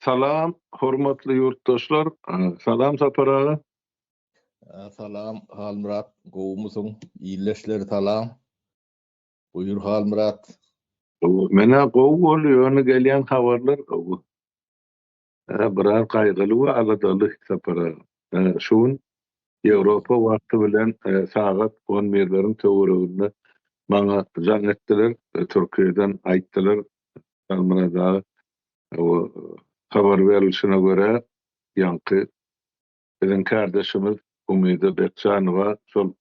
Salam hormatly ýurtdaşlar. Salam Sapar aga. Salam Halmyrat gowumysyň ildeşler salam. Buýur Halmyrat. Menä gowy boldy ýöne gelýän habarlar gowy. Biraz gaýgyly we aladaly Sapar aga. Şu gün Ýewropa wagty bilen sagat on birleriň töwereginde maňa jaň etdiler Türkiýeden aýtdylar Halmyrat aga habar berlişine görä ýaňky biziň kärdeşimiz Umyda Bekjanowa şol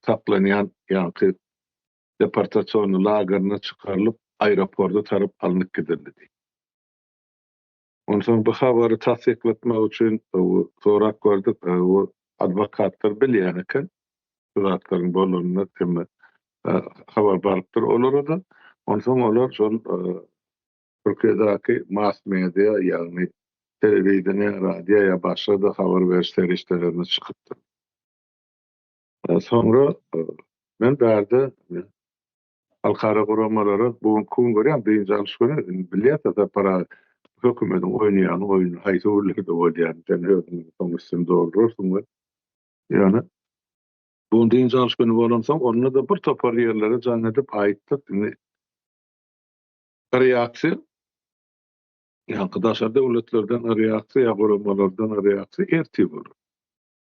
saklanýan ýaňky deportasionny lagerine çykarylyp aeroporda tarap alnyp gidildi diýip. Onsoň bu habary tassyklatmak üçin sorap gördük, adwokatlar bilýän eken bu zatlaryň bolanyny hemme habar barypdyr olara-da. Onsoň olar şol Türkiýedäki mass media, ýagny telewideniýe, radio ýa başga-da habar beriş serişdelerine çykypdyr. Soňra men bärde halkara guramalara bu günki gün görýän dynç alyş güni, indi bilýäs-de Sapar aga, hökümetiň oýnaýan oýnuny haýsy günlerde bolýanyny sen özüň soň üstüni doldurarsyň we ýöne bu gün dynç alyş güni bolansoň onda-da bir topar ýerlere jaň edip aýtdyk, indi reaksiýa ýaňky daşary döwletlerden reaksiýa ýa guramalardan reaksiýa ertir bolar.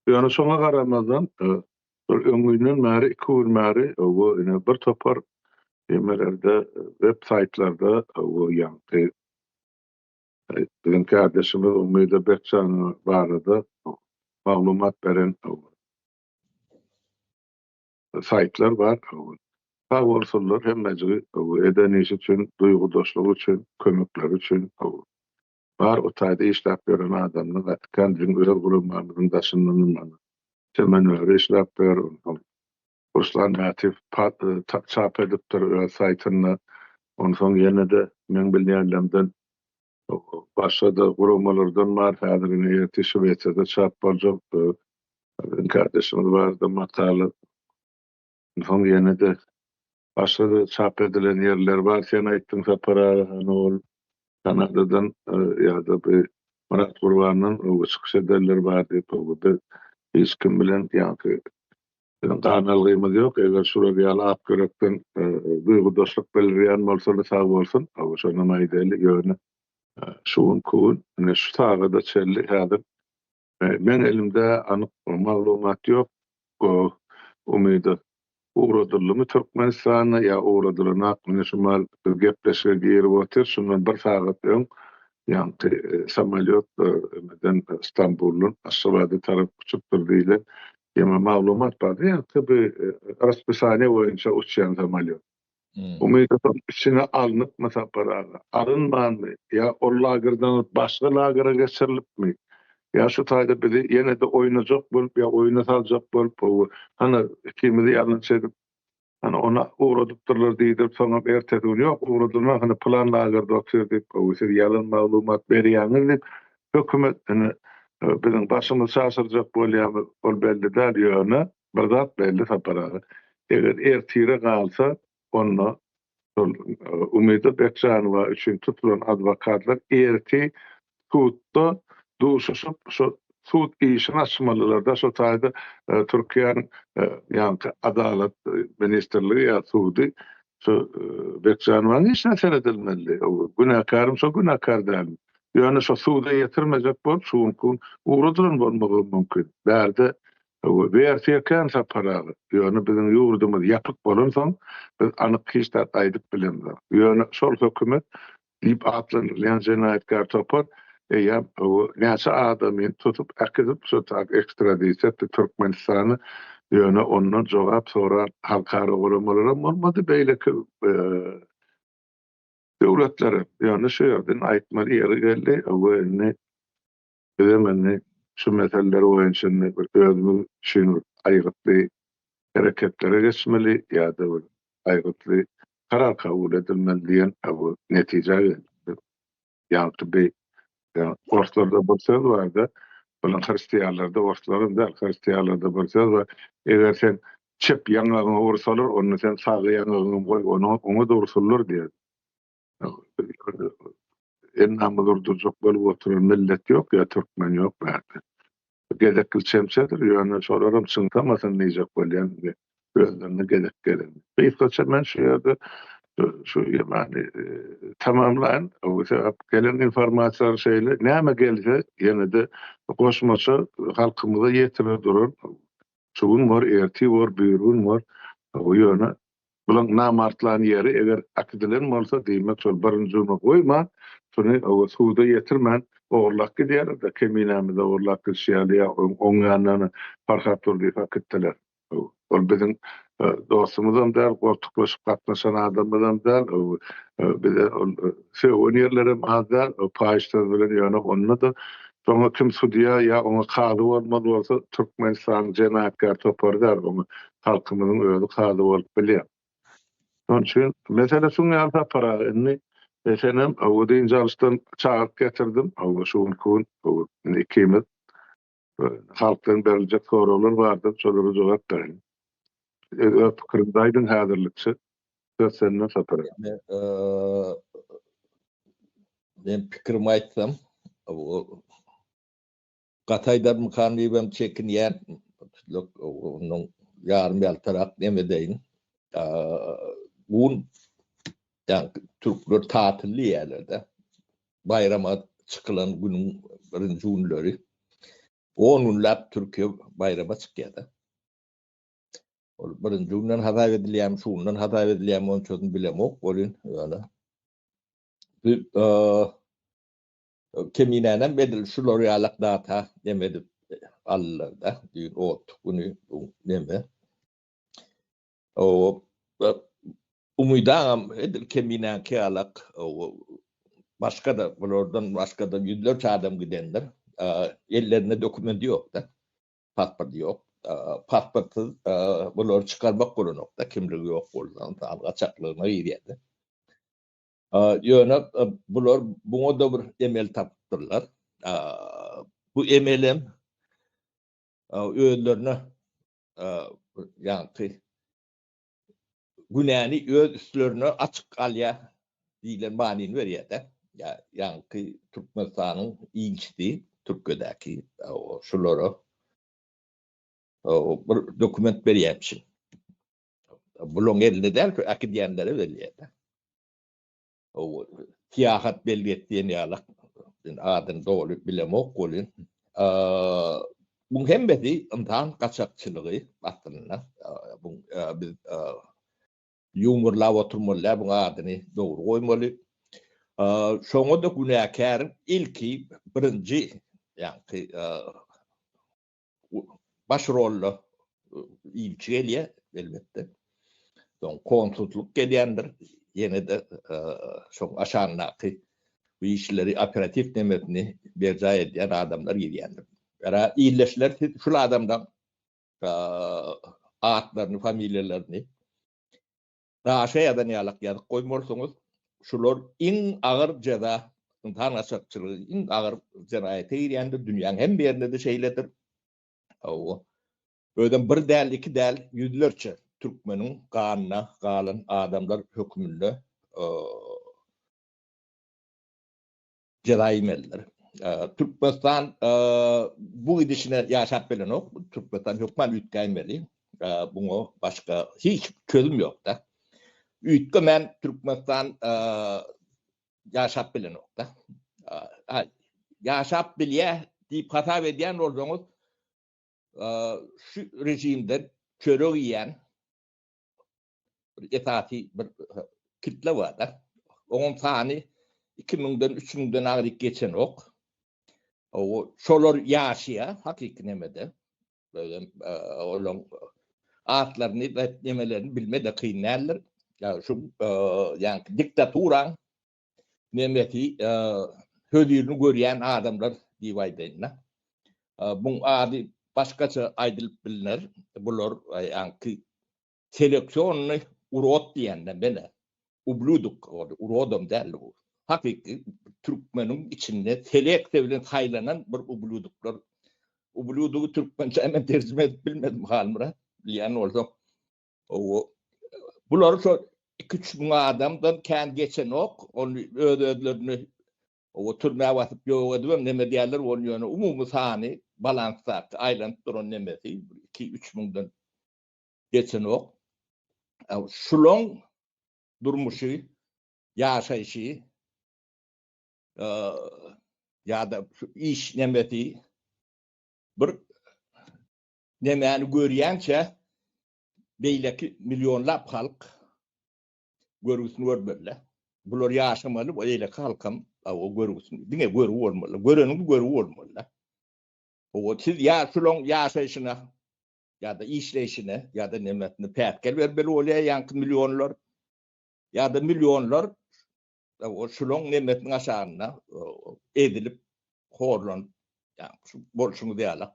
Ýöne şoňa garamazdan şol öňünden bäri iki gün bäri bu ine bir topar nemelerde web saýtlarda bu ýaňky biziň kärdeşimiz Umyda Bekjanowa barada maglumat beren saýtlar bar. Sag bolsunlar hemmejigi eden işi üçin, duýgudaşlygy üçin, kömekleri üçin. Bar o taýda işläp ýören adamlar gaty kän biziň öz guramamyzyň daşyndanam mana Çemen Öri işläp ýör, onsoň Ruslan Mätiýew çap edipdir öz saýtynda. Onsoň ýene-de meň bilýänlerimden başga-da guramalardan bar, häzir ine ertir Şwesiýada çap boljak biziň kardeşimiz barada makala. Onsoň ýene-de başga-da çap edilen ýerler bar. Sen aýtdyň Sapar aga, hany ol Kanadadan ýa-da bu Myrat Gurbandan öňe çykyş edenler bar diýip, biz hiç kim bilen ýaňky biziň gan algymyz ýok. Eger şular ýaly ak ýürekden duýgudaşlyk bildirýän bolsalar sag bolsun, şonam aýdaýly. Ýöne şu günki gün ine şu sagada çenli häzir Meň elimde anyk maglumat ýok. Umyda ugradyldymy Türkmenistana ýa ugradylanok ine şu mahal biz gepleşige girip otyrys şundan bir sagat öň ýaňky samolýot nireden Stambuldan Aşgabada tarap uçupdyr diýlen ýene maglumat bardy ýaňky bu raspisaniýa boýunça uçýan samolýot. Umydowyň içine alnypmy Sapar aga? Alynmanmy? Ýa ol lagerden alyp başga lagere geçirilipmi? Ýa şu taýda bizi ýene-de oýnajak bolup ýa oýna saljak bolup, hawa, hany ikimizi ýalňyş edip, hany ony ugradypdyrlar diýdirip, soňam ertesi gün ýok, ugradylman, hany pylan lagerde otyr diýip, hawa, siz ýalan maglumat berýäňiz diýip, hökümet ine biziň başymyzy çaşyrjak bolýarmy, ol belli däl, ýöne Bir zat belli Sapar aga, eger ertire galsa, onda şol Umyda Bekjanowa üçin tutulan adwokatlar erti sudda duşuşyp, şo sud işini açmalylar-da, şo taýda Türkiýäniň ýaňky adalat ministrligi ýa sudy şo Bekjanowanyň işine seredilmeli. Günäkärmi şo günäkär dälmi? Ýöne şo suda ýetirmejek bolup şu günki gün ugradylan bolmagy mümkin. Bärde Wersiýa kän Sapar aga. Ýöne biziň ýurdumyz ýapyk bolansoň, biz anyk hiç zat aýdyp bilemzok. Ýöne şol hökümet diýip atlandyrylýan jenaýatkär topar eýýäm näçe adamyny tutup äkidip şo tak ekstradisiýa etdi Türkmenistana. Ýöne ondan jogap soran halkara guramalaram bolmady, beýleki döwletlerem. Ýöne şu ýerden aýtmaly ýeri geldi we indi Bizem indi şu meseleler boýunça indi bir özümiz üçin bir aýgytly hereketlere geçmeli ýa-da bir aýgytly karar kabul edilmeli diýen bu netijä geldik. Ýaňky bi orslarda bir söz bardy, bular hristianlarda orslaram däl, hristianlarda bir söz bar. Eger sen çep ýaňagyňa ursalar, onda sen sag ýaňagyňam goý, oňa-da ursunlar diýer. Endamyzy urdurjak bolup oturan millet ýok ýa türkmen ýok bärde. Gezekli çemçedir, ýöne şolaram çyňsamasyn diýjek bolýan indi özlerine gezek gelende. Gysgaça men şu ýerde şu ýemany tamamlaýyn. Sebäp gelen informasiýalar şeýle, näme gelse ýene-de goşmaça halkymyza ýetirer duran şu gün bor, ertir bor, birigün bor. Ýöne Bulaň namartlan ýeri eger äkidilen bolsa diýmek şol birinji güne goýman şuny oba suda ýetirmän ogurlap gidýärler-de keminämizi ogurlap gidişi ýaly ýa oň ýanyndan Farhat Durdyýew äkitdiler. Ol biziň dostumyzam däl, goltuklaşyp gatnaşan adamymyzam däl, bize ol sögen ýerlerem az däl, paýyş söz bilen ýöne onda-da şoňa kim sudýa ýa oňa kazy bolmaly bolsa Türkmenistanyň jenaýatkär topary däl oňa halkymyzyň özi kazy bolup bilýär. Şonuň üçin mesele şuň ýaly Sapar aga indi senem bu dynç alyşdan çagyryp getirdim. Şu günki gün indi ikimiz halkdan beriljek soraglar bardyr, şolara jogap bereliň. Öz pikiriňizi aýdyň häzirlikçe. Söz sende Sapar aga. Men pikirimi aýtsam, Gaty aýdarmykan diýibem çekinýän. Ondan ýarym ýaltarak neme edeýin. Bu gün ýaňky türkler tatyl diýýärler-de. Baýrama çykylan günüň birinji günleri. On günläp Türkiýe baýrama çykýar-da. Ol birinji günden hasap edilýärmi, şu günden hasap edilýärmi onçasyny bilemok welin, ýöne bu Keminänem edil şular ýalak data neme edip aldylar-da, düýn ot güni bu neme. O Umydaňam edil Keminäňki ýalak başga-da bulardan başga-da ýüzlerçe adam gidendir. Ellerinde dokumenti ýok-da, pasporty ýok. Pasportsyz bulary çykarmak bolanok-da, kimligi ýok bolsa, ynsan gaçaklygyna girýär-de. Ýöne bular buňa-da bir emel tapypdyrlar. Bu emelem özlerine ýaňky günäni öz üstlerine açyk alýar diýlen manyny berýär-de. Ýaňky Türkmenistanyň ilçisi Türkiýedäki şulara bir dokument berýärmişin. Bulaň elinde däl, şu äkidýänlere berilýär-de. O syýahat belgesi diýen ýaly, men adyny doly bilemok welin, buň hemmesi ynsan gaçakçylygy aslynda. Bu biz ýumurlap oturmaly däl, buň adyny dogry goýmaly. Şoňa-da günäkäriň ilki birinji ýaňky Baş rolda ilçi gelýär, elbetde. Soň konsullyk gelýändir. Ýene-de şoň aşagyndaky bu işleri operatiw nemesini berjaý edýän adamlar girýändir. Ýa ildeşler siz şul adamdan atlaryny, familiýalaryny daşa ýazan ýalak ýazyp goýmalysyňyz. Şular iň agyr jeza, ynsan gaçakçylygy iň agyr jenaýata girýändir, dünýäň hemme ýerinde-de şeýledir. Hawa. Özem bir däl, iki däl, ýüzlerçe türkmeniň ganyna galan adamlar höküminde jeza iýmelidir. Türkmenistan bu gidişine ýaşap bilenok. Türkmenistan hökman üýtgäýmeli. Buňa başga hiç çözüm ýok-da. Üýtgemän Türkmenistan ýaşap bilenok-da. Ýaşap bilýär diýip hasap edýän bolsaňyz, şu režimden çörek iýen bir esasy bir kitle bar-da. Onuň sany 2000-den, 3000-den agryk geçenok. O şolar ýaşaýar hakyky nemede. Özem olaryň atlaryny we nemelerini bilme-de kyn däldir. Ýa şu ýaňky diktaturaň nemesi hözirini görýän adamlar diýip aýdaýyn-da. Buň ady başgaça aýdylyp bilner. Bular ýaňky seleksionnyý urod diýende mene ubludok ol urodam däl bu. Hakyky türkmeniň içinde seleksiýa bilen saýlanan bir ubludoklar. Ubludogy türkmençä men terjime edip bilmedim Halmyrat bilýän bolsaň. Owo. Bular şo 2-3 müň adamdan kän geçenok. Ony öz-özlerini. O türmä basyp ýok edibem neme diýerler, ol ýöne umumy sany balansdaky aýlanyp duran nemesi 2-3 müňden geçenok. Şulaň durmuşy, ýaşaýşy ýa-da şu iş nemesi bir nemäni görýänçä beýleki millionlap halk görgüsini görmeli. Bular ýaşamaly, beýleki halkam o görgüsini, diňe görgi bolmaly. Göreniň görgi bolmaly. O siz ýa şulaň ýaşaýşyna ýa-da işleýşine ýa-da nemesine päsgel bermeli bolýar ýaňky millionlar ýa-da millionlar o şulaň nemesiniň aşagynda ezilip, horlanyp, ýa şu bolşuňyz ýaly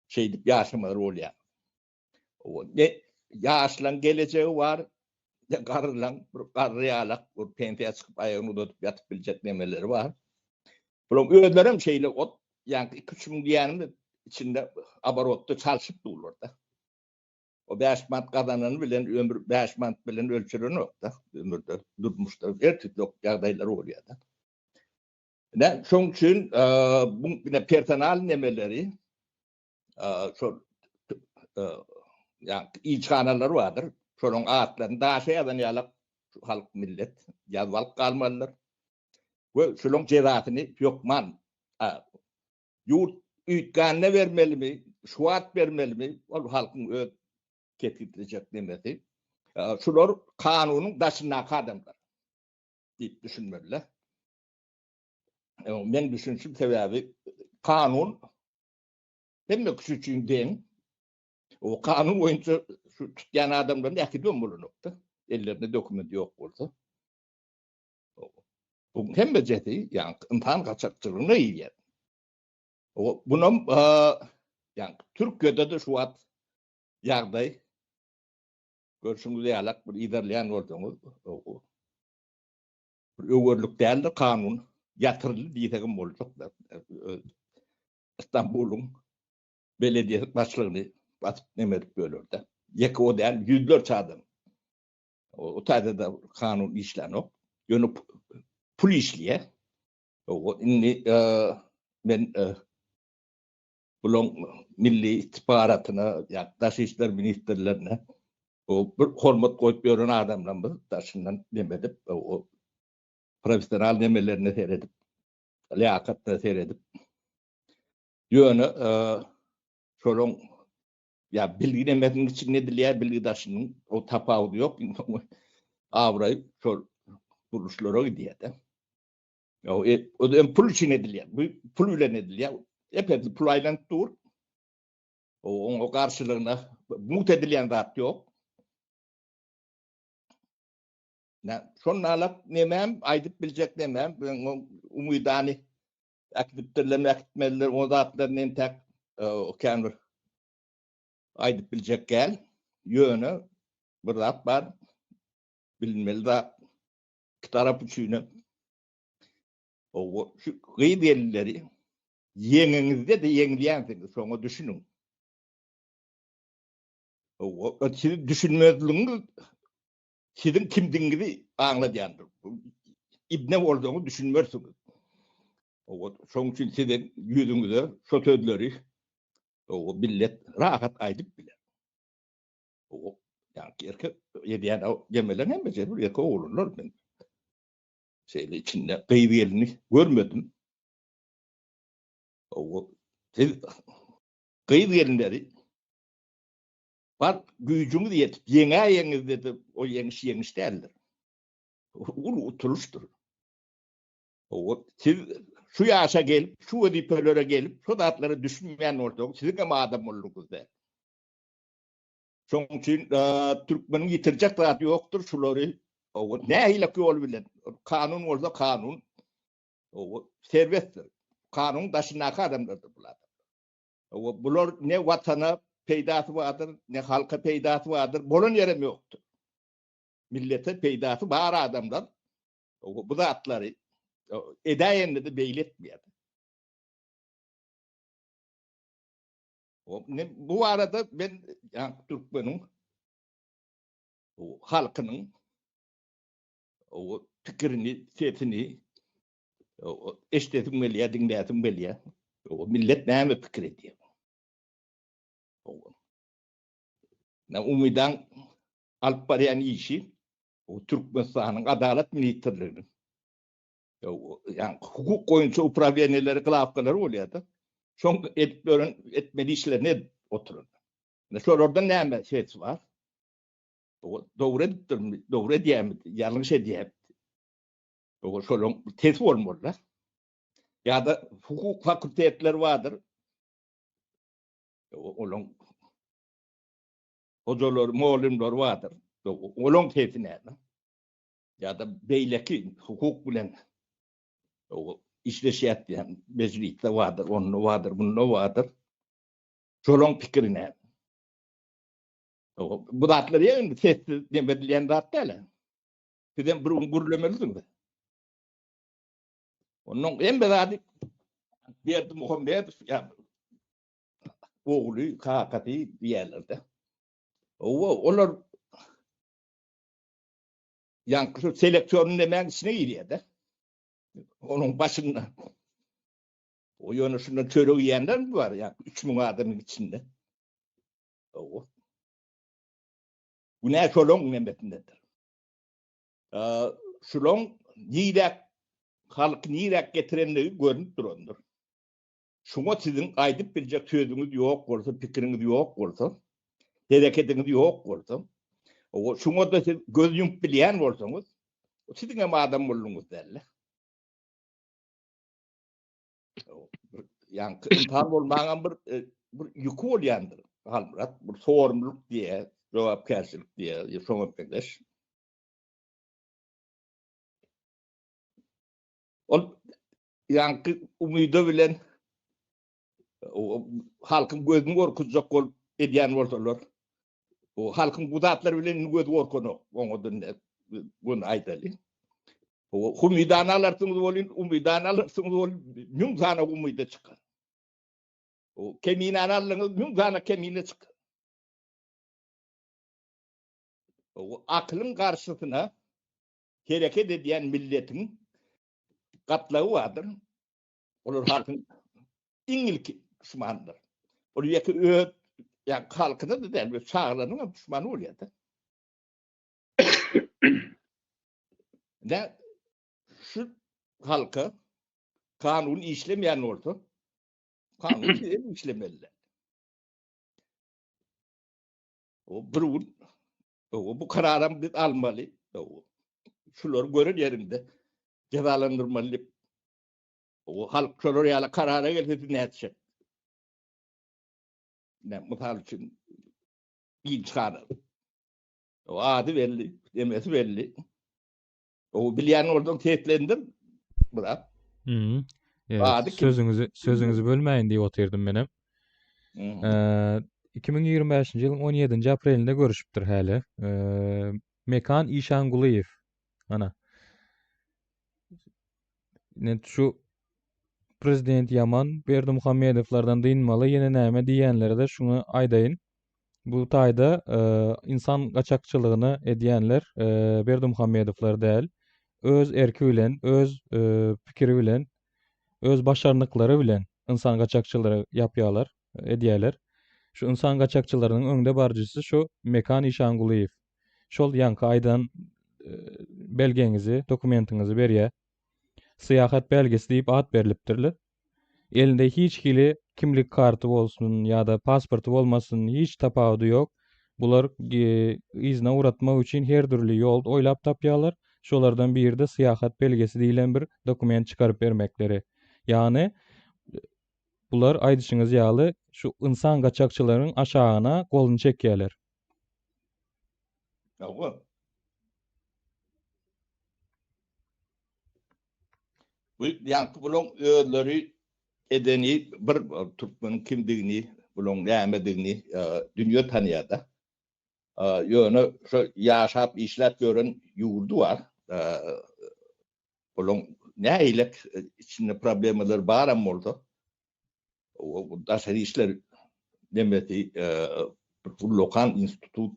şeýdip ýaşamaly bolýar. O ne ýaşlaň gelejegi bar, ne garrylaň bir garry ýalak bir pensiýa çykyp aýagyny uzadyp ýatyp biljek nemeleri bar. Bulaň özlerem şeýle ot ýaňky 2-3 müň diýýänimiz içinde aborotda çalşyp durlar-da. O 5 manat gazanany bilen ömür 5 manat bilen ölçülenok-da, ömürde, durmuşda her türlü ýagdaýlar bolýar-da. Ne, şoň üçin bu ine personal nemeleri şol ýa ilçihanalar bardyr. Şolaryň atlaryny daşa ýazan ýalak halk millet ýazyp alyp galmalydyr. We şolaryň jezasyny hökman ýurt üýtgände bermelimi, şu wagt bermelimi, ol halkyň öz kesgitlejek nemesi. Şular kanunyň daşyndaky adamlar diýip düşünmeliler. Meň düşünişim sebäbi kanun Hemme kişi üçin deň. O kanun boýunça şu tutýan adamlaryň äkidibem bolanokda. Ellerinde dokument ýok bolsa. Bu hemmejesi ýa ynsan gaçakçylygyna girýär. O bunam ýa Türkiýede-de şu wagt ýagdaý görşüňiz ýalak bir yzarlaýan bolsaňyz bir öwerlik däldir kanun ýatyryldy diýsegem boljak. Istanbulyň belediýe başlygyny basyp neme edip böler-de. Ýeke o däl, ýüzlerçe adam. O taýda-da kanun işlänok. Ýöne pul işleýär. O indi men bulaň milli istihbaratyna, ýa daş işler ministrlerine o bir hormat goýup ýören adamlarymyz daşyndan neme edip, o professional nemelerine seredip lýakatda seredip ýöne şolaň ýa bilgi nemesiniň içinde edilýär, bilgi daşynyň o tapawudy ýok, abraý şol gurluşlara gidýär-de. Ýa o hem pul üçin edilýär. Bu pul bilen edilýär. Epesli pul aýlanyp dur. O oňa garşylygyna mugt edilýän zat ýok. Nä, şonda alak nemäm, aýdyp biljek nemäm, umydany äkidipdirlermi, äkitmediler, o zatlaryny entäk kän bir aýdyp biljek däl. Ýöne bir zat bar, bilinmeli zat, iki tarap üçinem. O şu gyz gelinleri ýeňeňizde-de ýeňilýänsiňiz, şoňa düşüniň. O siziň düşünmezligiňiz siziň kimdigiňizi aňladýandyr. Ibne bolsaňyz düşünmersiňiz. Şonuň üçin siziň ýüzüňize şo sözleri o millet rahat aýdyp biler. O ýa erkek edýän gemeleriň hemmesi bir erkek oglanlar men. Şeýle içinde gyz gelini görmedim. O siz gyz gelinleri Bar güýjüňiz ýetip ýeňäýeňizde-de o ýeňiş ýeňiş däldir. Uly utulyşdyr. O siz şu ýaşa gelip, şu wezipelere gelip, şu zatlara düşünmeýän bolsaňyz, siziň hem adam boldugyňyz däl. Şonuň üçin türkmeniň ýitirjek zady ýokdur, şulary o nähili ýol bilen, kanun bolsa kanun, o serbestdir. Kanunyň daşyndaky adamlardyr bular. Bular ne watana peýdasy bardyr, ne halka peýdasy bardyr, bolan ýerem ýokdur. Millete peýdasy bar adamlar bu zatlary edäýende-de beýle etmeýär. Bu barada men türkmeniň halkynyň pikirini, sesini. Eşdesim gelýär, diňläsim gelýär. Millet näme pikir edýär? Na Umydaň alyp barýan işi o Türkmenistanyň Adalat ministrliginiň ýa hukuk boýunça uprawleniýeleri, glawkalary bolýar-da. Şoň edip ýören etmeli işlerini edip oturan. Şolardan näme ses bar? Dogry edipdirmi, dogry edýärmi, ýalňyş edýärmi? Şolaryň sesi bolmaly-da. Ýa-da hukuk fakultetleri bardyr. Olaryň hojalary, mugallymlary bardyr. Olaryň sesi näme? Ýa-da beýleki hukuk bilen işleşýär diýen mejlisde bardyr, onda bardyr, bunda bardyr. Şolaryň pikiri näme? Bu zatlar ýa sessiz neme edilýän zat däl. Sizem bir gün gürlemelisiňiz. Ondan hemme zady Berdimuhamedow ýa ogly, kakasy diýerler-de. Owa, olar ýaňky şu seleksion nemäň içine girýär-de. Onuň başynda. O ýöne şundan çörek iýenler mi bar, ýa 3000 adamyň içinde. Owa. Günä şolaň nemesindedir. Şulaň niräk halky niräk getirenligi görnüp durandyr. Şuňa siziň aýdyp biljek sözüňiz ýok bolsa, pikiriňiz ýok bolsa, hereketiňiz ýok bolsa, şuňa-da siz göz ýumup bilýän bolsaňyz, siziň hem adam boldugyňyz däl-de. Ýaňky ynsan bolmagyň bir bir ýüki bolýandyr. Halmyrat, bir sorumlylyk diýýär, jogapkärçilik diýýär, şoňa meňzeş. Ol ýaňky umyda bilen halkyň gözüni gorkuzjak bolup edýän bolsalar, o halkyň bu zatlar bilen indi gözi gorkanok, oňa da göni aýdaly. O humydany alarsyňyz welin, umydany alarsyňyz welin, müň sany umyda çykar. O keminäni aldyňyz, müň sany kemine çykar. O akylyň garşysyna hereket edýän milletiň gatlagy bardyr. Olar halkyň iň ilki duşmanydyr. Ol ýeke öz ýa halkyna-da däl, öz çagalarynyň hem duşmany bolýar-da. Ne şu halka kanun işlemeýän bolsa, kanun hem işlemeli. O bir gün o bu kararam biz almaly. O şulary gören ýerinde jezalandyrmaly diýip o halk şolar ýaly karara gelse siz nätjek? Ne, mysal üçin ilçihana. O ady belli, demesi belli. O bilýän bolsaň seslendir. Biraz. Mhm. Ady kim? Sözüňizi sözüňizi bölmäýin diýip otyrdym menem. Eee 2025-nji ýylyň 17-nji aprelinde görüşipdir häli. Eee Mekan Işangulyýew. Ana. Ine şu prezident ýaman Berdimuhamedowlardan dynmaly ýene näme diýýänlere-de şuny aýdaýyn. Bu taýda ynsan gaçakçylygyny edýänler Berdimuhamedowlar däl. Öz erki bilen, öz pikiri bilen, öz başarnyklary bilen ynsan gaçakçylygy ýapýarlar, edýärler. Şu ynsan gaçakçylarynyň öňde baryjysy şu Mekan Işangulyýew. Şol ýaňky aýdan belgeňizi, dokumentiňizi berýär. Syýahat belgesi diýip at berlipdirler. Elinde hiç hili kimlik karty bolsun ýa-da pasporty bolmasyn hiç tapawudy ýok. Bular yzyna ugratmak üçin her dürli ýol oýlap tapýarlar. Şolardan biri-de syýahat belgesi diýlen bir dokument çykaryp bermekleri. Ýagny bular aýdyşyňyz ýaly şu ynsan gaçakçylaryň aşagyna goluny çekýärler. Hawa. Bu ýaňky bulaň özleri edeni bir türkmeniň kimdigini, bulaň nämedigini dünýe tanýar-da. Ýöne şo ýaşap, işläp ýören ýurdy bar. Bulaň nähilek içinde problemalar baram bolsa, daşary işler nemesi bir ullakan institut,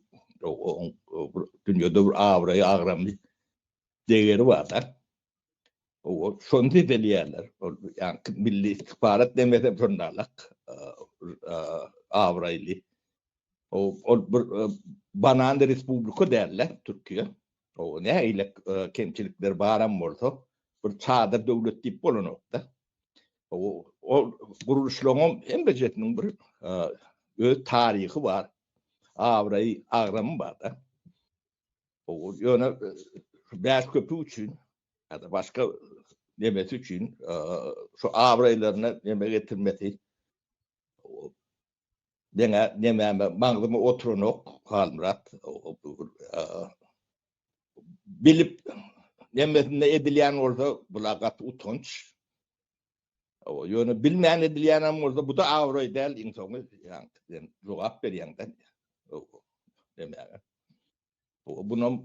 dünýede bir abraýy, agramy, degeri bar-da. O şony zedelýärler. Ol ýaňky milli istihbarat demesem şondalak abraýly. O ol bir banan respublika däl-de Türkiýe. O nähili kemçilikler baram bolsa bir çadyr döwlet diýip bolanok-da. O ol gurluşlaryň hemmejesiniň bir öz taryhy bar. Abraýy, agramy bar-da. Ýöne bäş köpük üçin ýa-da başga nemesi üçin şu abraýlaryna neme getirmesi meňä nemäme maňzyma oturanok Halmyrat. Bilip nemesinde edilýän bolsa bula gaty utanç. Ýöne bilmän edilýänem bolsa bu-da abraý däl iň soňy ýaňky sen jogap berýäň-dä. Demäge. Bunam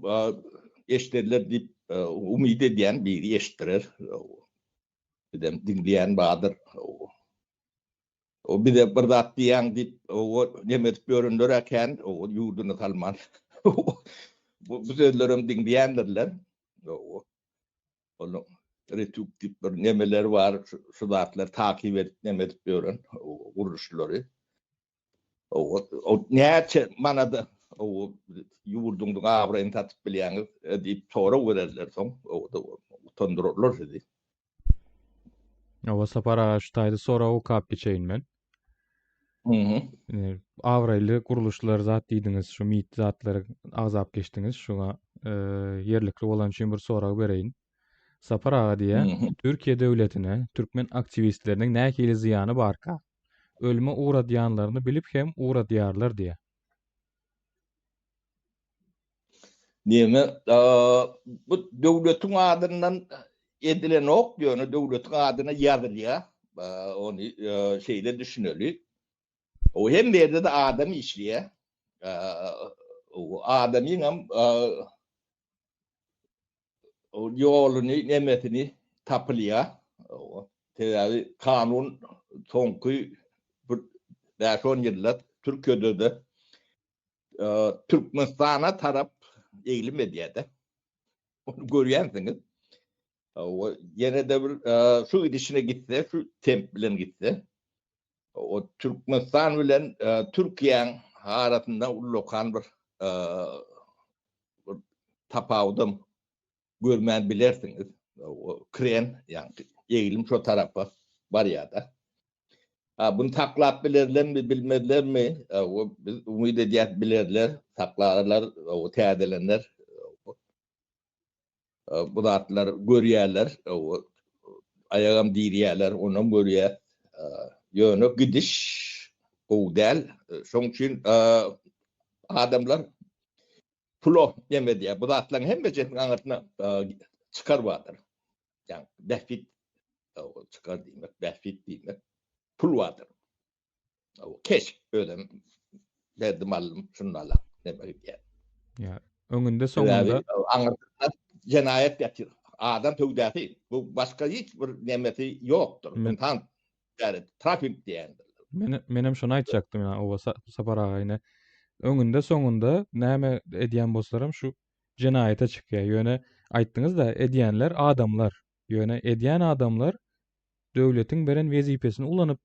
eşderler diýip umyt edýän biri eşitdirer. Bizem diňleýän bardyr. O bize bir zat diýýäň diýip, o neme edip ýörenler-ä kän, o ýurduny salman. Bu sözlerem diňleýändirler. Onuň Retük diýip bir nemeleri bar, şu zatlary takyp edip neme edip ýören gurluşlary. O näçe manada o ýurduňyzyň abraýyny satyp bilýäňiz e, diýip sorag bererler soň, utandyrarlar sizi. Owa Sapar aga şu taýda sorag okap geçeýin men. Mhm. Abraýly gurluşlar zat diýdiňiz, şu MİT zatlary agzap geçdiňiz. Şuňa e, ýerlikli bolan üçin bir sorag bereýin. Sapar aga diýýär, Türkiýe döwletine türkmen aktiwistleriniň nähili zyýany barka? Ölüme ugradýanlaryny bilip hem ugradýarlar diýýär. Neme, bu döwletiň adyndan edilenok, ýöne döwletiň adyna ýazylýar. Ony şeýle düşüneli. O hemme ýerde-de adam işleýär. Adamyňam ýoluny, nemesini tapylýar. Sebäbi kanun soňky bir bäş-on ýylda Türkiýede-de Türkmenistana tarap eglim edýär-de. Ony görýänsiňiz. Ýene-de bir şu gidişine gitse, şu temp bilen gitse, o Türkmenistan bilen Türkiýäň arasynda ullakan bir tapawudam görmän bilersiňiz. O kren, ýagny eglim şo tarapa barýar-da. Ha, bunu saklap bilerlermi, bilmezlermi? O biz umyt edýäs bilerler, saklarlar, o täzelenler. Bu zatlar görýärler, o aýagam dirýärler, onam görýär. Ýöne gidiş gowy däl. Şoň üçin adamlar pula neme edýär. Bu zatlaryň hemmejesiniň aňyrsyna çykar bardyr. Ýagny bähbit çykar diýmek, bähbit diýmek pul bardyr. Keş özem berdim aldym şundala neme gidýär. Ýa öňünde soňunda aňyrsynda jenaýat ýatyr. Adam söwdasy bu başga hiç bir nemesi ýokdur. Ynsan trafik diýendir. Men menem şony aýtjakdym ýa oba Sapar aga ine. Öňünde soňunda näme edýän bolsalaram şu jenaýata çykýar. Ýöne aýtdyňyz-da edýänler adamlar. Ýöne edýän adamlar döwletiň beren wezipesini ulanyp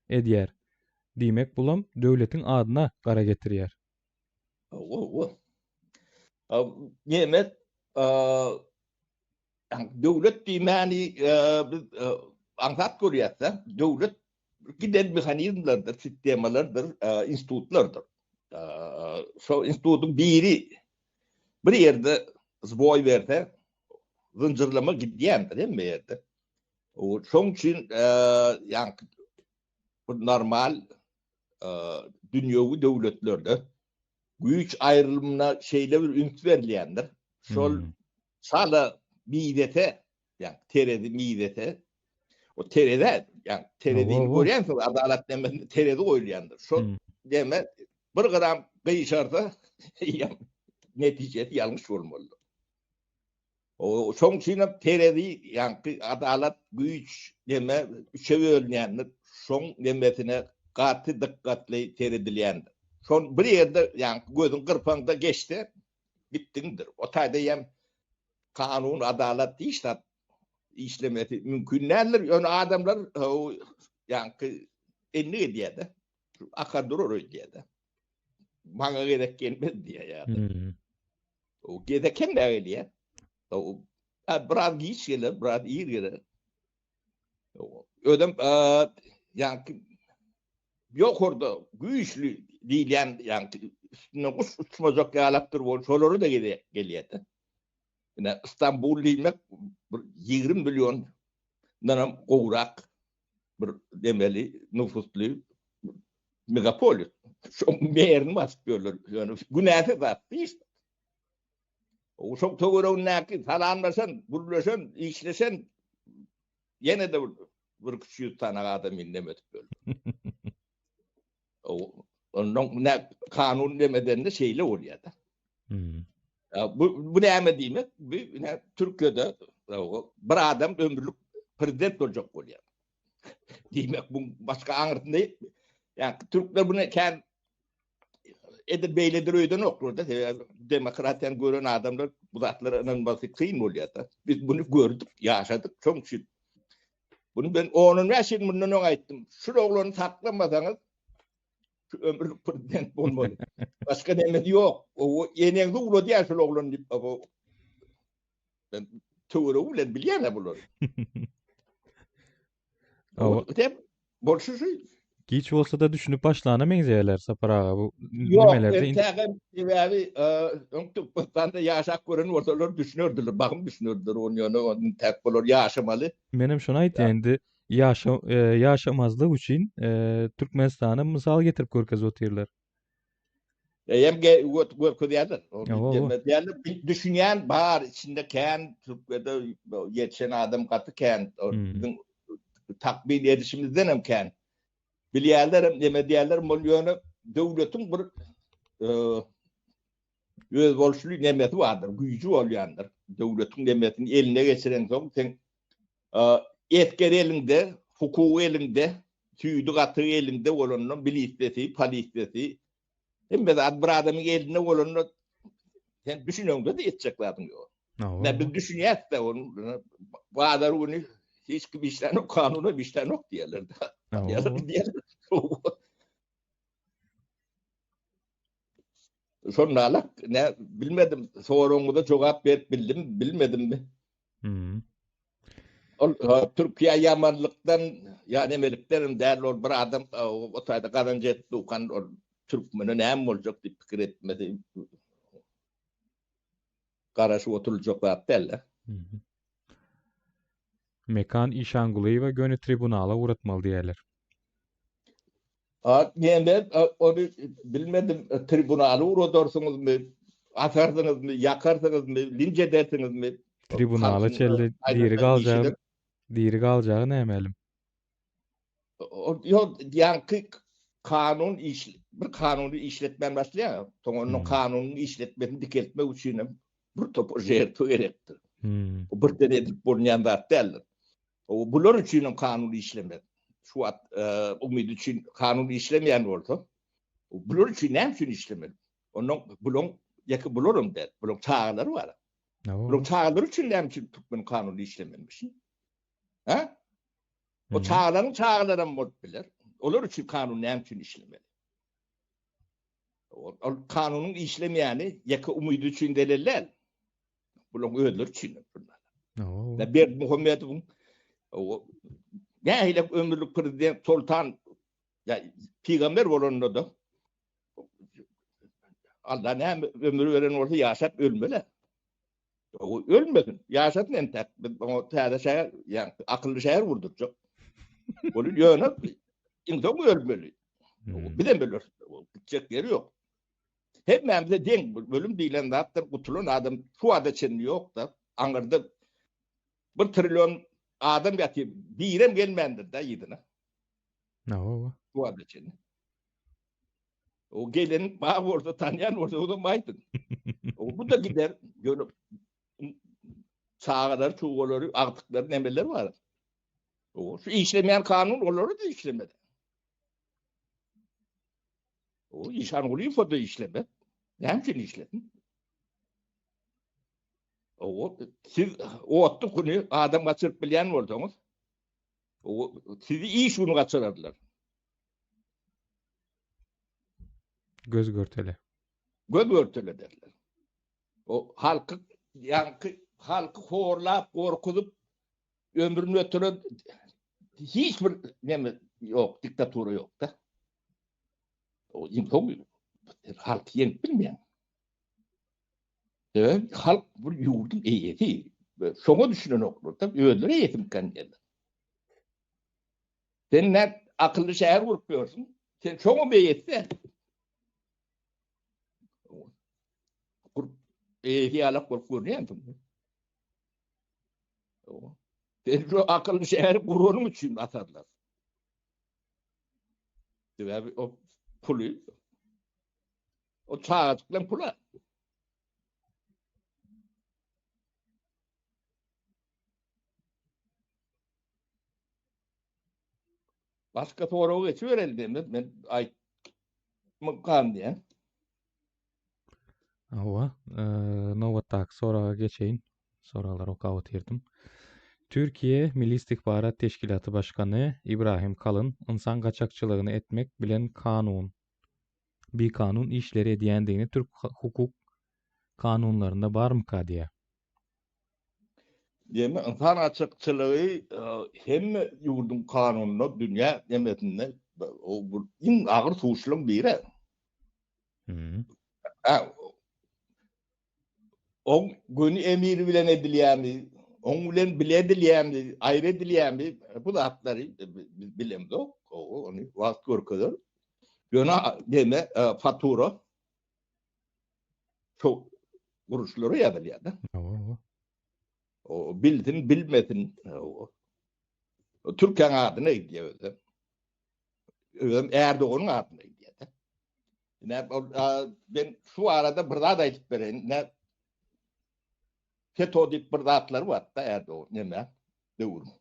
edýär. Diýmek bulam döwletiň adyna gara getirýär. Hawa. Neme döwlet diýmäni biz aňsat görýäs-de. Döwlet giden mehanizmlerdir, sistemalardyr, institutlardyr. Şo institutyň biri bir ýerde zboý berse, zynjyrlama gidýändir hemme ýerde. Şoň üçin ýaňky bu normal dünýewi döwletlerde güýç aýrylymyna şeýle bir üns berilýändir. Şol çala mizese, ýagny terezi mizese, o terezä, ýagny terezini görýänsiňiz, adalat nemesinde terezi goýulýandyr. Şol neme bir gram gyşarsa, netijesi ýalňyş bolmalydyr. O şoň üçin hem terezi, ýagny adalat güýç neme üçe bölünýändir. Şoň nemesine gaty dykgatly seredilýändir. Şol bir ýerde ýagny gözüň gyrpaňda geçse gitdiňdir. O taýda hem kanun, adalat hiç zat. Işlemesi mümkin däldir. Ýöne adamlar ýaňky endik edýär-de. Akar durar öýdýär-de. Maňa gezek gelmez diýýär ýa-da. Hmm. O gezek hem gelýär. O biraz giç geler, biraz ir geler. Özem ýaňky ýokarda güýçli diýilýän ýaňky üstünden guş uçmajak ýalakdyr bol, şolara da gezek gelýär-de. Ine Istanbul diýmek bir 20 million hem gowrak bir demeli nüfusly megapolis. Şo merini basyp ýörler. Ýöne günäsiz zat hiç. O şoň töweregindäki salamlaşan, gürleşen, işleşen ýene de bir bir 300 tane adam indem ötüp öldü. O ondan ne kanun demedende şeýle bolýar da. Hmm. Bu, bu näme diýmek? Bu ne Türkiýede bir adam ömürlik prezident boljak bolýar. Diýmek bu başga aňyrsynda ýa türkler bunu kän edil beýledir öýden oklarda sebäbi demokratiýany gören adamlar bu zatlara ynanmasy kyn bolýar da. Biz bunu gördük, ýaşadyk şoň üçin. Bunu ben 10-15 ýyl mundan öň aýtdym. Şu oglany saklamasaňyz şu ömürlik prezident bolmaly. Başga nemesi ýok. O eneňizi uladýar şol oglan diýip. O ben töweregi bilen bilýän bulary. Hawa. Dem bolşy şu. Giç bolsa-da düşünip başlana meňzeýärler Sapar aga bu Ýok, nimelerde in- entägem sebäbi e, öň Türkmenistanda ýaşap gören bolsalar düşünerdiler, bagym düşünerdiler ony ýöne ony entäk bular ýaşamaly. Menem şony aýtýan indi ýaşa e, ýaşamazlyk üçin e, Türkmenistana mysal getirip görkezip otyrlar. Eýem görkezýärler. Hawa. Düşünýän bar, içinde kän Türkiýede ýetişen adam gaty kän. Biziň takmyn edişimizden hem kän. Bilýärler hem, neme diýärler, bol ýöne döwletiň bir özboluşly nemesi bardyr, güýji bolýandyr. Döwletiň nemesini eline geçireňsoň sen Esger eliňde, hukugy eliňde, süýdi gatygy eliňde bolanda, milisesi, polisesi, hemme zat bir adamyň elinde bolanda sen düşüneňde-de etjek zadyň ýok. Ýa biz düşünýäs-de ony bazar güni hiç kim işlänok, kanunam işlänok diýerler-de. Şonda ne bilmedim, soragyňyza jogap berip bildim, bilmedimmi? Hmm. Ol Türkiýe ýamanlykdan ýa nemelikden hem däl ol bir adam o taýda gazanç edip dukan ol türkmene näme boljak diýip pikir etmesi garaşyp oturyljak zat däl-de. Mekan Işangulyýewa göni tribunala ugratmaly diýýärler. A men ony bilmedim, tribunala ugradarsyňyzmy, asarsyňyzmy, ýakarsyňyzmy, linç edersiňizmi? Tribunala çenli diri galjagy, diri galjagy nämälim. Ýok, ýaňky kanun iş bir kanuny işletmän başlaýar. Soň onuň kanunyň işletmesini dikeltmek üçin hem bir topar žertwa gerekdir. Bu birden edilip bolunýan zat däldir. Bular üçin hem kanun işlemez. Şu wagt umyt üçin kanun işlemeýän bolsa, bular üçin näme üçin işlemeli? Ondan bulaň ýeke bularam däl, bulaň çagalary bar. Bulaň çagalary üçin näme üçin türkmen kanuny işlemelmiş? Ha? O çagalaryň çagalaram bolup biler. Olar üçin kanun näme üçin işlemeli? Ol kanunyň işlemeýäni ýeke umydy üçin zelel däl. Bularyň özleri üçin bunlar. Hawa. Berdimuhamedowyň nähili ömürlik prezident soltan ýa pygamber bolanda-da Allah näme ömür beren bolsa ýaşap ölmeli. O ölmesin, ýaşasyn entäk. Biz oňa täze şäher, ýa akylly şäher gurdurjak. Ol ýöne iň soň ölmeli. Hmm. Bizem öler. Gitjek ýeri ýok. Hemmämize deň ölüm diýlen zatdan gutulan adam şu wagta çenli ýok-da. Aňyrda bir trillion adam ýatyr, birem gelmändir-de yzyna. Hawa. Şu wagta çenli. O gelen bar bolsa, tanýan bolsa o da aýdyn. O bu da gider. Ýöne çagalar, çugalary, agtyklary nemeler bar. O şu işlemeýän kanun olary da işlemedi. O Işangulyýew da işlemedi. Näme üçin işlesin? O, siz otly güni adam gaçyryp bilýän bolsaňyz, o, sizi iş güni gaçyrarlar. Göz görtele. Göz görtele derler. O halky ýaňky halky horlap, gorkuzyp ömrüni ötüren hiç bir neme ýok, diktatura ýok-da. O iň soň halky ýeňip bilmeýän. Sebäbi halk bir ýurduň eýesi. Şoňa düşünenoklar-da, özleri eýesimikän diýerler. Sen nä akylly şäher gurup ýörsüň? Sen şoňa eýesi däl. Gurup eýesi ýalak bolup görünýänsiň. Sen şu akylly şäheri guranyň üçin atarlar. Sebäbi o puly o çagajyklaryň puly. Başga soraga geçibereli diýen men aýtmykam diýen. Hawa, nobatdaky soraga geçeýin. Soraglary okap otyrdym. Türkiýe Milli istihbarat teşkilaty başkany Ibrahim Kalyn ynsan gaçakçylygyny etmek bilen kanun bikanun işleri edýändigini türk hukuk kanunlarynda barmyka diýýär. Diýmek, ynsan gaçakçylygy hemme ýurduň kanunynda, dünýä nemesinde o bir iň agyr suçlaryň biri. Oň göni emiri bilen edilýärmi, oň bilen bile edilýärmi, aýry edilýärmi, bu zatlary biz bilemzok, ony wagt görkezer. Ýöne neme, fatura Şo guruşlara ýazylýar-da. Hawa. O bilsin, bilmesin. O Türkiýäň adyna gidýär özem. Özem Erdoganyň adyna gidýär-de. Ine, ben şu arada bir zat aýdyp bereýin. Ine, FETÖ diýip bir zatlar bar-da Erdogan, neme, döwrüň.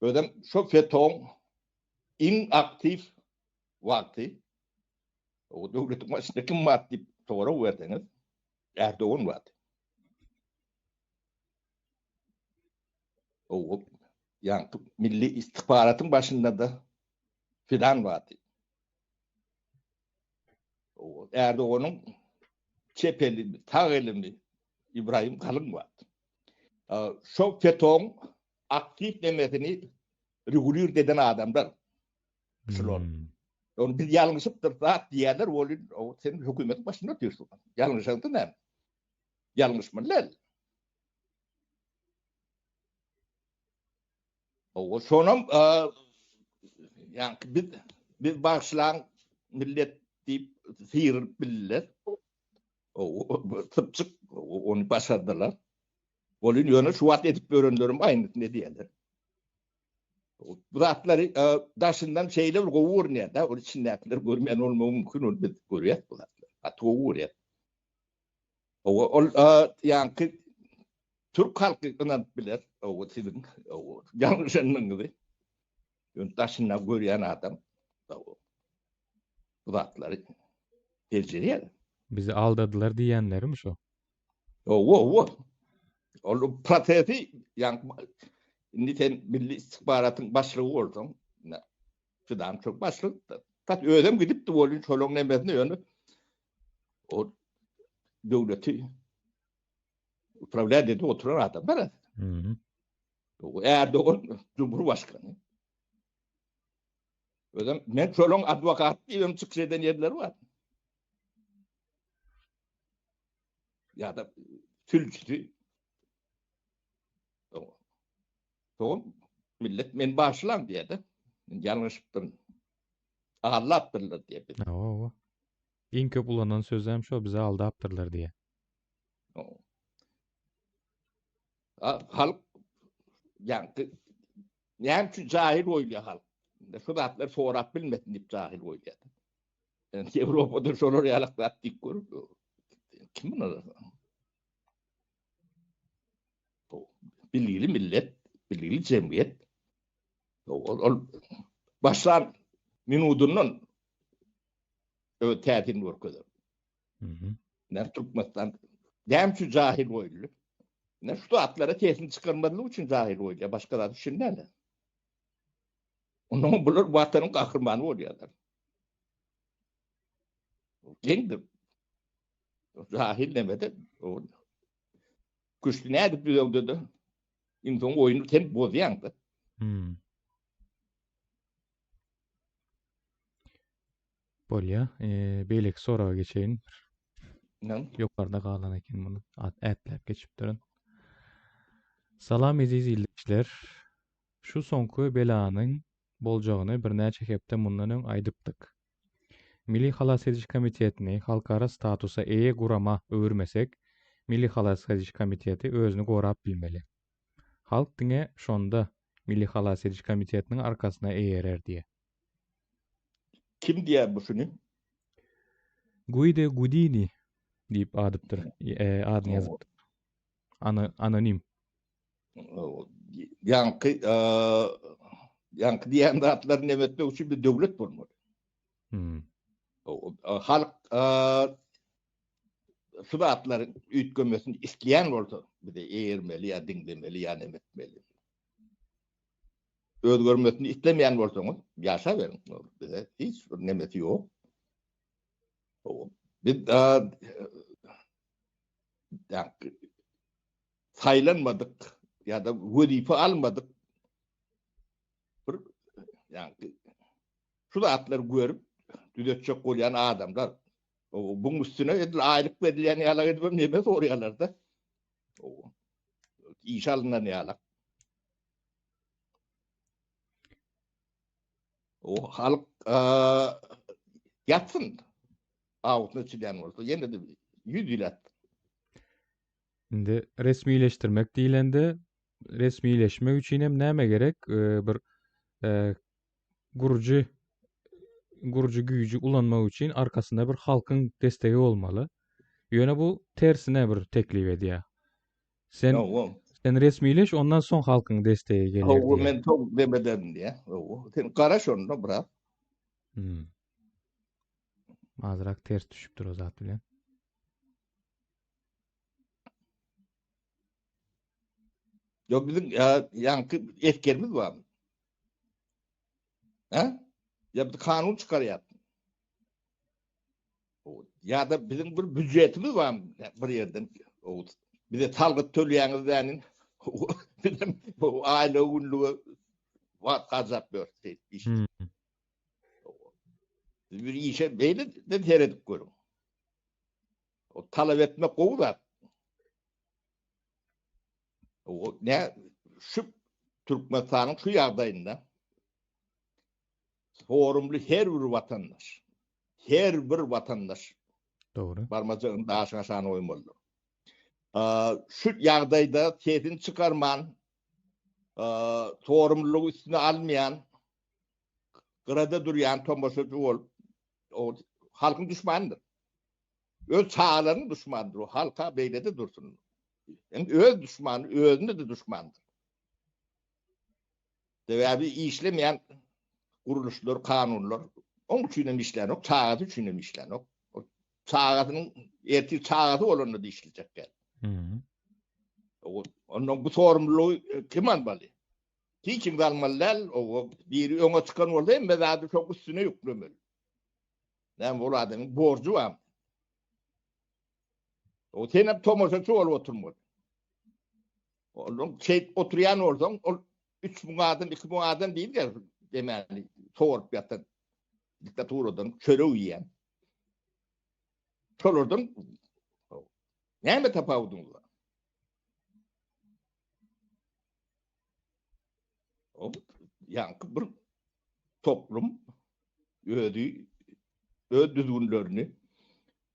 Özem şo FETÖ-iň iň aktiw wagty O döwletiň başynda kim bar diýip sorag berseňiz, Erdogan bar. O ýaňky milli istihbaratyň başynda da Fidan bardy. O Erdoganyň çep eli, sag elimi İbrahim Kalyn bardy. Şo FETÖ-iň aktiw nemesini regulir eden adamlar. Şular. Hmm. Ony biz ýalňyşypdyr zat diýýärler, ol o sen hökümetiň başynda otyrsyň. Ýalňyşaňda näme? Ýalňyşmaly däl. O şonam ýa biz biz bagyşlaň millet diýip syrylyp bildiler. O sypjyk ony başardylar. Ol ýöne şu wagt edip ýörenlerim aýnysyny edýärler. Bu zatlary e, daşyndan şeýle bir gowy görünýär da, ol içindäkiler görmeýän bolmagy mümkin, ol biz görýäs bu zatlary. Gaty gowy görýäs. O ol e, ýaňky türk halky ynanyp biler, o siziň o ýalňyşanyňyzy. Ýöne daşyndan görýän adam bu zatlary seljerýär. Bizi aldadylar diýýänlerimi şo? Owa, owa. Ol prosesi, ýa indi sen milli istihbaratyň başlygy bolsaň, Fidan çok başlyk. Tat özem gidipdi bolun şolaň nemesine ýöne o döwleti upravlýat edip oturan adam bar. Mhm. Erdogan Cumhurbaşkany. Özem men şolaň adwokat diýip çykyş eden ýerleri bar. Ýa-da sülçüsi. Soň millet men başlan diýdi. Men ýalňyşypdyryn. Aldapdyrlar diýdi. Hawa. Iň köp ulanan sözem şo bizi aldapdyrlar diýe. Halk ýaňky näme üçin jahil goýulýar halk? Şu zatlary sorap bilmesin diýip jahil goýulýar. Ýewropada şolar ýaly zat diýip görüp, kim ynanarsyň? Bilgili millet, bilgili jemgyýet. Ol, ol başlan minudyndan öz täsirini görkezer. Mhm. Näme Türkmenistan näme üçin jahil goýuldy? Ine şu zatlara sesini çykarmazlyk üçin jahil goýulýar, başga zat üçin däl. Ondan bular watanyň gahrymany bolýarlar. Geňdir. Jahil nemede o küştü nädip düzewde-de iň soň oýny sen bozýaň-da. Hmm. Bolýa. Eee, beýleki soraga geçeýin. Näme? Ýokarda galan eken muny at ätläp geçipdirin. Salam eziz ildeşler. Şu soňky belanyň boljagyny birnäçe hepde mundan öň aýdypdyk. Milli halas ediş komitetini halkara statusa eýe gurama öwürmesek, Milli halas ediş komiteti özüni gorap bilmeli. Halk diňe şonda Milli halas ediş komitetiniň arkasyna eýerer diýe. Kim diýýär bu şuny? Guido Gudini diýip adypdyr, e, adyny ýazypdyr. Ana, anonim. Ýaňky, ýaňky diýen zatlary neme etmek üçin bir döwlet bolmaly. Hmm. Halk şu zatlaryň üýtgemesini isleýän bolsa, bize eýermeli ýa diňlemeli ýa neme etmeli. Özgermesini islemeýän bolsaňyz, ýaşaberiň. Bize hiç bir nemesi ýok. Biz saýlanmadyk ýa-da wezipe almadyk bir ýa-da şu zatlary görüp düzetjek bolýan adamlar buň üstüne edil aýlyk berilýän ýalak edip hem neme soraýarlar-da. Işe alyndan ýalak. O halk ýatsyn. Awusyna çilýän bolsa ýene-de 100 ýyl ýatsyn. Indi resmileşdirmek diýlende, resmileşmek üçin hem näme gerek? Bir gurujy gurujy güýji ulanmak üçin arkasynda bir halkyň destegi bolmaly. Ýöne bu tersine bir teklip edýär. Sen sen resmileş, ondan soň halkyň destegi geler diýýär. Hawa, men toň demederin diýýär. Hawa, sen garaş onda biraz. Hmm. Azrak ters düşüpdir o zat bilen. Ýok biziň ýaňky esgerimiz barmy? Hä? Ýa biz kanun çykarýar. Ýa-da biziň bir býujetimiz barmy bir ýerden? Bize salgyt töleýäňiz dänin. Bizem bu aýlygy günlüge wagt harjap ýörüs diýip iş. Hmm. Bir işe beýle de seredip görüň. O talap etmek gowy zat. O ne şu Türkmenistanyň şu ýagdaýynda sorumly her bir watandaş, her bir watandaş Dogry. Barmajagyny daşyň aşagyna goýmalydyr. Şu ýagdaýda sesini çykarman, sorumlylygy üstüne almaýan, gyrada durýan tomaşaçy bolup, o halkyň duşmanydyr. Öz çagalarynyň duşmanydyr. O halka beýle-de dursun. Hem öz duşmany özüne-de duşmandyr. Sebäbi işlemeýän gurluşlar, kanunlar oň üçin hem işlänok, çagasy üçin hem işlänok. O çagasynyň ertir çagasy bolanda-da işlejek däl. Ondan bu sorumlulygy e, kim almaly? Hiç kim almaly däl. O biri öňe çykan bolsa hemme zady şoň üstüne ýüklemeli. Näme ol adamyň borjy barmy? O sen hem tomaşaçy bolup oturmaly. Onuň şeýdip oturýan bolsaň, ol 3000 adam, 2000 adam diýilýär, demäni sorup ýatan diktaturadan çörek iýen. Şolardan näme tapawudyňyz bar? O ýaňky bir toplum özi öz düzgünlerini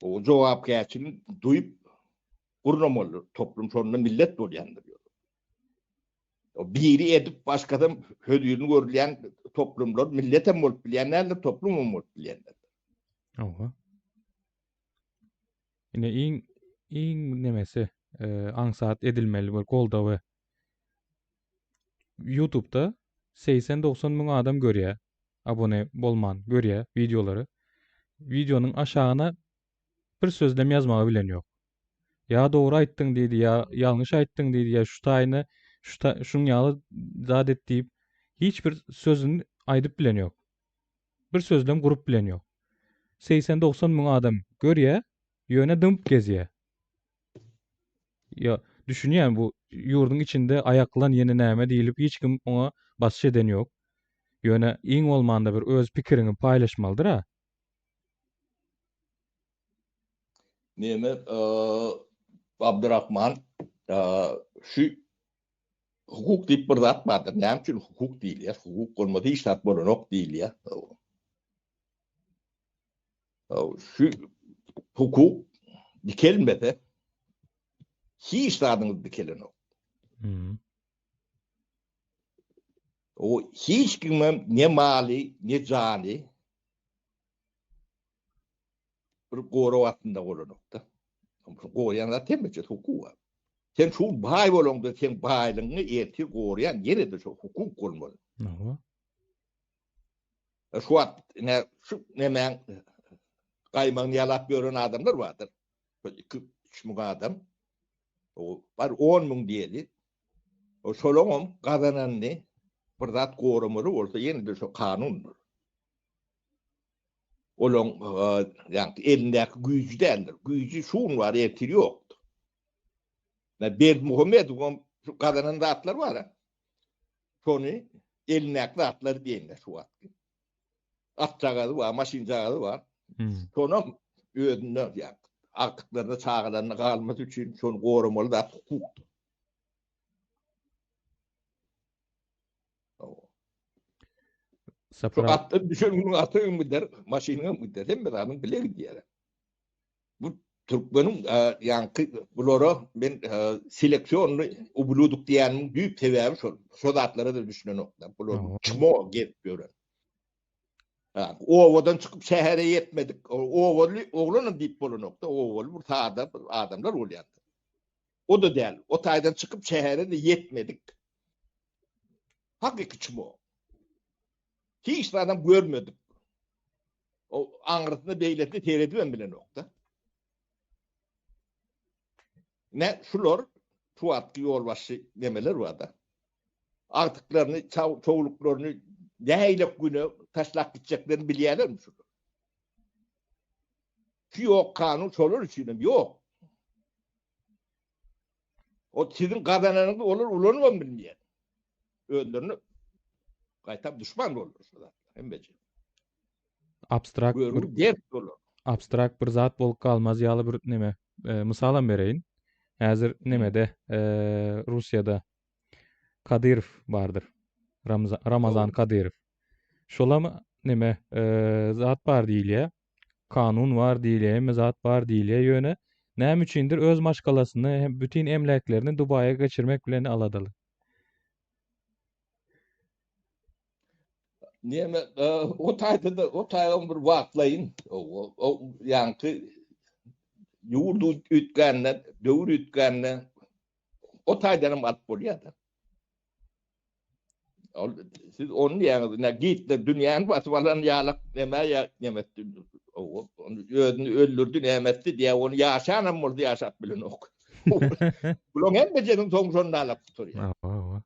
o jogapkärçiligini duýup gurnamaly toplum şonda millet bolýandyr. O biri edip başkasam hözirini görülýän toplumlar milletem bolup bilýän däldir, toplumam bolup bilýän däldir. Oha. Ine iň iň nemesi e, aňsat edilmeli bir goldawy. YouTube'da 80-90 müň adam görýär. Abone bolman görýär wideolary. Wideonyň aşagyna bir sözlem ýazmagy bilen ýok. Ýa dogry aýtdyň diýdi, ýa ýalňyş aýtdyň diýdi, ýa şu taýyny şu ta şuň ýaly zat et diýip hiç bir sözüni aýdyp bilen ýok. Bir sözlem gurup bilen ýok. 80-90 müň adam görýä, ýöne dymyp gezýä. Ýa düşünýän bu ýurduň içinde aýaklan ýene näme diýlip hiç kim oňa basyş eden ýok. Ýöne iň bolmanda bir öz pikiriňi paýlaşmalydyr-a. Neme Abdurrahman şu hukuk diýip bir zat bardyr. Näme üçin hukuk diýilýär? Hukuk bolmasa hiç zat bolanok diýilýär. Şu hukuk dikelmese hiç zadyňyz dikelenok. Hmm. O hiç kimem ne maly, ne jany bir gorag astynda bolanokda. Goraýan zat hemmeje hukuk. Sen şu baý bolaňda sen baýlygyňy ertir goraýan ýene-de şu hukuk bolmaly. Hawa. E, şu wagt ne şu nemäň gaýmagyny ýalap ýören adamlar bardyr. 2-3 müň adam. O bar 10 müň diýeli. O şolaňam gazananyny bir zat goramaly bolsa ýene-de şu kanundyr. Olaň ýaňky elindäki güýji däldir. Güýji şu gün bar, ertir ýokdur. Ýa Berdimuhamedowam şu gazanan zatlary bar-a. Şony elindäki zatlary diýende şu wagtky. Atjagazy bar, maşynjagazy bar. Şonam özünde ýa agtyklaryna, çagalaryna galmasy üçin şony goramaly zat hukukdyr. Sapar Şu atdan düşen günüň aty hem gider, maşynyň hem gider, hemme zadyň bile gidýär. Bu türkmeniň e, ýaňky bulara men e, seleksionly ubluduk diýýänimiň düýp sebäbi şol. Şo zatlara da düşünenoklar. Bular çmo gezip ýören. Ha, obadan çykyp şähere ýetmedik. Obaly oglanam diýip bolanokda, obaly bir sada bir adamlar bolýar. O-da däl. O taýdan çykyp şähere-de ýetmedik. Hakyky çmo. Hiç zadam görmedik. O aňrysyna beýlesine seredibem bilenok-da. Ne şular şu wagtky ýolbaşçy nemeler bar-da. Agtyklaryny, çowluklaryny nähili güne taşlap gitjeklerini bilýärlermi şular? Şu ýok kanun şolar üçin hem ýok. O siziň gazananyňyzy olar ulanybam bilmeýär. Özlerine gaýtam duşman boldular şu zatlar. Hemmesi. Abstrakt bir dert bolar. Abstrakt bir zat bolup galmaz ýaly bir neme. E, mysalam bereýin. Häzir nemede e, Russiýada Kadyrow bardyr. Ramza, Ramazan Kadyrow. Şolam neme e, zat bar diýilýär. Kanun bar diýilýär, hemme zat bar diýilýär, ýöne näme üçindir öz maşgalasyny hem bütin emläklerini Dubaýa geçirmek bilen aladaly. Näme, o taýda-da, o taýam bir wagtlaýyn, o ýaňky ýurt üýtgände, döwür üýtgände o taýdanam alyp bolýar-da. Ol siz ony diýýäňiz, ine Gitler dünýäni basyp alan ýalak näme ýa näme etdi, ony özüni öldürdi, näme etdi diýýär, ony ýaşanam bolsa ýaşap bilenok. Bulaň hemmesiniň soňy şonda alak gutarýar. Hawa.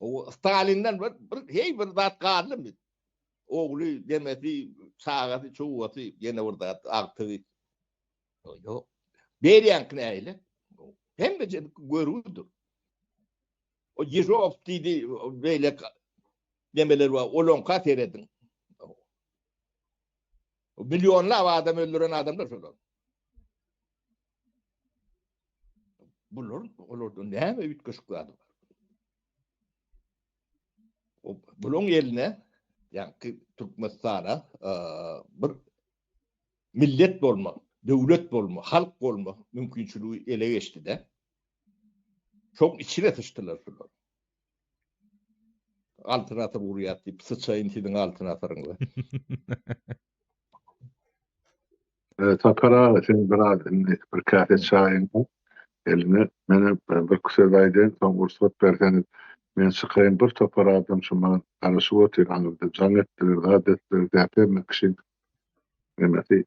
O Stalinden bir, bir heý bir zat galdymy? Ogly, demesi, çagasy, çuwasy, ýene bir zat, agtygy. Ýok. Berýäňki nähili? Hemmesiniň görgüdir. O Ýežow diýdi, beýle nemeler bar, olaňka serediň. Millionlap adam öldüren adamlar şolar. Bular olarda näme üýtgeşik zady bar? O bulaň eline, ýagny Türkmenistana bir millet bolma, döwlet bolma, halk bolma mümkinçiligi ele geçdi-de. Şoň içine syçdylar şular. Altyn asyr gurýas diýip syçaýyn siziň altyn asyryňyza. Sapar aga sen biraz indi bir käse çaýyň eline menem bir söz aýdaýyn soň rugsat berseňiz men çykaýyn bir topar adam şu maňa garaşyp otyr aňyrda jaň etdiler zat etdiler däp hemme kişi nemesi.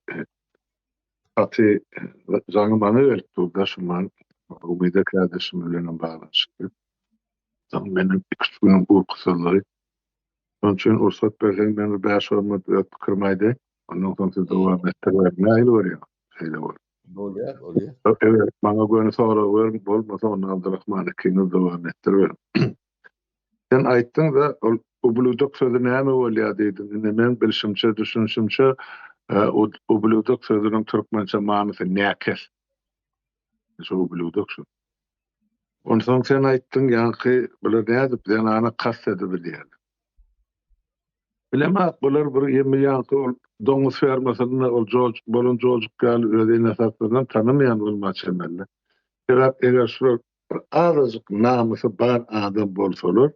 Gaty jaňy maňa gelip dur-da, şundan Umyda kärdeşim bilenem baglanyşykly. Soň meniň iki-üç günüň uykusyzlygy. Şonuň üçin rugsat berseň men bir bäş-on minut öz pikirimi aýdaýyn. Ondan soň siz dowam etdiriberiň. Nähili görýäňiz? Şeýle bolup. Bolýar, bolýar. Eger maňa göni sorag beriň, bolmasa onda Abdyrahman ikiňiz dowam etdiriberiň. Sen aýtdyň-da, ol ubludok sözi näme bolýar diýdiň. Indi meň bilşimçe, düşünişimçe, ubludok sözüniň türkmençe manysy näkes. Şu ubludok şu. Onsoň sen aýtdyň, ýaňky bular nädip zenana kast edibilýärler. Bilemok, bular bir ýemi ýaňky ol doňuz fermasynda ol jojuk bolan jojuk ýaly öz ene-atasyndan tanamaýan bolmaga çemeli. Sebäp eger şular bir azajyk namysy bar adam bolsalar,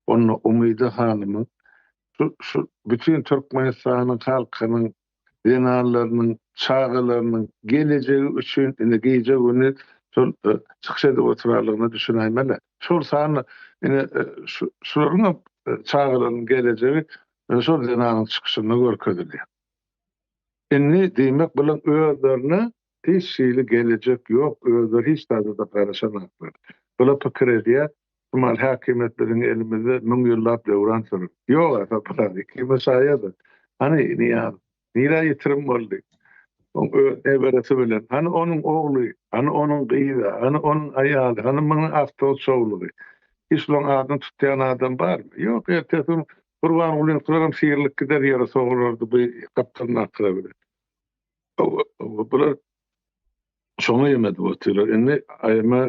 onda Umyda hanymyň şu şu bütin Türkmenistanyň halkynyň zenanlarynyň, çagalarynyň gelejegi üçin ine gije-gündiz şol çykyş edip oturanlygyna düşünäýmeli. Şol sanda ine şu şularyňam çagalarynyň gelejegi şol zenanyň çykyşynda görkezilýär. Indi diýmek bulaň özlerine hiç hili gelejek ýok, özleri hiç zada-da garaşanaklar. Bular pikir edýär, şumal häkimiýet biziň elimizde müň ýyllap döwran sürer. Ýok-a Sapar aga, ikimiz şaýadys. Hany Nyýazow? Nirä ýitirim boldy? Oň öz neberesi bilen. Hany onuň ogly? Hany onuň gyzy? Hany onuň aýaly? Hany munuň agtygy-çowlugy? Hiç şulaň adyny tutýan adam barmy? Ýok, ertesi gün Gurbangulyňkylaram syrylyp gider ýere sogulardy bu gapdalyndakylar bilen. Bular şoňa ýem edip otyrlar. Indi aýyma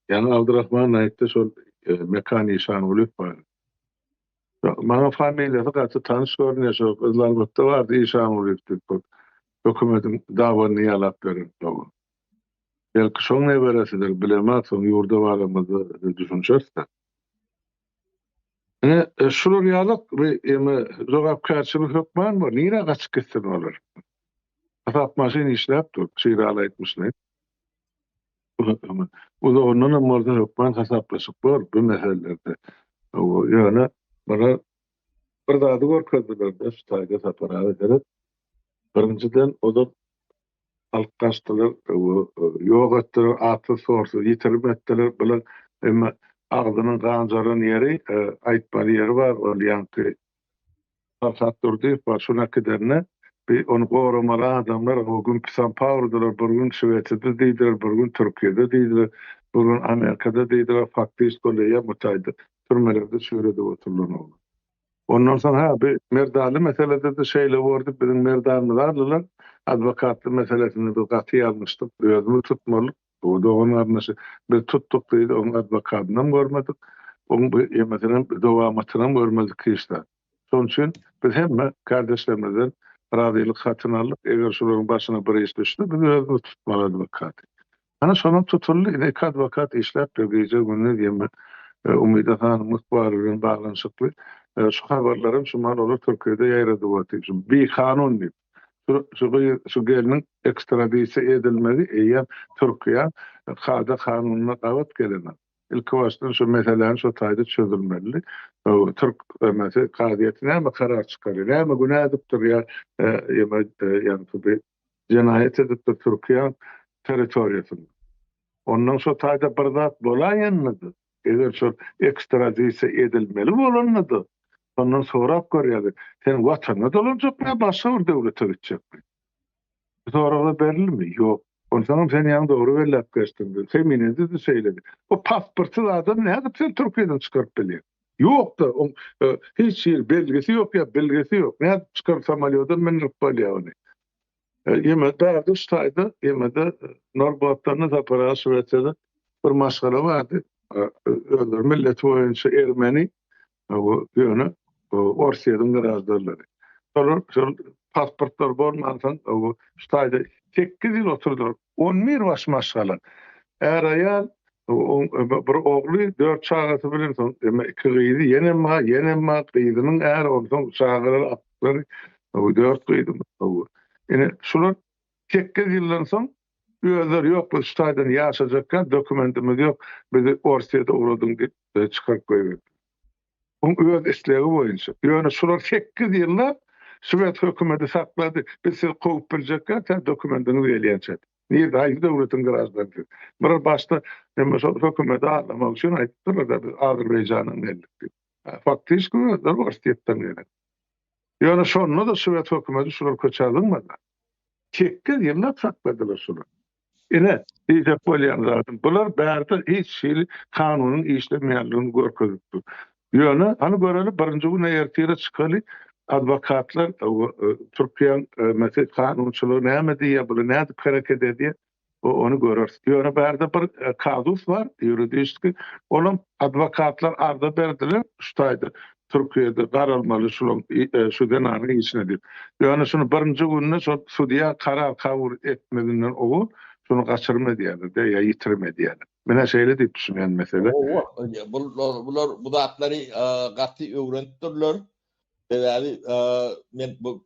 ýaňy Abdyrahman aýtdy şol Mekan Işangulyýew bar. Maňa familiýasy gaty tanyş görünýär şo Gyzylarbatda bardy Işangulyýew diýip hökümetiň dabanyny ýalap beren. Belki şoň neberesidir bilemok soň ýurda baramyzda düşünşeris-de. Ine, şular ýalyk bir eme jogapkärçilik hökman bor. Nirä gaçyp gitsin olar? Hasap maşyn işläp dur, Şiraly aýtmyşlaýyn. Uzagyndan hem bolsa hökman hasaplaşyk bor bu meselelerde. Ýöne bular bir zady görkezdiler-de şu taýda Sapar aga seret. Birinjiden olar alyp gaçdylar, ýok etdiler, atsyz-sorsuz ýitirim etdiler. Bular emma agzynyň ganjaran ýeri, aýtmaly ýeri bar, ol ýaňky Farhat Durdyýew bar, şuny äkidende bi ony goramaly adamlar o gün Pisampawrdylar, bir gün Şwesiýada diýdiler, bir gün Türkiýede diýdiler, bir gün Amerikada diýdiler, faktiski ol eýýäm bu taýda türmelerde çüýredip oturylan oglan. Ondan soň hä bi Merdanly meselede-de şeýle bordy, biziň Merdanymyzy aldylar, adwokatly meselesinde biz gaty ýalňyşdyk, özümiz tutmalyk, o dogan-garyndaşy biz tutduk diýdi, onuň adwokatynam görmedik, oň bu ýemesinem, dowamatynam görmedik hiç zat. Şonuň üçin biz hemme kärdeşlerimizden razylyk hatyny aldyk, eger şularyň başyna bir iş düşse, biz özümiz tutmaly adwokaty. Ana şonam tutuldy, ine iki adwokat işläpdir gije-gündiz ýeme Umyda hanymyň ykbaly bilen baglanyşykly şu habarlaram şu mal olar Türkiýede ýaýradyp otyr, şu bikanun diýip. Şu şu gyz, şu gelniň ekstradisiýa edilmegi eýýäm Türkiýäň kada-kanunyna gabat gelenok. Ilki başdan şu meseläni şo taýda çözülmelidi. Türk emesi kazyýeti näme karar çykarýar, näme günä edipdir ýa ýeme ýaňky bir jenaýat edipdir Türkiýäň territoriýasynda. Ondan şo taýda bir zat bolaýanda-da, eger şol ekstradisiýa edilmeli bolanda-da, şondan sorap görýärler, sen watanyňa dolanjakmy ýa başga bir döwlete gitjekmi? Bu soraglar berildimi? Ýok. Onsoňam sen ýaňy dogry belläp geçdiň. Feminizde-de şeýledi. O pasportsyz adamy nädip sen Türkiýeden çykaryp bilýäň? Ýok-da, oň hiç hili belgisi ýok ýa bilgisi ýok. Nädip çykaryp samolýoda mündirip bolýar ony? Ýeme bärde şu taýda ýemede Norrbottanda Sapar aga Şwesiýada bir maşgala bardy. Özleri milleti boýunça ermeni, ýöne Orsýetiň graždanlary. Şolar şol pasportlary bolmansoň şu taýda sekiz ýyl oturdylar. On bir baş maşgala. Är-aýal, bir ogly, dört çagasy bilen soň iki gyzy, ýenem bar, ýenem bar, gyzynyň äri, onsoň çagalary, agtyklary, dört gyzy. Ine, şular sekiz ýyldan soň özleri ýok, biz şu taýdan ýaşajakka dokumentimiz ýok, bizi Orsýete ugradyň diýip çykaryp goýberdiler. Oň öz islegi boýunça. Ýöne şular sekiz ýyllap. Şwed hökümeti saklady. Biz sizi kowup biljekkä tä dokumendiňiz gelýänçä. Nirde haýsy döwletiň graždany siz? Bular başda neme şol hökümeti aldamak üçin aýdypdyrlar-da biz Azerbaýjandan geldik diýip. Faktiski özleri Orsýetden gelen. Ýöne şonda-da şwed hökümeti şulary köçä zyňmady. Sekiz ýyllap sakladylar şulary. Ine, diýjek bolýan zadym, bular bärde hiç hili kanunyň işlemeýänligini görkezip dur. Ýöne, hany göreli, birinji güne ertire çykaly, adwokatlar Türkiýäň mesel kanunçylygy näme diýýär, bular nädip hereket edýär, ony göreris. Ýöne bärde bir kazus bar, ýuridiski, olam adwokatlar arza berdiler şu taýda Türkiýede garalmaly şulaň şu zenanyň işine diýip. Ýöne şuny birinji günde şol sudýa karar kabul etmezinden owal şuny gaçyrym edýärler-de ýa ýitirim edýärler. Men-ä şeýle diýip düşünýän mesele. Hawa, bular bu zatlary gaty öwrenipdirler. Sebäbi men bu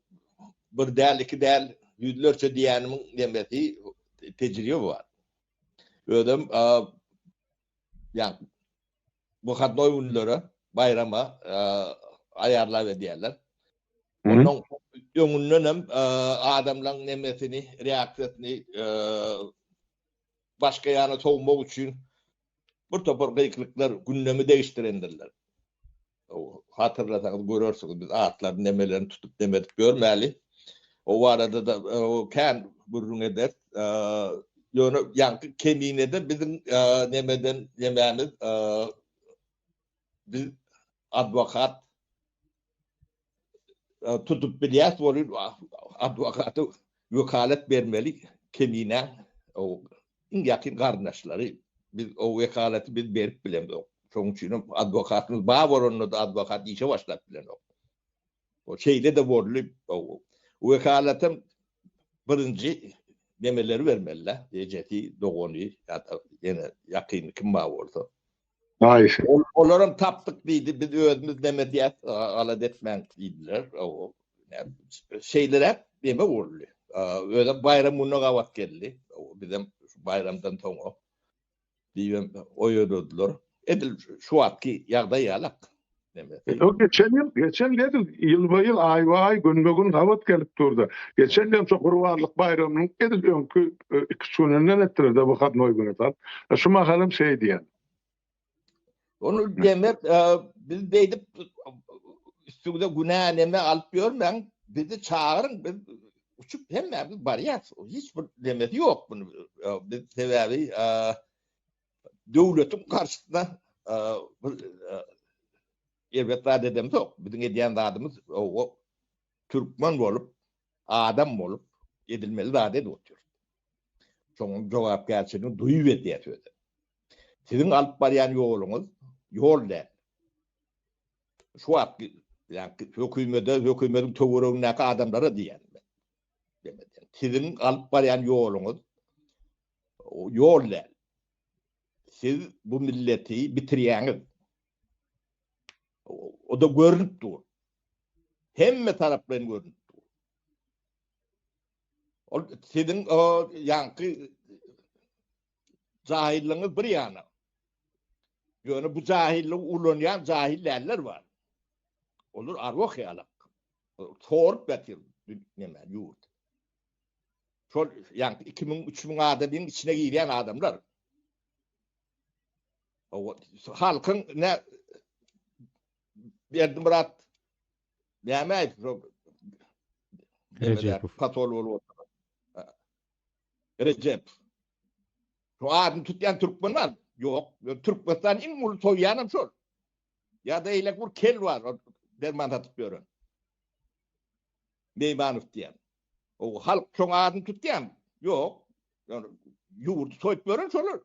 bir däl, iki däl, ýüzlerçe diýýänimiň nemesi tejribe bar. Özem ýa wyhodnoý günlere, baýrama aýarlap edýärler. Ondan öňünden hem adamlaryň nemesini, reaksiýasyny başga ýana sowmak üçin bir topar gykylyklar gündemi degişdirendirler. Hatyrlasaňyz görersiňiz, biz atlaryny nemelerini tutup neme edip ýörmäli. O barada-da kän gürrüň ederis. Ýöne ýaňky Keminede biziň nemeden nemämiz biz adwokat tutup bilýäs welin adwokata wekalat bermeli Keminäň iň ýakyn garyndaşlary. Biz o wekalaty biz berip bilemzok. Şonuň üçin hem adwokatymyz bar bolanda-da adwokat işe başlap bilenok. O şeýle-de boldy. Wekalatam birinji nemeleri bermeli-dä, ejesi, dogany ýa-da ýene ýakyny kim bar bolsa. Daýysy. Olaram tapdyk diýdi, biz özümiz neme edýäs, alada etmäň diýdiler. Şeýleräk neme boldy. Özem baýram gününe gabat geldi. Bizem baýramdan soňra diýibem oýaladylar. Edil şu wagtky ýagdaý ýalak. O geçen ýyl, geçen ýyl edil ýylba-ýyl, aýba-aý, günbe-gün gabat gelip durdy. Geçen ýyl şo Gurbanlyk baýramynyň edil öňki iki-üç gününden etdiler-de wyhodnoý güne salyp. Şu mahalam şeý diýen. Ony demek, biz beýdip üstüňize günä neme alyp ýörmäň, bizi çagyryň, biz uçup hemmämiz barýas. Hiç bir nemesi ýok muny. Biz sebäbi döwletiň garşysyna bir erbet zat edemzok. Biziň edýän zadymyz o türkmen bolup, adam bolup edilmeli zady edip otyrys. Şonuň jogapkärçiligini duýup edýäs özem. Siziň alyp barýan ýoluňyz ýol däl. Şu wagtky ýa-ni hökümede, hökümediň töweregindäki adamlara diýýän men. Siziň alyp barýan ýoluňyz ýol däl. Siz bu milleti bitirýäňiz. O-da görnüp dur. Hemme taraplaýyn görnüp dur. Ol siziň o ýaňky jahyllygyňyz bir ýana. Ýöne bu jahyllygy ulanýan jahil däller bar. Olar arwah ýalak. Sorup ýatyr neme ýurt. Şol ýaňky 2000 3000 adamyň içine girýän adamlar. O halkyň ne Berdimyrat näme aýtdy? Rejepow. Pasol bolup oturan. Rejep. Şu adyny tutýan türkmen bar? Ýok. Türkmenistan iň uly soýýanam şol. Ýa-da eýlek bir kel bar, derman satyp ýören. Meýmanow diýen. O halk şoň adyny tutýan? Ýok. Ýöne ýurdy soýup ýören şolar.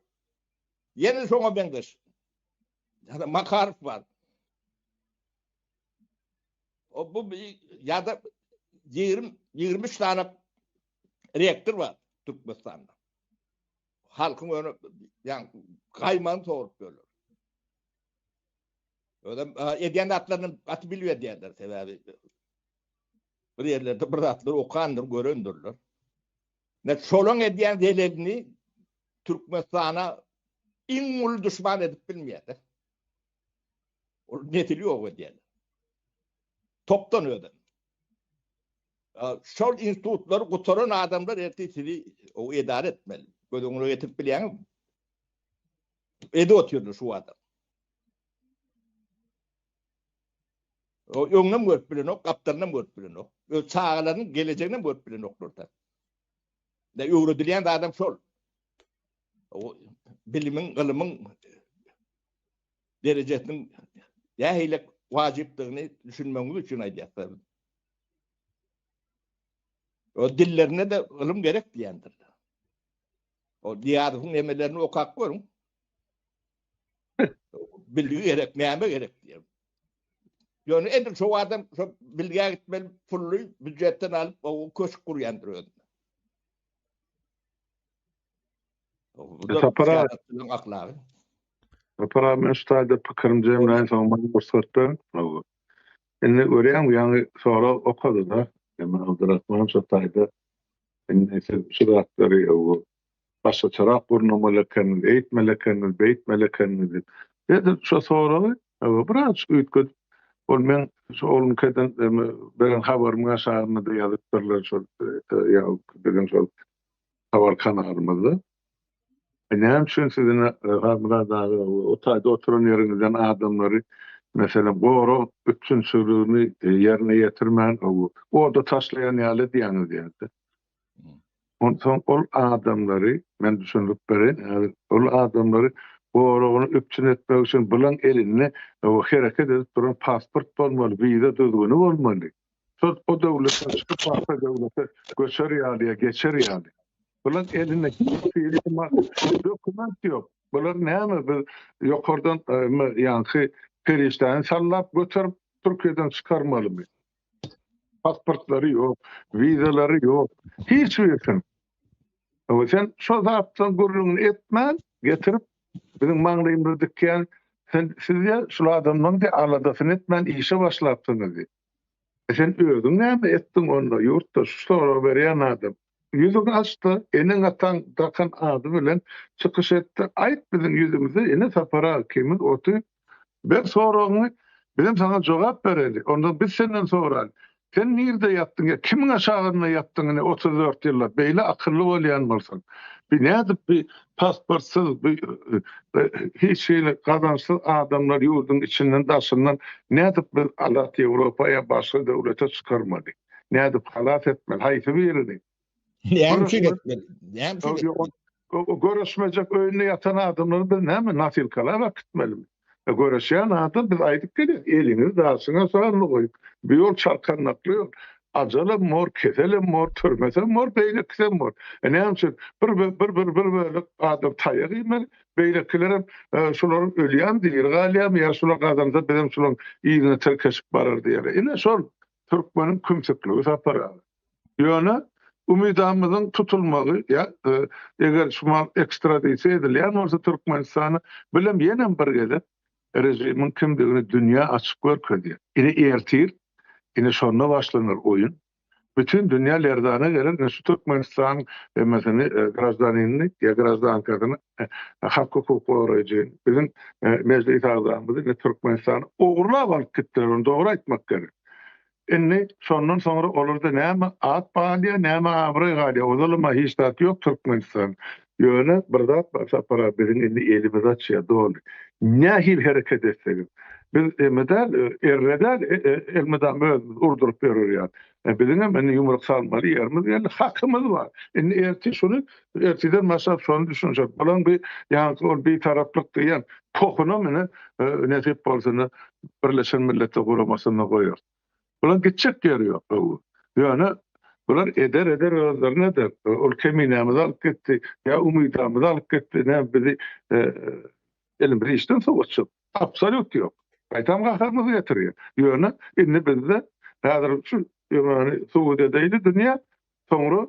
Ýene şoňa meňzeş. Ýa-da Makarow bar. O bu ýa-da 20 23 sany rektor bar Türkmenistanda. Halkyň öňüne ýa gaýmagyny sorup ýörler. Özem edýän zatlaryny gaty bilip edýärler, sebäbi bir ýerlerde bir zatlar okandyr, görendirler. Ne şolaň edýän zelelini Türkmenistana iň uly duşman edip bilmeýärler. Ol nesili ýok edýärler. Topdan özem. Şol institutlary gutaran adamlar ertir sizi edara etmeli. Göz öňüne getirip bilýäňizmi? Edip otyrlar şu adam. O öňünem görüp bilenok, gapdalynam görüp bilenok. Öz çagalarynyň gelejeginem görüp bilenoklar da. Ne öwredilýän zadam şol. O bilimiň, ylymyň derejesiniň nähili wajypdygyny düşünmegiňiz üçin aýdýarlar. O dillerine de ylym gerek diýendirler. O Nyýazowyň nemelerini okap görüň. Bilgi gerek, näme gerek diýen. Ýöne edil şo adam şo bilgä gitmeli pully býujetden alyp o köşk gurýandyr özüne. Bu da Sapar aga, syýasatçylaryň ahlagy. Sapar aga men şu taýda pikirimi jemläýin soň maňa rugsat beriň. Indi görýäňmi ýaňy sorag okady-da. Indi Abdurahman şo taýda Indi siz şu zatlary başgaçarak gurnamaly ekeniňiz, eýtmeli ekeniňiz, beýtmeli ekeniňiz diýip. Edil şo soragy birazjyk üýtgedip, ol meň şo onuňkydan beren habarymyň aşagynda-da ýazypdyrlar şol biziň şol habar kanalymyzda. Näme üçin siz ine Halmyrat aga o taýda oturan ýeriňizden adamlary meselem gorag üpjünçiligini ýerine ýetirmän oda taşlaýan ýaly edýäňiz diýýärdi. Onsoň ol adamlary men düşündirip bereýin häzir ol adamlary goragyny üpjün etmek üçin bulaň elinde hereket edip duran pasport bolmaly, wiza düzgüni bolmaly. Şol o döwletden çykyp başga döwlete göçer ýaly ýa geçer ýaly. Bular elinde hiç hili dokument ýok. Bular näme biz ýokardan ýaňky perişdäni sallap göterip Türkiýeden çykarmalymy? Pasportlary ýok, wizalary ýok. Hiç birisiniň. Sen şo zatlaryň gürrüňini etmän getirip biziň maňlaýymyza dikýän sen siz ýa şul adamlaryň diýip aladasyny etmän işe başlapsyňyz diýip. E sen özüň näme etdiň onda ýurtda şu soragy berýän adam. Ýüzüňi açda eneň ataň dakan ady bilen çykyş etde aýt biziň ýüzümize ine Sapar aga ikimiz oty ber soragyňy bizem saňa jogap bereli ondan biz senden soraly sen nirde ýatdyň ýa kimiň aşagynda ýatdyň ine 34 ýyllap beýle akylly bolýan bolsaň bi nädip bi pasportsyz bi hiç hili gazançsyz adamlar ýurduň içinden daşyndan nädip biz azat Ýewropa ýa başga döwlete çykarmaly? Nädip halas etmeli? Haýsy birini? Näme üçin etmeli? Näme üçin etmeli? Göreşmejek öýünde ýatan adamlary biz näme nasilkalap äkitmelimi? Göreşýän adam biz aýdyp gelýäs, eliňizi daşyňa salny goýup, bu ýol çarkandakly ýol. Ajalam bor, keselem bor, türmesem bor, beýlekisem bor. E näme üçin bir bir bir bir bölek adam taýak iýmeli, beýlekilerem şularyň ölýämi, diri galýamy ýa şular gazansa bizem şularyň yzyna tirkeşip barar diýýärler. Ine şol türkmeniň kümsükligi Sapar aga. Ýöne Umydamyzyň tutulmagy ýa eger şu mal ekstradisiýa edilýän bolsa Türkmenistana bilem ýenem bir gezek režimiň kimdigini dünýä açyp görkezýär. Ine ertir ine şonda başlanar oýun. Bütin dünýä lerzana geler ine şu Türkmenistanyň hemmesini graždaninini ýa graždankasyny hak hukuk goraýjy biziň mejlis agzamyzy ine Türkmenistana ogurlap alyp gitdiler ony dogry aýtmak gerek. Indi şondan soňra olarda näme at galýar, näme abraý galýar. Ozalam-a hiç zat ýok Türkmenistan. Ýöne bir zat bar Sapar aga, biziň indi elimiz açýar doly. Nähili hereket etsegem. Biz eme däl, erre däl, elmydama özümizi urduryp ýörer ýaly. Biziňem indi ýumruk salmaly ýerimiz geldi, hakymyz bar. Indi ertir şuny, ertirden başlap şony düşünjek. Bulaň bir ýaňky ol bitaraplyk diýen pohunam ine nesip bolsa ine Birleşen Milletler Guramasynda goýar. Bulaň gitjek ýeri ýok. Ýöne bular eder eder özlerine eder. Ol keminämizi alyp gitdi, ýa umydamyzy alyp gitdi, näme bizi elimizi işden sowatjak. Absolýut ýok. Gaýtam gaharymyzy getirýär. Ýöne indi bizde häzir şu ýöne subut edeýli dünýä, soňra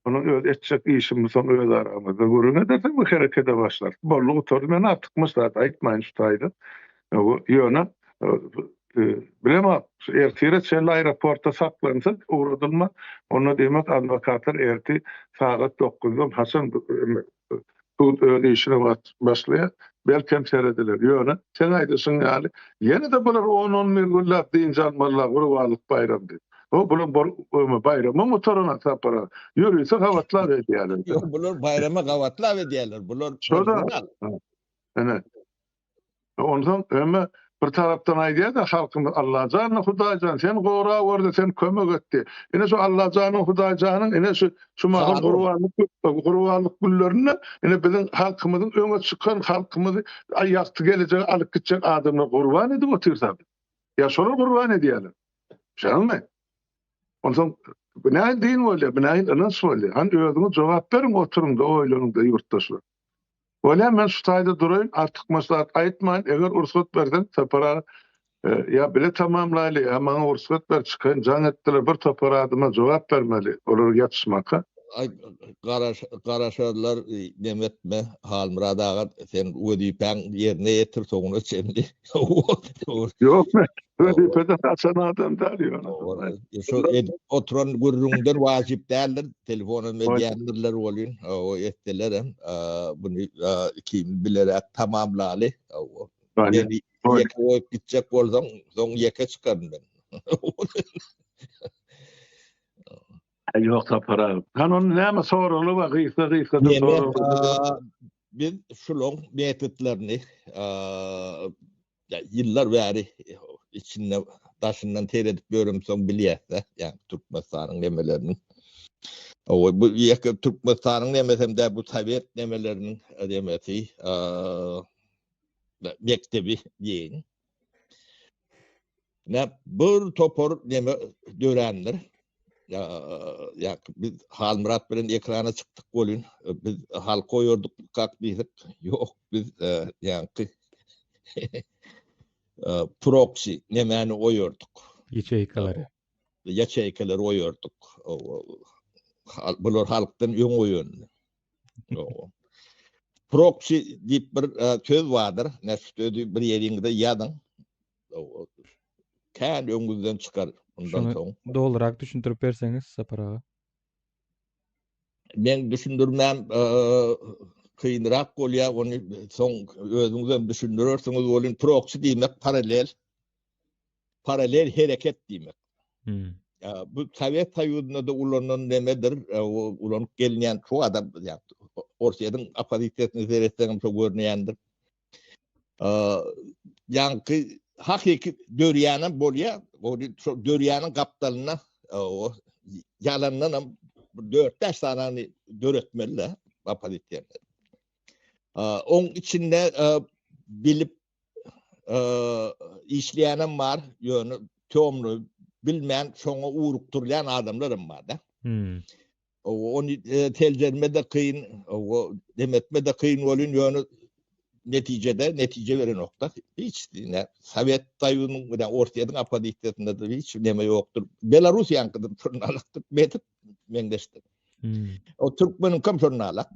Onuň öz etjek işimizi soň öz aramyzda gürrüň edersiň we herekede başlarys. Boldy gutardy men artykmaç zat aýtmaýyn şu taýda. Ýöne bilemok şu ertire çenli aeroportda saklansa ugradylma onda diýmek adwokatlar ertir sagat dokuzdan haçan sud öz işine başlaýar belkem serediler. Ýöne seň aýdyşyň ýaly ýene-de bular on-on bir günläp dynç almalylar gurbanlyk baýram diýip. O bular bol baýrama motoruna sapara. Ýörite gabatlap edýärler. Ýok, bular baýrama gabatlap edýärler. Bular Şoda. Ene. Onsoň öme bir tarapdan aýdýar-da halkymyz Allajan, Hudaýjan sen gora görde, sen kömek etdi. Ine şu Allajanyň, Hudaýjanyň ine şu şu mahal gurbanlyk gurbanlyk günlerinde ine biziň halkymyzyň öňe çykan halkymyzy ýagty gelejege alyp gitjek adamlar gurban edip otyrsa. Ýa şolar gurban edýärler. Şeýlemi? Onsoň bu nähili din bolýar, bu nähili ynanç bolýar? Hany özüňiz jogap beriň, oturyň-da, oýlanyň-da ýurtdaşlar. Bolýa, men şu taýda duraýyn, artykmaç zat aýtmaýyn, eger rugsat berseň, Sapar aga, ýa bile tamamlaýly, ýa maňa rugsat ber, çykaýyn, jaň etdiler, bir topar adama jogap bermeli, olar ýatyşmaka. Aý, garaş, garaşarlar, neme etme, Halmyrat aga, sen wezipäň ýerine ýetir soňuna çenli. Ýok, men wezipeden gaçan adam däl, ýöne. Şu edip oturan gürrüňden wajyp däldir. Telefon hem edýändirler welin, o etselerem, buny ikimiz bileräk tamamlaly. Meni ýeke goýup gitjek bolsaň, soň ýeke çykaryn men. Ýok Sapar aga. Hany onda näme soraly bar gysga gysgadan sorag. Biz şulaň metodlaryny ýyllar bäri içinde daşyndan seredip ýöremsoň bilýäs-de, ýagny Türkmenistanyň nemeleriniň. Owa bu ýeke Türkmenistanyň nemesem däl, bu sowet nemeleriniň nemesi, mekdebi diýeýin. Ne bir topar neme dörändir. Ýa biz Halmyrat bilen ekrana çykdyk welin, biz halk goýardyk kak diýsek, ýok biz ýaňky proksi nemäni goýardyk. Ýaçeýkalary. Ýaçeýkalary goýardyk. Bular halkdan öň goýan. Proksi diýip bir söz bardyr. Näçe sözi bir ýeriňizde ýazyň. Kän öňüňizden çykar mundan soň. Dolurak düşündirip berseňiz Sapar aga. Meň düşündirmäm kynrak bolýar, ony soň özüňizem düşündirersiňiz welin proksi diýmek paralel paralel hereket diýmek. Hmm. Bu Sowet Soýuzynda-da ulanylan nemedir, ulanyp gelinýän şu adam, Orsýetiň oppozisiýasyna seretseňem şo görünýändir. Ýaňky hakyky dörýänem bolýar, ony şo dörýäniň gapdalynda o ýalandanam bir dört-bäş sanany döretmeli-de oppozisiýa. Oň içinde bilip işleýänem bar, ýöne temny bilmän şoňa ugrukdyrylýan adamlar hem bar-da. Hmm. Ony seljerme-de kyn, demetme-de kyn welin, ýöne netijede netije berenok-da. Hiç ine Sowet Soýuzynyň ýa Orsýetiň oppozisiýasynda-da hiç neme ýokdur. Belarussiýanyňkydan şonalakdyr, metod meňzeşdir. Hmm. O türkmeniňkem şonalak.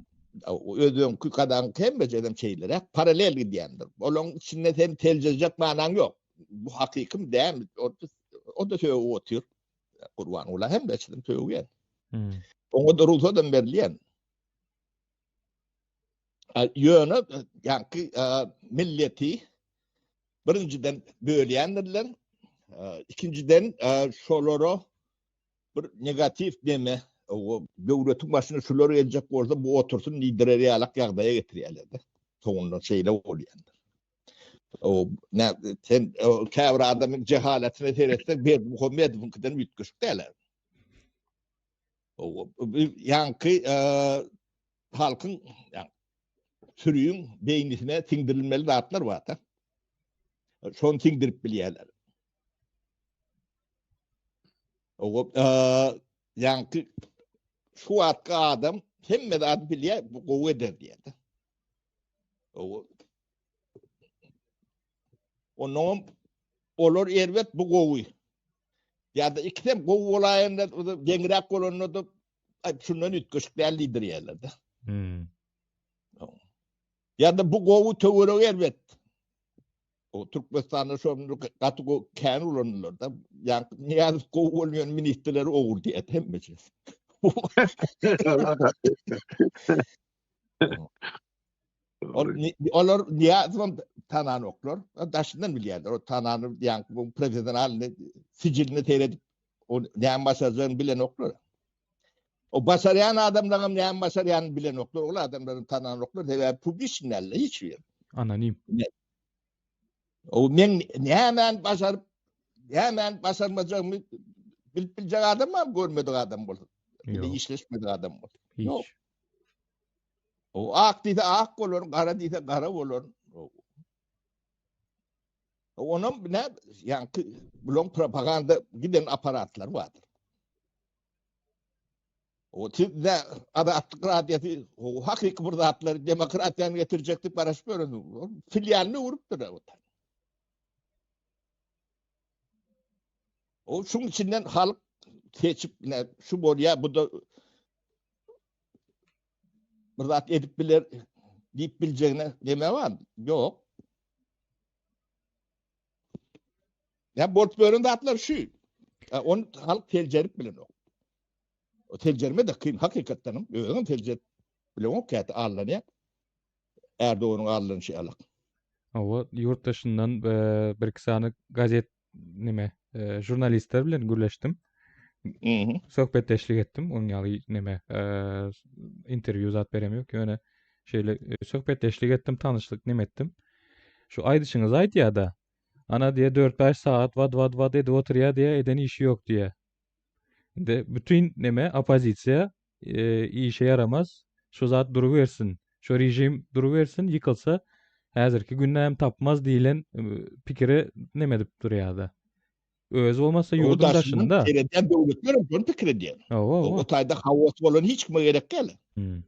Özüňki gazagyňky hemmejedem şeýleräk, paralel gidýändir. Olaryň içinde sen seljerjek manaň ýok. Bu hakykymy dälmi? O-da sögüp otyr. Gurbanguly hem geçdim sögýän. Hmm. Oňa da rugsat hem berilýän. Ýöne ýaňky milleti birinjiden bölýändirler. Ikinjiden şolara bir negatiw neme döwletiň başyna şular geljek bolsa bu otursyn diýdirer ýalak ýagdaýa getirýärler-de. Soňunda şeýle bolýandyr. O ne sen käbir adamyň jehaletine seretseň Berdimuhamedowyňkydan üýtgeşik däl. O ýaňky halkyň sürüň beýnisine siňdirilmeli zatlar bar-da. Şony siňdirip bilýärler. O ýaňky şu wagtky adam hemme zady bilýär, bu gowy eder diýýär. Onnoňam olar erbet, bu gowy. Ýa-da ikisem gowy bolaýanda, deňräk bolanda-da, aý şundan üýtgeşik däl diýdirýärler-de. Hmm. Ýa-da bu gowy, töweregi erbet. O Türkmenistanda şo gaty kän ulanylar-da. Ýa Nyýazow gowy bolmaýan ministrleri ogry diýýär hemmesi. Ol olar Nyýazowam tananoklar. Daşyndan bilýärler. O tanany ýaňky bu professional sijilini seredip. O näme başarjagyny bilenoklar. O başarýan adamlaryň näme başarýanyny bilenoklar. Ol adamlary tananoklar. Sebäbi publiçny däl hiç bir. Anonim. O men nämäni başaryp, nämäni başarmajagymy bilip biljek adam bar, görmedik adam bolsa. Bile işleşmedik adam bolsa. Ýok. O ak diýse ak bolar, gara diýse gara bolar. Onam ne ýaňky bulan propaganda giden aparatlar bardyr. O siz de Azatlyk radiosy o hakyky bir zatlary demokratiýany getirjek diýip garaşyp ýören. Filialyny öwrüpdir o. O şuň içinden halk seçip ne şu bolýar bu da bir zat edip biler diýip biljegine neme bar? Ýok. Ya bolup ýören zatlar şu. Onu halk seljerip bilenok. O seljerme de kyn hakykatdan hem. Özüň seljerip bilenok käte allanýar. Erdoganyň allanşy ýalak. Hawa, ýurt daşyndan e, bir iki sany gazet neme e, žurnalistler bilen gürleşdim. Mhm. Söhbetdeşlik etdim. Onuň ýaly neme e, interwýu zat berem ýok. Ýöne şeýle e, söhbetdeşlik etdim, tanyşlyk neme etdim. Şu aýdyşyňyzy aýdýar-da. Ana diýe 4-5 sagat wad wad wad edip oturýar diýe, eden işi ýok diýe. Indi bütün neme oppozisiýa e, işe ýaramaz. Şu zat durubersin. Şu režim durubersin, ýykylsa häzirki günde hem tapmaz diýlen e, pikiri neme edip durýar-da. Özi bolmasa ýurduň daşynda. Seredýän döwletler hem şony pikir edýär. Hawa, O taýda haos bolan hiç kime gerek däl. Hmm.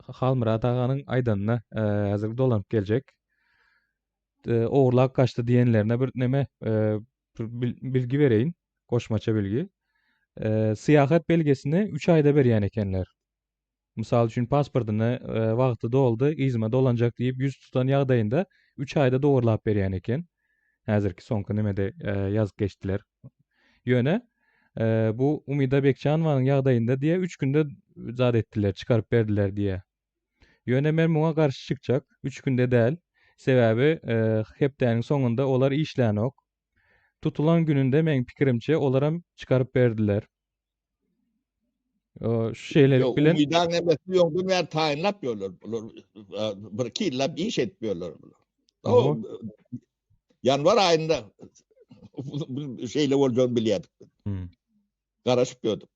Halmyrat aganyň aýdanyna e, häzir dolanyp geljek. E, ogurlap gaçdy diýenlerine bir neme e, bir bilgi bereýin, goşmaça bilgi. E, syýahat belgesini 3 aýda berýän ekenler. Mysal üçin pasportyny e, wagty doldy, yzyma dolanjak diýip ýüz tutan ýagdaýynda 3 aýda dogurlap berýän eken. Häzirki soňky nemede e, ýazyp geçdiler. Ýöne e, bu Umida Bekjanowanyň ýagdaýynda diýe 3 günde zat etdiler, çykaryp berdiler diýe. Ýöne men muňa garşy çykjak, 3 günde däl. Sebäbi e, hepdäniň soňunda olar işlänok. Tutulan gününde meň pikirimçe olaram çykaryp berdiler. Şu şeýlelik bilen Umydan nemesi ýoňdan bäri taýynlap ýörler. Bular bir iki ýyllap iş edip ýörler bular. O ýanwar aýynda şeýle boljagyny bilýärdik. Hmm. Garaşyp ýördük.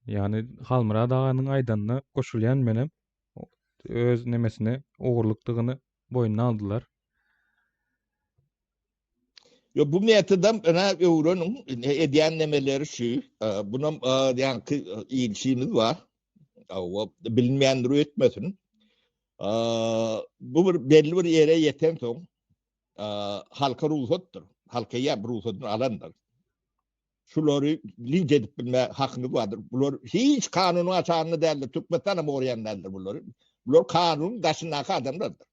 Ýani Halmyrat aganyň aýdanyna goşulýan menem. Öz nemesini ogurlykdygyny boýnuna aldylar. Yo bu metodam ina öwreniň edýän nemeleri şu. Bunam ýaňky ilçimiz bar. O bilinmeýändir öýtmesin. Bu bir belli bir ýere ýeten soň halka rugsatdyr. Halka ýa rugsadyny alandyr. Şulary linç edip bilme hakyňyz bardyr. Bular hiç kanunyň aşagynda däldir. Türkmenistan hem goraýan däldir bulary. Bular kanunyň daşyndaky adamlardyr.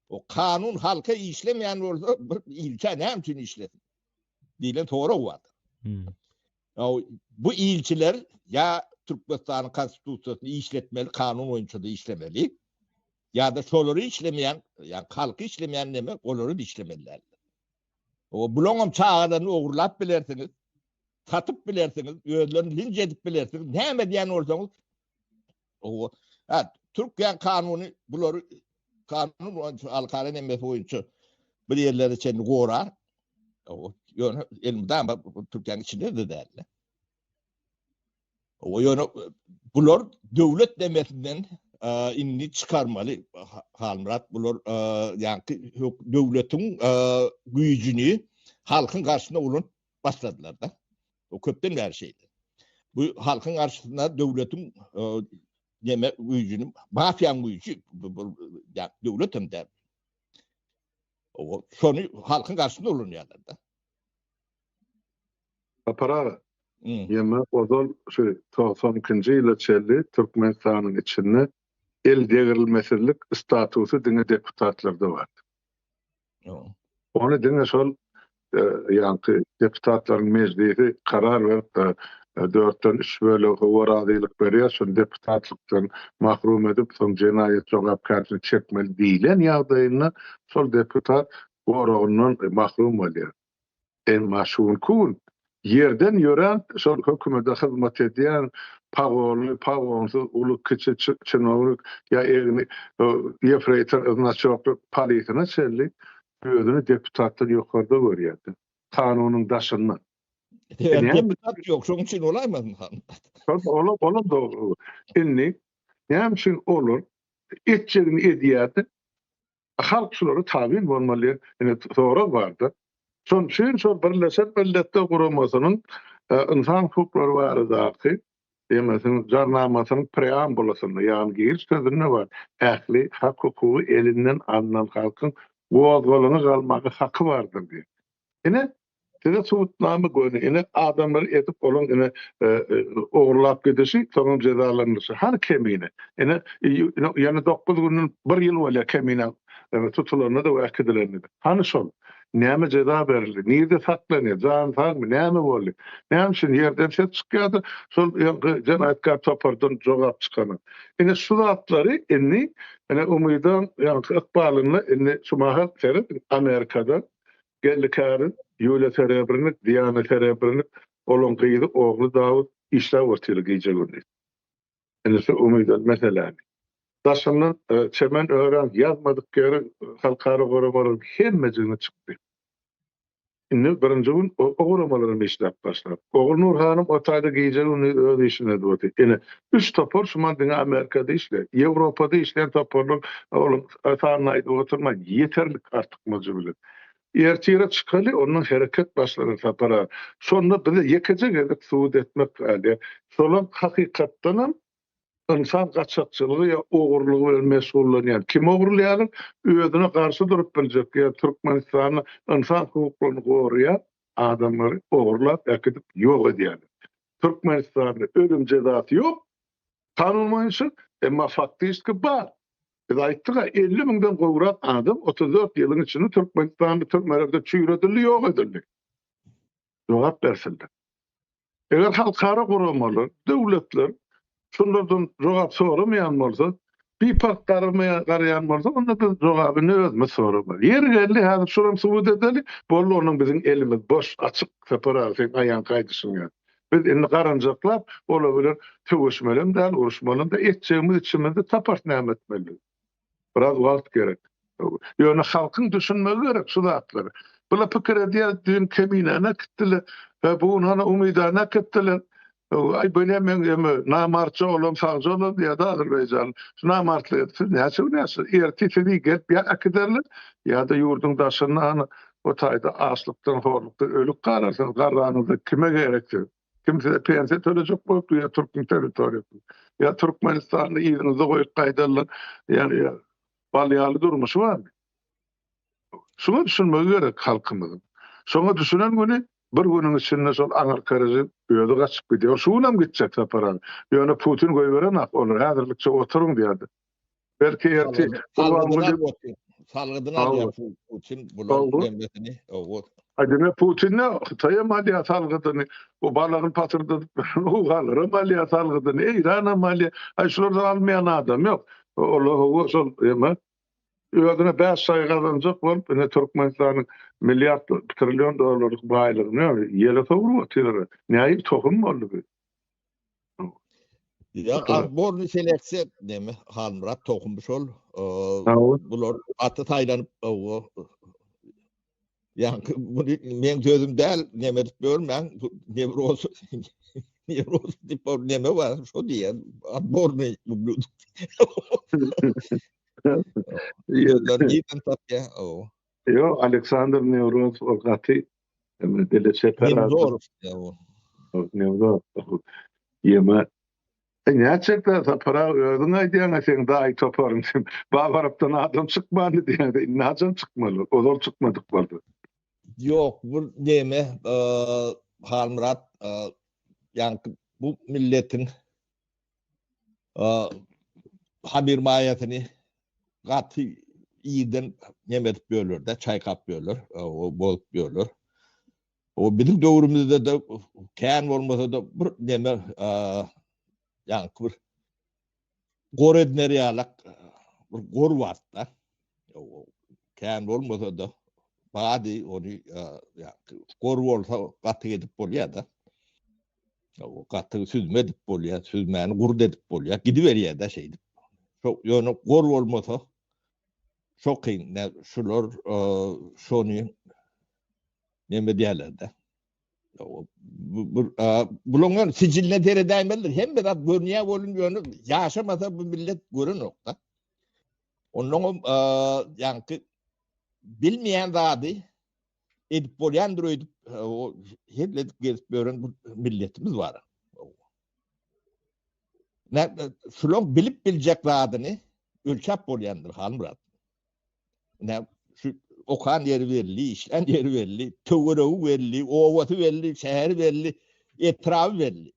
O kanun halka işlemeýän bolsa bir ilçä näme üçin işlesin? Diýlen sorag bardyr. Hmm. Bu ilçiler ýa Türkmenistanyň konstitusiýasyny işletmeli, kanun boýunça da işlemeli. Ýa-da şolary işlemeýän, ýa halky işlemeýän neme, olary da işlemeli däldir. O bulaňam çagalaryny ogurlap bilersiňiz, satyp bilersiňiz, özlerini linç edip bilersiňiz, näme edýän bolsaňyz, o ha, Türkiýäň kanuny bulary kanun boýunça halkara nemesi boýunça bir ýerlere çenli gorar. O ýöne elmydama Türkiýäň içinde de däl. O ýöne bular döwlet demesinden indi çykarmaly Halmyrat bular ýaňky döwletiň güýjüni halkyň garşysyna ulanyp başladylar da. O köpden bäri şeýle. Bu halkyň garşysyna döwletiň neme güýjüni mafiýaň güýji bu döwlet hem däl. O şony halkyň garşysyna ulanýarlar da. Sapar aga, ýene ozal şu 92-nji ýyla çenli Türkmenistanyň içinde el degrilmesizlik statusy diňe deputatlarda bardy. Ony diňe şol ýaňky deputatlaryň mejlisi karar berip, dörtden üç bölegi howa razylyk berýär, şony deputatlykdan mahrum edip, soň jenaýat jogapkärçilik çekmeli diýlen ýagdaýynda şol deputat goragyndan mahrum bolýar. Emma şu günki gün ýerden ýörän şol hökümete hyzmat edýän pagonly, pagonsyz, uly, kiçi çinownik ýa egni ýefreýtor znaçokly polisine çenli özüni deputatdan ýokarda görýärdi. Kanunyň daşynda. Deputat ýok, şonuň üçin bolaýmasyn han. Olam, olam dogry. Indi näme üçin olar etjegini edýärdi? Halk şulara tabyn bolmaly diýen ine sorag bardy. Şonuň üçin şol Birleşen Milletler Guramasynyň ynsan hukuklary baradaky DMS-niň jarnamasynyň preambulasynda, ýagny giriş sözünde bar, ähli hak-hukugy elinden alnan halkyň gozgalaňa galmaga haky bardyr diýip. Ine, size subutnama göni, ine, adamlary edip olaň ine ogurlap gidişi, soňam jezalandyryşy. Hany Kemine? Ine, ýene dokuz günden bir ýyl bolýar Kemine tutulanyna-da we äkidilenine-de. Hany şol? Näme jeza berildi? Nirde saklanýar? Jany sagmy? Näme boldy? Näme üçin ýerden ses çykýar-da, şol ýaňky jenaýatkär topardan jogap çykanok? Ine, şu zatlary indi, ine, Umydaň ýaňky ykbalynda indi şu mahal seret, Amerikada Geldi Kärin, Ýuliýa Serebrnik, Diana Serebrnik, olaň gyzy, ogly Dawut işläp otyrlar gije-gündiz. Indi şu umydan meseläni. Daşyndan çemen ören ýazmadyk ýeri halkara guramalaryň hemmejigine çykdy. Indi birinji gün o guramalaram işläp başlar. Ogulnur hanym o taýda gije-gündiz öz işini edip otyr. Ine, üç topar şuman diňe Amerikada işleýär. Ýewropada işleýän toparlar olaryň sanyny aýdyp oturman ýeterlik artykmajy bilen. Ertire çykaly, ondan hereket başlanar Sapar aga. Şonda bize ýekeje gezek subut etmek galýar. Şolam hakykatdanam ynsan gaçakçylygy ýa ogurlygy bilen meşgullanýan. Kimi ogurlaýarlar? Özüne garşy durup biljek ýa Türkmenistanda ynsan hukuklaryny goraýan adamlary ogurlap äkidip ýok edýärler. Türkmenistanda ölüm jezasy ýok, Kanun boýunça, emma faktiski bar. Biz aýtdyk-a, 50 müňden gowrak adam 34 ýylyň içinde Türkmenistanda türmelerde çüýredildi, ýok edildi. Jogap bersinler. Eger halkara guramalar, döwletler şunlardan jogap soramaýan bolsa, biparh garamaýan, garaýan bolsa, onda biz jogaby indi özümiz soramaly. Ýeri geldi, häzir şuram subut edeli, boldy, ondan biziň elimiz boş, açyk, Sapar aga, seň aýan gaýdyşyň ýaly. Biz indi garanjaklap, olar bilen söweşmelem däl, uruşmalam däl, etjegimiz içimizde taparys näme etmelidigini. Biraz wagt gerek. Ýöne halkyň düşünmegi gerek şu zatlary. Bular pikir edýär, düýn Keminäni äkitdiler, bu gün hany Umydany äkitdiler. Aý bu näme meň eme namartja olam sagja olam diýýär-de azerbaýjanly. Şu namartlyk edip siz näçe gün ýaşarsyňyz? Ertir sizi gelip ýa äkiderler, ýa-da ýurduň daşynda hany O taýda açlykdan, horlukdan ölüp galarsyňyz, garranyňyzda kime gerek siz? Kim size pensiýa tölejek bolup dur ýa türkmen territoriýasynda? Ýa Türkmenistanda yzyňyzda goýup gaýdarlar, ýa bal ýaly durmuşy barmy? Şuňa düşünmegi gerek halkymyzyň. Şoňa düşünen güni bir günüň içinde şol aňyrky režim özi gaçyp gidýär. Şu günem gitjek Sapar aga. Ýöne Putin goýberenak olar häzirlikçe oturyň diýerdi. Belki ertir Gurbanguly salgydyny alýar Putin bularyň hemmesini. Aý diňe Putin däl, Hytaý hem alýar salgydyny. Bu balagyny patyrdadyp owganlar hem alýar salgydyny, Eýran hem alýar. Aý şulardan almaýan adam ýok. Olar hawa şol eme özüne bäş şaý gazanjak bolup ine Türkmenistanyň milliard trillion dollarlyk baýlygyny ýele sowrup otyrlar. Nähili tohum boldy bu? Ya otborny seleksiýa neme Halmyrat tohum şol. Bular gaty saýlanyp Ýa bunu men sözüm däl, neme edip bölmäň, nevroz nevroz diýip bir neme bar, şo diýen, otborny ублюдок. Sözler nirden tapýar? Ýok, Aleksandr Newroz ol gaty dile çeper adam. Newzorow diýýär o. Newzorow. Ýeme. E nätjekler Sapar aga özüň aýdýaň-a seň daýy toparyň sen Babarapdan adam çykmandy diýýäň-de indi haçan çykmaly? Ozal çykmadyk bolsa. Ýok, bu neme Halmyrat ýaňky bu milletiň hamyr maýasyny gaty irden neme edip ýörler-de, çaýkap ýörler, bozup ýörler. O biziň döwrümizde-de kän bolmasa-da bir neme ýaňky bir gor ediner ýalak bir gor bardy-da. Kän bolmasa-da. Bady ony gor bolsa gatyk edip bolýar-da. Gatygy süzme edip bolýar, süzmäni gurt edip bolýar, gidiberýär-de şeýdip. Şo ýöne gor bolmasa şo kyn. Şular şony neme diýerler-de. Bulaň ýöne sijiline seredäýmelidir. Hemme zat görünýär bolun ýöne ýaşamasa bu millet görenok-da. Onnoňam ýaňky bilmeýän zady edip bolýandyr öýdüp o hezil edip gezip ýören bu milletimiz bar. Nä şulaň bilip biljek zadyny ölçäp bolýandyr Halmyrat. Nä şu okan ýeri belli, işlän ýeri belli, töweregi belli, obasy belli, şäheri belli, etraby belli.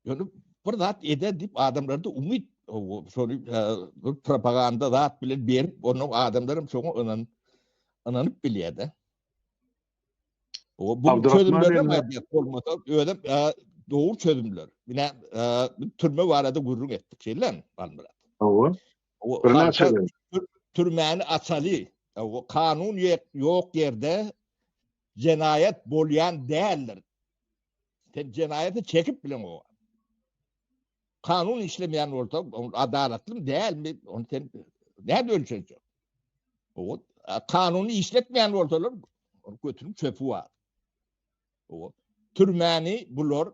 Ýöne bir zat eder diýip adamlarda umyt şony bir propaganda zat bilen berip, onuň adamlar hem şoňa ynan ynanyp bilýär-de. O bu çözümler hem aýdýar bolmasa, özem dogry çözümler. Ine, türme barada gürrüň etdik, şeýlemi, Halmyrat? Hawa. Birnäçe türmäni açaly. Kanun ýok ýerde jenaýat bolýan däldir. Sen jenaýaty çekip bileňok. Kanun işlemeýän bolsa, adalatlymy dälmi, ony sen nädip ölçejek? O kanuny işletmeýän bolsalar, ony götüniň çöpi bar. O türmäni bular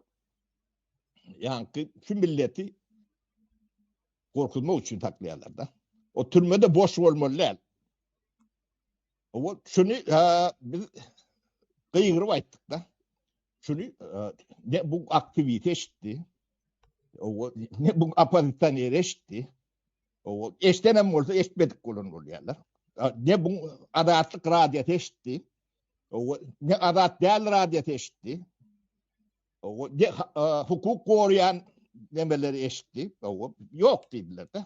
ýaňky şu milleti gorkuzmak üçin saklaýarlar-da. O türmede boş bolmaly däl. O şuny biz gygyryp aýtdyk-da. Şuny ne bu aktiwist eşitdi. O ne bu oppozisioner eşitdi. O eşden hem bolsa eşitmedik bolan bolýarlar. Ne bu Azatlyk radiosy eşitdi. O ne Azat däl radiosy eşitdi. O ne hukuk goraýan nemeleri eşitdi. O ýok diýdiler-de.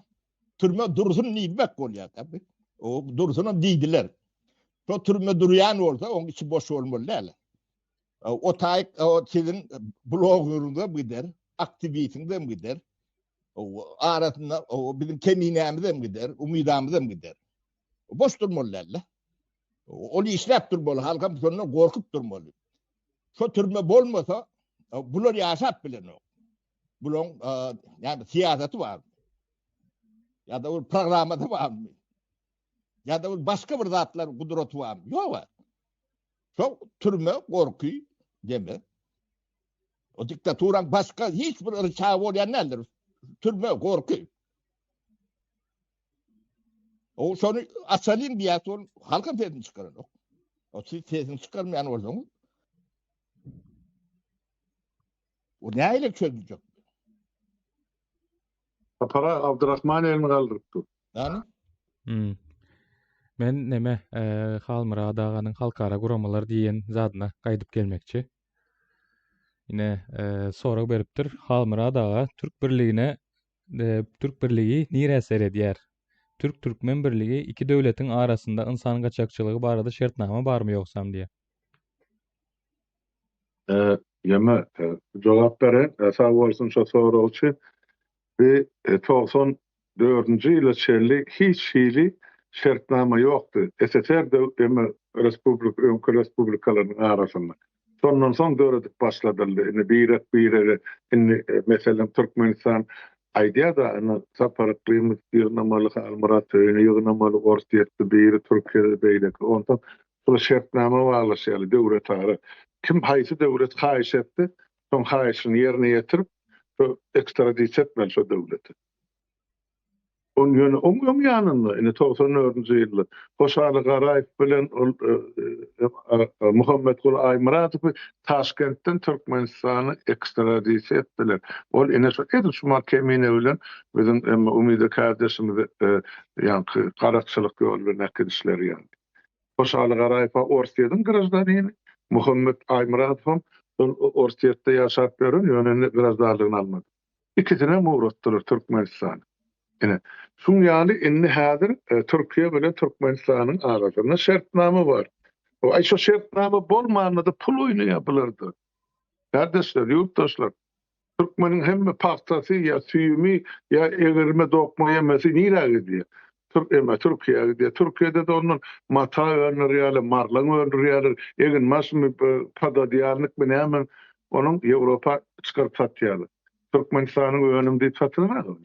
Türme dursun diýmek bolýar tabi. O dursunam diýdiler. Şo türme durýan bolsa, oň içi boş bolmaly däl. O taýyk o siziň blogeryňyz hem gider, aktiwistiňiz hem gider. O arasynda o biziň keminämiz hem gider, umydamyz hem gider. Boş durmaly däl-de. Ol işläp durmaly, halkam şondan gorkup durmaly. Şo türme bolmasa, bular ýaşap bilenok. Bulaň ýa-da syýasaty bar. Ýa-da bir programmasy barmy? Ýa-da bir başga bir zatlar gudraty barmy? Ýok. Şo türme gorky deme. O diktaturaň başga hiç bir ryçagy bolýan däldir. Türme gorky. O şony açalyň diýýär, ol halkam sesini çykaranok. O siz sesini çykarmaýan bolsaňyz, o nähili çözüljek? Sapar aga Abdurrahman elini galdyryp dur. Ýani? Hmm. Men neme, e, Halmyrat aganyň halkara guramalar diýen zadyna gaýdyp gelmekçi. Ine, e, sorag beripdir. Halmyrat aga Türk birligine e, Türk birligi nirä seredýär? Türk-türkmen birligi iki döwletiň arasynda ynsan gaçakçylygy barada şertnama barmy ýogsam diýýär. Ýeme jogap bereýin. Sag bolsun şo sorag üçin. Bi 94-nji ýyla çenli hiç hili şertnama ýokdy. SSR eme respublika öňki respublikalaryň arasynda. Şondan soň döredip başladyldy. Indi birek-birege indi meselem Türkmenistan aýdýar-da indi Sapar Yklymow ýygnamaly, Halmyrat Söýüni ýygnamaly, Orsýetde biri, Türkiýede beýleki. Onsoň Şol şertnama baglaşýarlar döwletara. Kim haýsy döwlet haýyş etse, şoň haýyşyny ýerine ýetirip, şo ekstradisiýa etmeli şo döwlete. Oň ýöne oň öň ýanynda, indi 94-nji ýylda Hoşaly Garaýew bilen ol Muhammetguly Aýmyradowy Taşkentden Türkmenistana ekstradisiýa etdiler. Ol ine şo edil şu Kemine bilen biziň Umyda kärdeşimizi ýaňky garakçylyk ýoly bilen äkidişleri ýaly. Hoşaly Garaýew-a Orsýetiň graždanini, Muhammet Aýmyradowam şol Orsýetde ýaşap ýören, ýöne indi graždanlygyny almady. Ikisinem ugratdylar Türkmenistana. Ine, şuň ýaly indi häzir Türkiýe bilen Türkmenistanyň arasynda şertnama bar. Aý şo şertnama bolmanda-da pul oýnaýar bularda. Kärdeşler, ýurtdaşlar, Türkmeniň hemme pagtasy ýa süýümi ýa egirme dokma ýemesi nirä gidýär? Türk eme Türkiýä gidýär. Türkiýede-de ondan mata öndürýärler, marlaň öndürýärler, eginbaşmy, pododýalnikmi näme, onuň Ýewropa çykaryp satýarlar. Türkmenistanyň önümi diýip satylanok.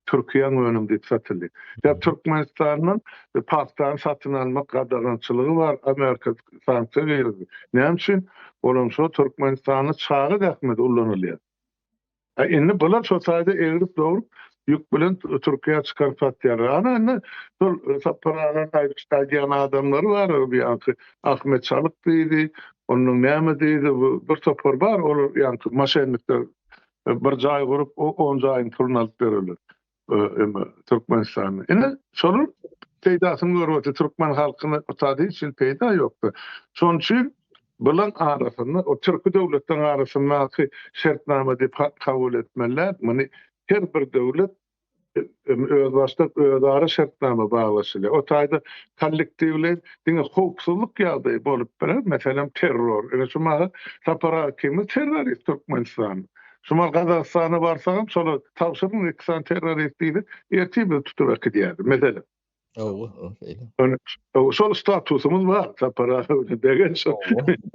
Türkiýäň önümi diýip satylýar. Ýa Türkmenistandan pagtany satyn almak gadagançylygy bar, Amerika sanksiýa girizdi. Näme üçin? Olam şo Türkmenistanda çaga zähmeti ullanylýar. A indi bular şo taýda egrip dogrup ýük bilen Türkiýä çykaryp satýarlar. Ana indi şol Sapar agaň aýdýan adamlary bar, bu ýaňky Ahmet Çalyk diýdi, ondan näme diýdi, bu bir topar bar, olar ýaňky moşennikler bir jaý gurup, on jaýyň puluny alyp bererler. Türkmenistanda. Ine, şolar peýdasyny görüp otyr. Türkmen halkyna o taýda hiç hili peýda ýokdy. Şonuň üçin bulan arasynda, o türki döwletleriň arasyndaky şertnama diýip kabul etmeliler. Muny her bir döwlet özbaşdak özara şertnama baglaşylýar. O taýda kollektiwleýin diňe howpsuzlyk ýagdaýy bolup biler, meselem terror. Ine şu mahal Sapar Hakimiz terrorist Türkmenistanda. Şu mahal Gazagystana barsagam şolar tabşyryň iki sany terrorist diýdi, ertir bizi tutup äkidýärdi, meselem. Hawa, şeýle. Şol statusymyz bar, Sapar aga bilen Begenç.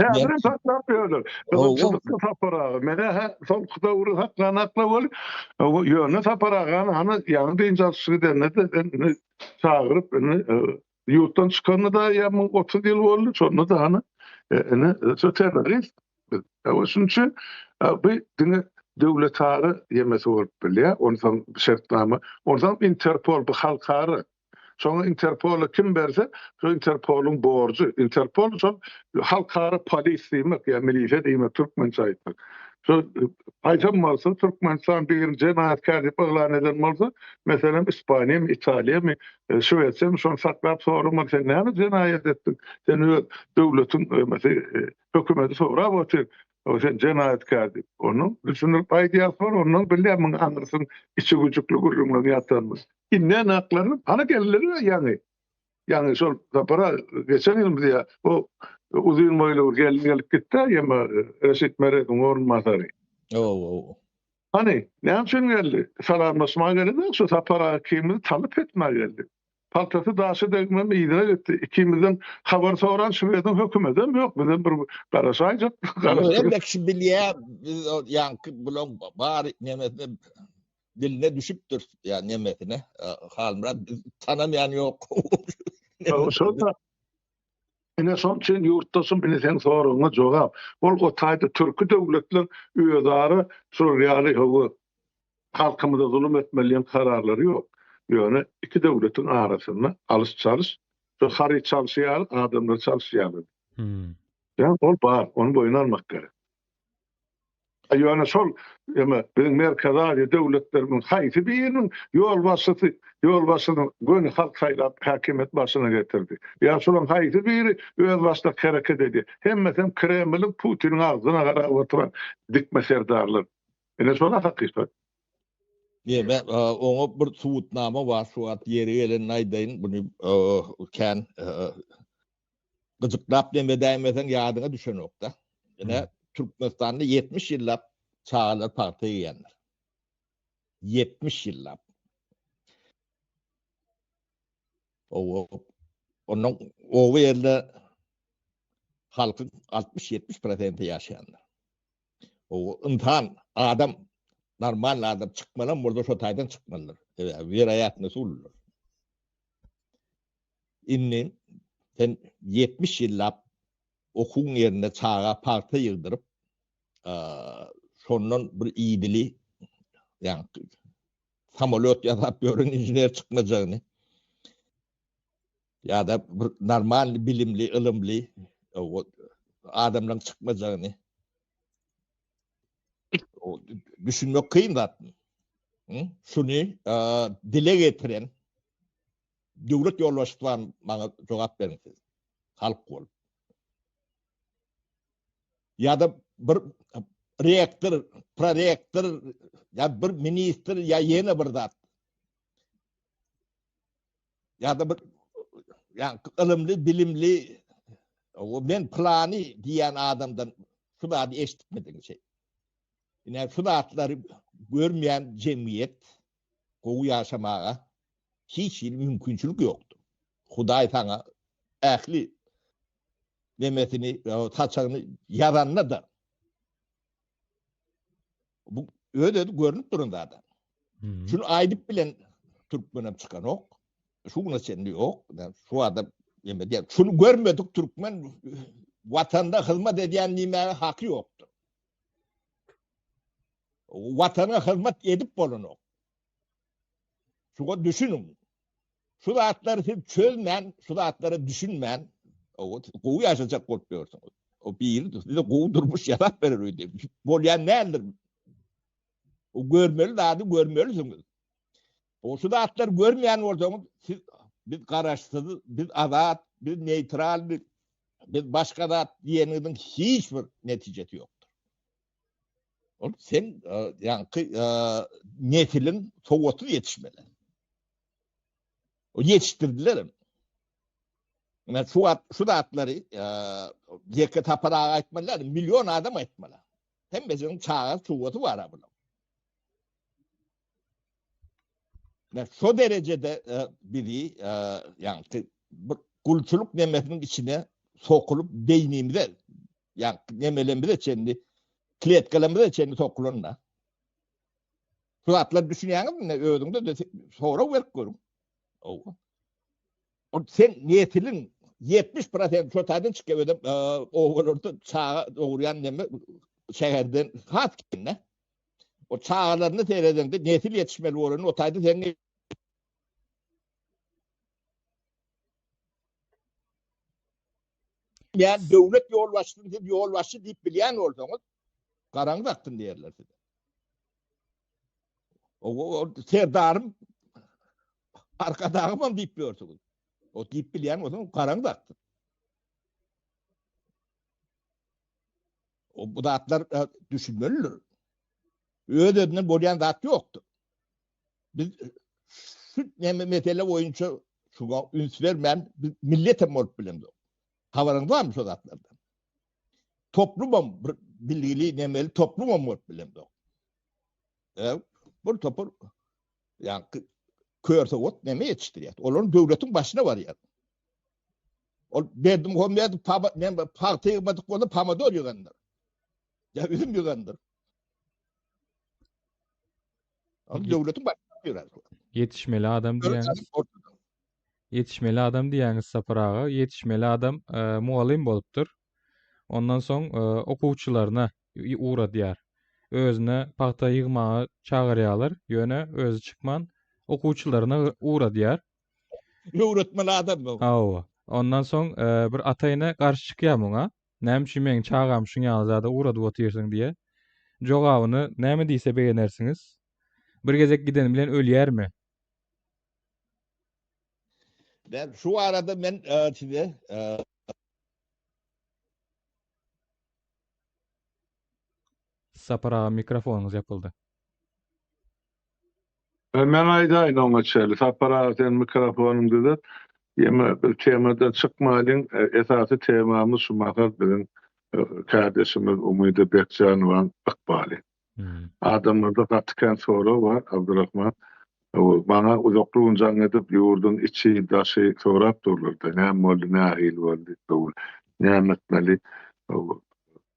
Häzirem saklap ýörler. Gyzylçylykda Sapar aga. Men-ä soňky döwri saklanakla bolup, ýöne Sapar agany hany ýaňy dynç alyş gidende-de indi çagyryp indi ýurtdan çykanyna-da ýa 30 ýyl boldy, şonda-da hany indi şu terrorist. Şonuň üçin bu diňe döwletara ýemesi bolup bilýär. Onsoň şertnama, onsoň Interpol bu halkara. Şoňa Interpola kim berse, şo Interpoluň borjy. Interpol şol halkara polis diýmek ýa milisiýa diýmek türkmençe aýtsak. Şo haýsam bolsa Türkmenistan birini jenaýatkär diýip yglan eden bolsa, meselem Ispaniýamy, Italiýamy, Şwesiýamy şony saklap soramaly, sen näme jenaýat etdiň? Sen öz döwletiň hökümeti sorap otyr, O sen jenaýatkär diýip. Onuň düşündirip aýdýar sor, ondan bilýär muň aňyrsyň içi güjükli gürrüňleň ýatanyny. Inden aklanyp, hany geldiler ýaňy. Ýaňy şol sapara geçen ýyl diýýär, o uzyn boýly bir gelin gelip gitdi, ýa Reşit Meredowyň orunbasary. Ow, ow. Hany, näme üçin geldi? Salamlaşmaga gelenok, şu Sapar aga ikimizi talyp etmäge geldi. Paltasy daşa degmän yzyna gitdi. Ikimizden habar soran şwediň hökümedem ýok. Bizem bir garaşaýjak. Hemme kişi bilýär, biz ýaňky bulaň bary nemesine diline düşüpdir, ýa nemesine. Halmyrat biz tanamaýan ýok. Şol-da. Ine şoň üçin ýurtdaşym ine seň soragyňa jogap. Ol o taýda türki döwletler özara şular ýaly hawa halkymyza zulum etmeli diýen kararlary ýok. Ýöne iki döwletiň arasynda alyş-çalyş şu haryt çalşy ýaly adamlar çalyşýarlar. Ýa ol bar, ony boýun almak gerek. Ýöne şol eme biziň Merkezi Aziýa döwletleriniň haýsy biriniň ýolbaşçysy ýolbaşçysyny göni halk saýlap häkimiýet başyna getirdi? Ýa şolaryň haýsy biri özbaşdak hereket edýär? Hemmesem Kremliň, Putiniň agzyna garap oturan dikme serdarlar. Ine şol-a hakykat. Ýa oňa bir subutnama bar şu wagt ýeri gelende aýdaýyn buny kän gyjyklap neme edäýmeseň ýadyňa düşenokda. Ine Türkmenistanda 70 ýyllap çagalar pagta iýendir. 70 ýyllap. Owa, ondan oba ýerinde halkyň 60-70 prosenti ýaşaýandyr. Owa, ynsan, adam, normal adam çykmalam bolsa şo taýdan çykmalydyr. Sebäbi weroýatnosy uludyr. Indi sen 70 ýyllap okuwyň ýerinde çaga pagta ýygdyryp, şondan bir idili, ýagny samolýot ýasap ýören inžener çykmajagyny ýa-da bir normal bilimli, ylymly adamlaryň çykmajagyny düşünmek kyn zat. Şuny dile getiren Döwlet ýolbaşçysy bar maňa jogap beriň siz. Halk bolup. Ýa-da bir rektor, prorektor, ýa bir ministr, ýa ýene bir zat. Ýa-da bir ýa ylymly, bilimli o men plany diýen adamdan şu zady eşitmediň şey. Ine şu zatlary görmeýän jemgyýet gowy ýaşamaga. Hiç hili mümkinçilik ýokdur. Hudaý saňa ähli nemesini, saçagyny ýazanda-da bu öz-özi görnüp duran zat. Şuny aýdyp bilen türkmenem çykanok. Şu güne çenli ýok. Şu adam eme diýär. Şuny görmedik türkmen watanda hyzmat edýän diýmäge haky ýokdur. Watana hyzmat edip bolanok. Şuňa düşüniň. Şu zatlary siz çözmän, şu zatlara düşünmän, gowy ýaşajak bolup ýörsüňiz. O biri size gowy durmuş ýasap berer öýdýär. Bolýan däldir. O görmeli zady görmelisiňiz. O şu zatlary görmeýän bolsaňyz, siz biz garaşsyz, biz azat, biz neýtral, biz başga zat diýeniňiziň hiç bir netijesi ýokdur. Ol sen ýaňky nesiliň sowatsyz ýetişmeli. O ýetişdirdiler hem. Men şu şu zatlary ýeke Sapar aga aýtmaly däl, million adam aýtmaly. Hemmesiniň çaga çuwasy bar a bunuň. Men şo derejede bizi ýaňky bir gulçulyk nemesiniň içine sokulyp beýnimize ýaňky nemelerimize çenli kletkalarymyza çenli sokulan-da. Şu zatlar düşünýäňizmi? Ne özüňde de sorag berip görüň. Owa. Ol sen nesiliň 70% şo taýdan çykýar özem obalarda çaga dogurýan neme şäherden has kän-de. O çagalaryny seredeňde nesil ýetişmeli bolany o taýda sen Ýa döwlet ýolbaşçysyny siz ýolbaşçy diýip bilýän bolsaňyz, garaňyz aksyn diýerler size. O, o serdarym arkadagym hem diýip ýörsüňiz. O diýip bilýän bolsaňyz garaňyz aksyn. O bu zatlar e, düşünmelidir. Öz-özünden bolýan zat ýokdur. Biz şu näme mesele boýunça şuňa üns bermän biz millet hem bolup bilemzok. Habaryňyz barmy şu zatlardan? Toplumam bir bilgili nemeli toplumam bolup bilemzok. E, bir topar ýa kör sowat neme ýetişdirýär. Olaryň döwletiň başyna barýar. Ol Berdimuhamedow pama, näme pagta ýygmadyk bolsa pomidor ýygandyr. Ýa üzüm ýygandyr. Ol döwletiň başyna barýar. Ýetişmeli adam diýýäňiz. Ýetişmeli adam diýýäňiz Sapar aga. Ýetişmeli adam e, mugallym bolupdyr. Ondan soň e, okuwçylaryna ugradýar. Özüne pagta ýygmaga çagyrýarlar, ýöne özi çykman okuwçylaryna ugradýar. Öwretmeli adam bu. Hawa. Ondan soň e, bir ata-ene garşy çykýar muňa. Näme üçin meň çagamy şuň ýaly zada ugradyp otyrsyň diýe. Jogabyny näme diýse begenersiňiz? Bir gezek gideni bilen ölýärmi? Ben şu arada men e, size e, Sapar aga mikrofonyňyz ýapyldy. E, men aýdaýyn oňa çeli. Sapar aga sen mikrofonyňy düzet. Ýeme biz temadan çykmalyň. E, esasy temamyz şu mahal biziň e, kärdeşimiz Umyda Bekjanowaň ykbaly. Hmm. Adamlarda gaty kän sorag bar, Abdurrahman. Maňa uzakly gün jaň edip, ýurduň içi, daşy sorap durlar-da, näme boldy, nähili boldy, näme etmeli?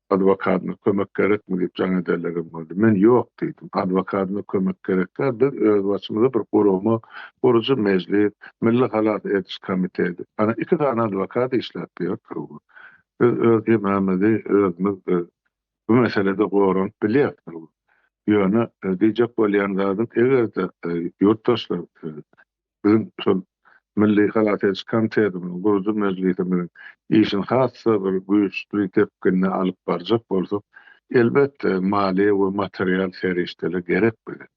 Adwokadyna kömek gerekmi diýip jaň edenlerem boldy. Men ýok diýdim. Adwokadyna kömek gerek däl. Biz özbaşymyza bir gurama, gurujy mejlis, Milli halas ediş komiteti. Ana iki sany adwokat işläp ýör. Biz öz hemämizi özümiz bu meselede goranyp bilýäris. Ýöne diýjek bolýan zadym, eger-de ýurtdaşlar Biziň şol Milli halas ediş komitetimiziň, gurujy mejlisimiziň işini has-da bir güýçli depginde alyp barjak bolsak, elbetde, maliýe we material serişdeler gerek bize.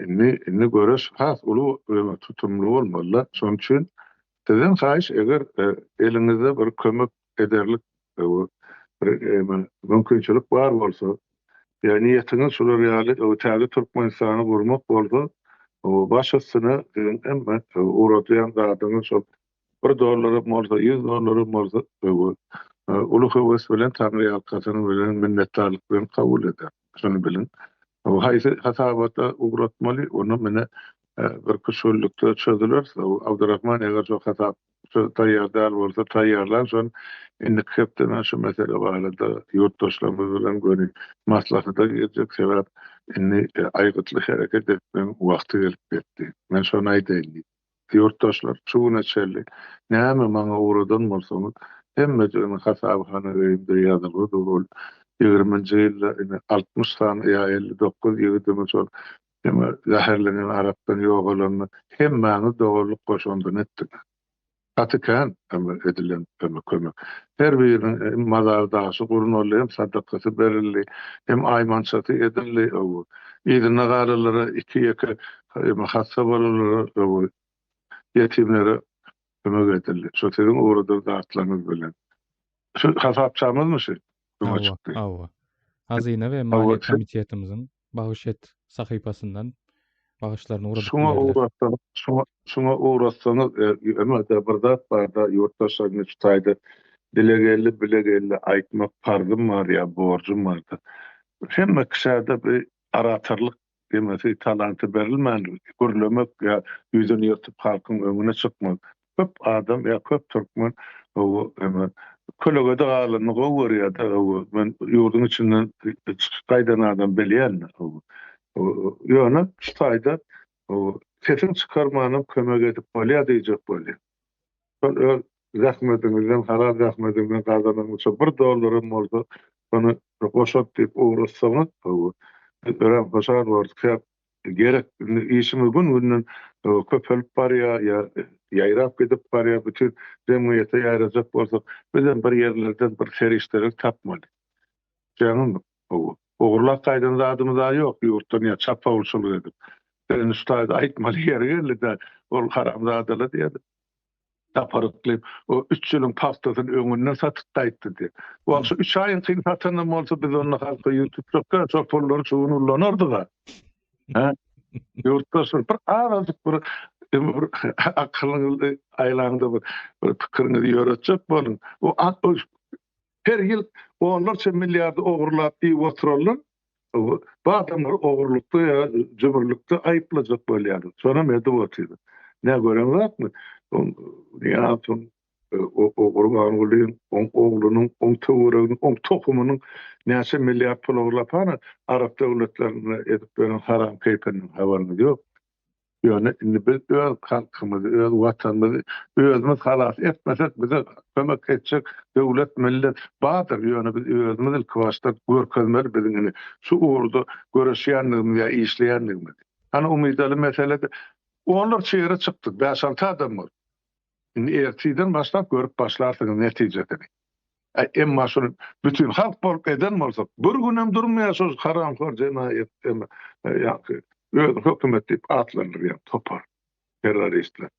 Indi, indi göreş has uly we tutumly bolmaly-da. Şonuň üçin sizden haýyş, eger eliňizde bir kömek ederlik bir mümkinçilik bar bolsa, ýa niýetiňiz şular ýaly täze Türkmenistany gurmak bolsa, baş üstüne siziň hemme ugradýan zadyňyz şol bir dollaram bolsa, 100 dollaram bolsa uly höwes bilen, taňryýalkasyn bilen, minnetdarlyk bilen kabul eder. Şuny biliň. Haýsy hasabata ugratmaly, ony mine. Bir üç günlükde çözüler. Abdurrahman eger şo hasap taýýar däl bolsa taýýarlan şony indiki hepde men şu mesele barada ýurtdaşlarymyz bilen göni maslahata girjek sebäp indi aýgytly hereket etmegiň wagty gelip ýetdi. Men şony aýdaýyn diýip. Ýurtdaşlar şu güne çenli näme maňa ugradan bolsaňyz hemmejiginiň hasaby hany öýümde ýazylgy dur ol ýigriminji ýylda indi 60 sany ýa 59 ýigidimiz şol Hemme zäherlenen arakdan ýogalanda hemmäňiz doganlyk goşandyny etdiňiz. Gaty kän hem edilen hem kömek. Her biriniň hem mazar daşy gurnaldy, hem sadakasy berildi, hem aýmançasy edildi. Yzynda galanlara iki-ýeke hem hassa bolanlara, ýetimlere kömek edildi. Şo siziň ugradan zatlaryňyz bilen. Şu hasapçamyzmy şu? Öňe çykdy. Hawa. Hazyna we maliýe komitetimiziň bagyş et sahypasyndan bagyşlaryny ugradyp Şuňa bilerler. ugratsaňyz, şuňa şuňa ugratsaňyz, emma-da bir zat bar-da, ýurtdaşlaryň şu taýda dile geldi, bile geldi aýtmak parzym bar ýa borjum bar-da. Hemme kişä-de bir oratorlyk Demesi talanty berilmän gürlemek ýa ýüzüni ýyrtyp halkyň öňüne çykmak. Köp adam ýa köp türkmen hawa kölegede galanyny gowy görýärde hawa men ýurduň içinden çykyp gaýdan adam bilýän hawa. Ýöne şu taýda sesiň çykarmanam kömek edip bolýar diýjek bolýan. Şol öz zähmetiňizden, halal zähmetiňizden gazananyňyzça bir dollaram bolsa, şony goşant diýip ugratsaňyz, hawa, biz örän hoşal bolarys. Sebäp gerek, indi işimiz gün-günden köpelip barýar, ýa ýaýrap gidip barýar, bütin jemgyýete ýaýrajak bolsak, bizem bir ýerlerden bir serişdeleri tapmaly. Düşýäňizmi? Hawa. Ogurlap gaýdan zadymyz-a ýok ýurtdan ýa çapawulçylyk edip. Sen indi şu taýda aýtmaly ýeri geldi-dä, ol haramzadalar diýýär. Sapar Yklym o üç ýylyň pagtasyny öňünden satyp gaýtdy diýýär. Wah, şu üç aýyňkyny satanam bolsa biz onda halka ýüz tutjak-a, şol pullary şu gün ullanardyk-a. Hä? Ýurtdaşlar bir azajyk bir bir akylyňyzy aýlaň-da bir bir pikiriňizi ýöretjek boluň. O Her ýyl onlarça milliardy ogurlap iýip oturanlar bu adamlary ogurlykda ýa jümrülikde aýyplajak bolýarlar. Şonam edip otyrlar. Nä gören zatmy? Nyýazowyň, Gurbangulyň, oň oglunyň, oň töwereginiň, oň tohumynyň näçe milliard pul ogurlap hany arap döwletlerinde edip ýören haram keýpinden habaryňyz ýok. Ýöne indi biz öz halkymyzy, öz watanymyzy özümiz halas etmesek, bize kömek etjek döwlet, millet bardyr. Ýöne biz özümiz ilkibaşda görkezmeli biziň indi şu ugurda göreşýändigimizi ýa işleýändigimizi. Hany Umydaly meselede onlarça ýere çykdyk, bäş-alty adam bolup. Indi ertirden başlap görüp başlarsyňyz netijesini. Äý emma şuny bütin halk bolup eden bolsak, bir günem durmaýar şol haramhor jenaýat ýaňky özüni hökümet diýip atlandyrýan topar terroristler.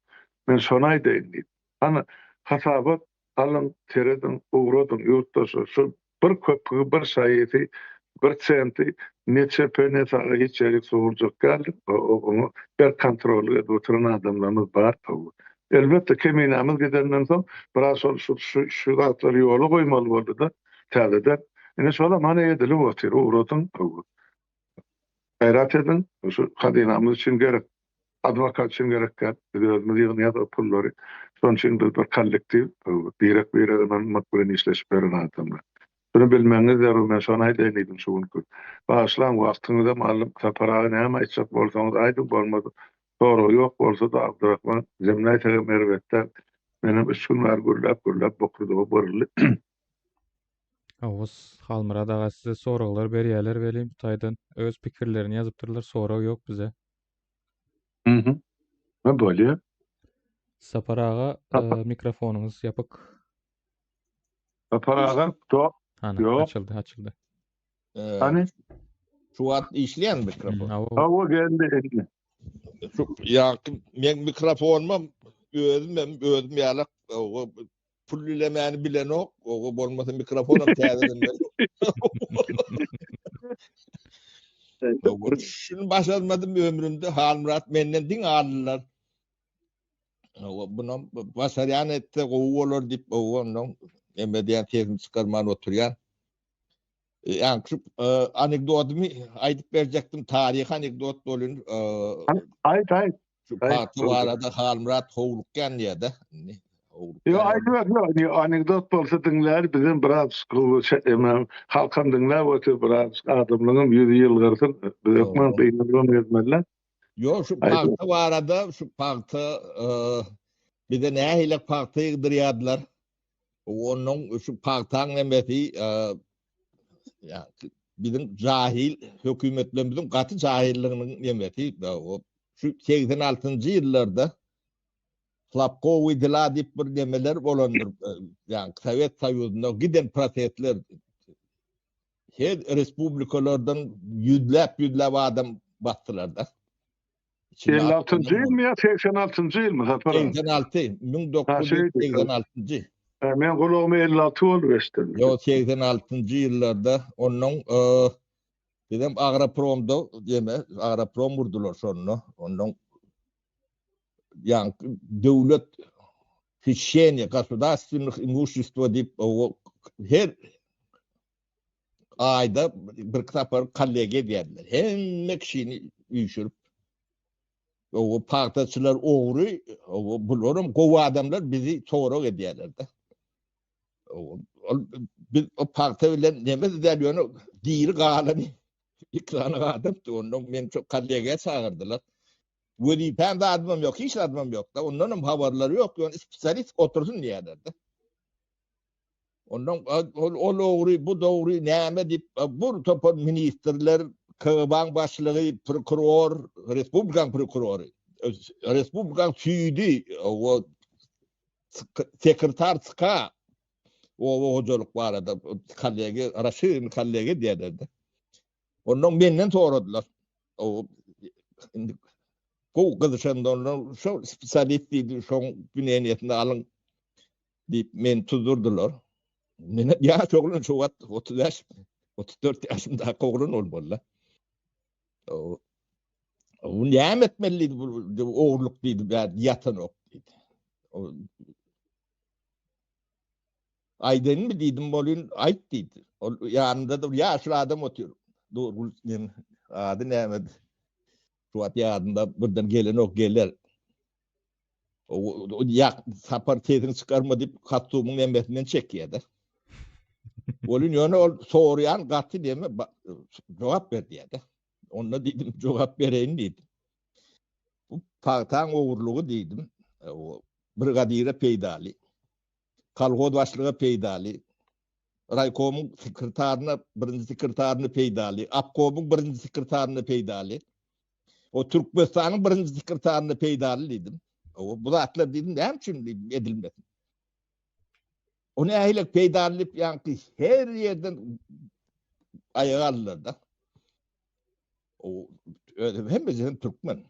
Men şony aýdaýyn diýip. Hany hasabat alyň, serediň, ugradyň ýurtdaşlar şu Bir köpügi, bir şaýysy, bir senti ne çepe, ne saga hiç ýerik sowurjak däldir. Oňa berk kontrollyk edip oturan adamlarymyz bar. Elbetde, keminämiz gidenden soň biraz şol şu şu zatlary ýola goýmaly boldy-da täzeden. Indi şolam hany edilip otyr, ugradyň. Gaýrat ediň, şu hazynamyz üçin gerek. Adwokat üçin gerek däl. Biz özümiz ýygnaýas o pullary. Şonuň üçin biz bir kollektiw, birek-birege ynanmak bilen işleşip ýören adamlar. Şuny bilmegiňiz zerur, men şony aýdaýyn diýdim şu günki. Bagyşlaň, wagtyňyzam aldym. Sapar aga näme aýtjak bolsaňyz aýdyň, bolmasa sorag ýok bolsa-da Abdurahman jemläýsegem erbet däl. Menem üç gün bäri gürläp-gürläp bokurdagy buruldy. Oguz Halmyrat aga size soraglar berýärler welin bu taýdan öz pikirlerini ýazypdyrlar sorag ýok bize. Mhm. Ne bolýar? Sapar aga e, mikrofonyňyz ýapyk. Sapar aga do Hany Ýok. açyldy açyldy. Ee, Hany? Şu wagt işleýän mikrofon. Hawa. Hawa geldi indi. Şu ýa men mikrofonymam özüm hem özüm ýalak pul dilemäni bilenok. Oga bolmasa mikrofonam täzeden ber. Şunu başarmadym ömrümde Halmyrat menden diň aldylar. Oga bunam başarýan etse gowy bolar diýip oga ondan emme diýen sesini çykarman oturýan. Ýa şu anekdotymy aýdyp berjekdim, taryhy anekdot bolun. Aýt, aýt. Şu pagta barada Halmyrat howlukýan diýýär-de. Indi howlukýan. Ýok, aýdyber, ýok, anekdot bolsa diňlär, bizem biraz halkam diňläp otyr, biraz adamlaryňam ýüzi ýylgyrsyn, biz hökman gynalybam gezmeli. Ýok, şu pagta barada, şu pagta bize nähili pagta ýygdyrýardylar. Onuň şu pagtaň nemesi ýa biziň jahil hökümetlerimiziň gaty jahilliginiň nemesi şu 86-njy ýyllarda Hlapkowy dila diýip bir nemeler bolandyr. Ýa Sowet Soýuzynda giden prosesler her respublikalardan ýüzläp-ýüzläp adam basdylar-da. 56-njy ýylmy ýa 86-njy ýylmy Sapar aga? 86, 1986-njy. Hä, men gulagyma 56 bolup eşitdim. Ýok, 86-njy ýyllarda onnoň bizem Agropromda diýme, Agroprom gurdular şonda. Onnoň ýaňky döwlet hişeniýe, gosudarstwennyh imuşestwo diýip, her Aýda bir sapar kollegiýa edýärdiler. Hemme kişini üýşürip, o pagtaçylar ogry, o bularam gowy adamlar bizi sorag edýärler-de. Ol biz o pagta bilen neme däl ýöne diri galany iki sany adamdy. Ondan men şu kollegiýa çagyrdylar. Wezipäm zadymam ýok, hiç zadymam ýok-da. Ondanam habarlary ýok, ýöne spesialist otursyn diýýärler-de. Ondan ol, ol ogry, bu dogry näme diýip, bir topar ministrler, KGB-nyň başlygy, prokuror, respublikanyň prokurory, respublikanyň süýdi, o sekretar ÇK oba hojalyk barada kollegiýa, raşirin kollegiýa diýerlerdi. Ondan menden soradylar. O indi gowy gyzyşanda ondan şo spesialist diýdi, şoň mneniýesini alyň diýip meni tuzdurdylar. Men ýaş oglan şo wagt 35 34 ýaşymdaky oglan bolmaly. O Bu näme etmeli diýdi, bu ogurlyk diýdi, ýatanok diýdi. Aýdaýynmy diýdim, bolyn, aýt diýdi. Ol ýanynda-da bir ýaşuly adam otyr. Durgul diýen ady nämedi? Şu wagt ýadymda birden gelenok, geler. O ýak sapar sesini çykarma diýip kostumyň nemesinden çekýär-de. Bolyn ýöne ol soraýan gaty diýme jogap ber diýýär-de. Onda diýdim, jogap bereýin diýdim. Bu pagtaň ogurlygy diýdim. Brigadire peýdaly. Kolhoz başlyga peýdaly. Raýkomyň sekretaryna, birinji sekretaryna peýdaly. Obkomyň birinji sekretaryna peýdaly. O Türkmenistanyň birinji sekretaryna peýdaly diýdim. O bu zatlar diýdim, näme üçin diýdim edilmesin. O nähili peýdaly diýip, ýaňky her ýerden aýaga aldylar-da. O özüm hemmesi hem türkmen.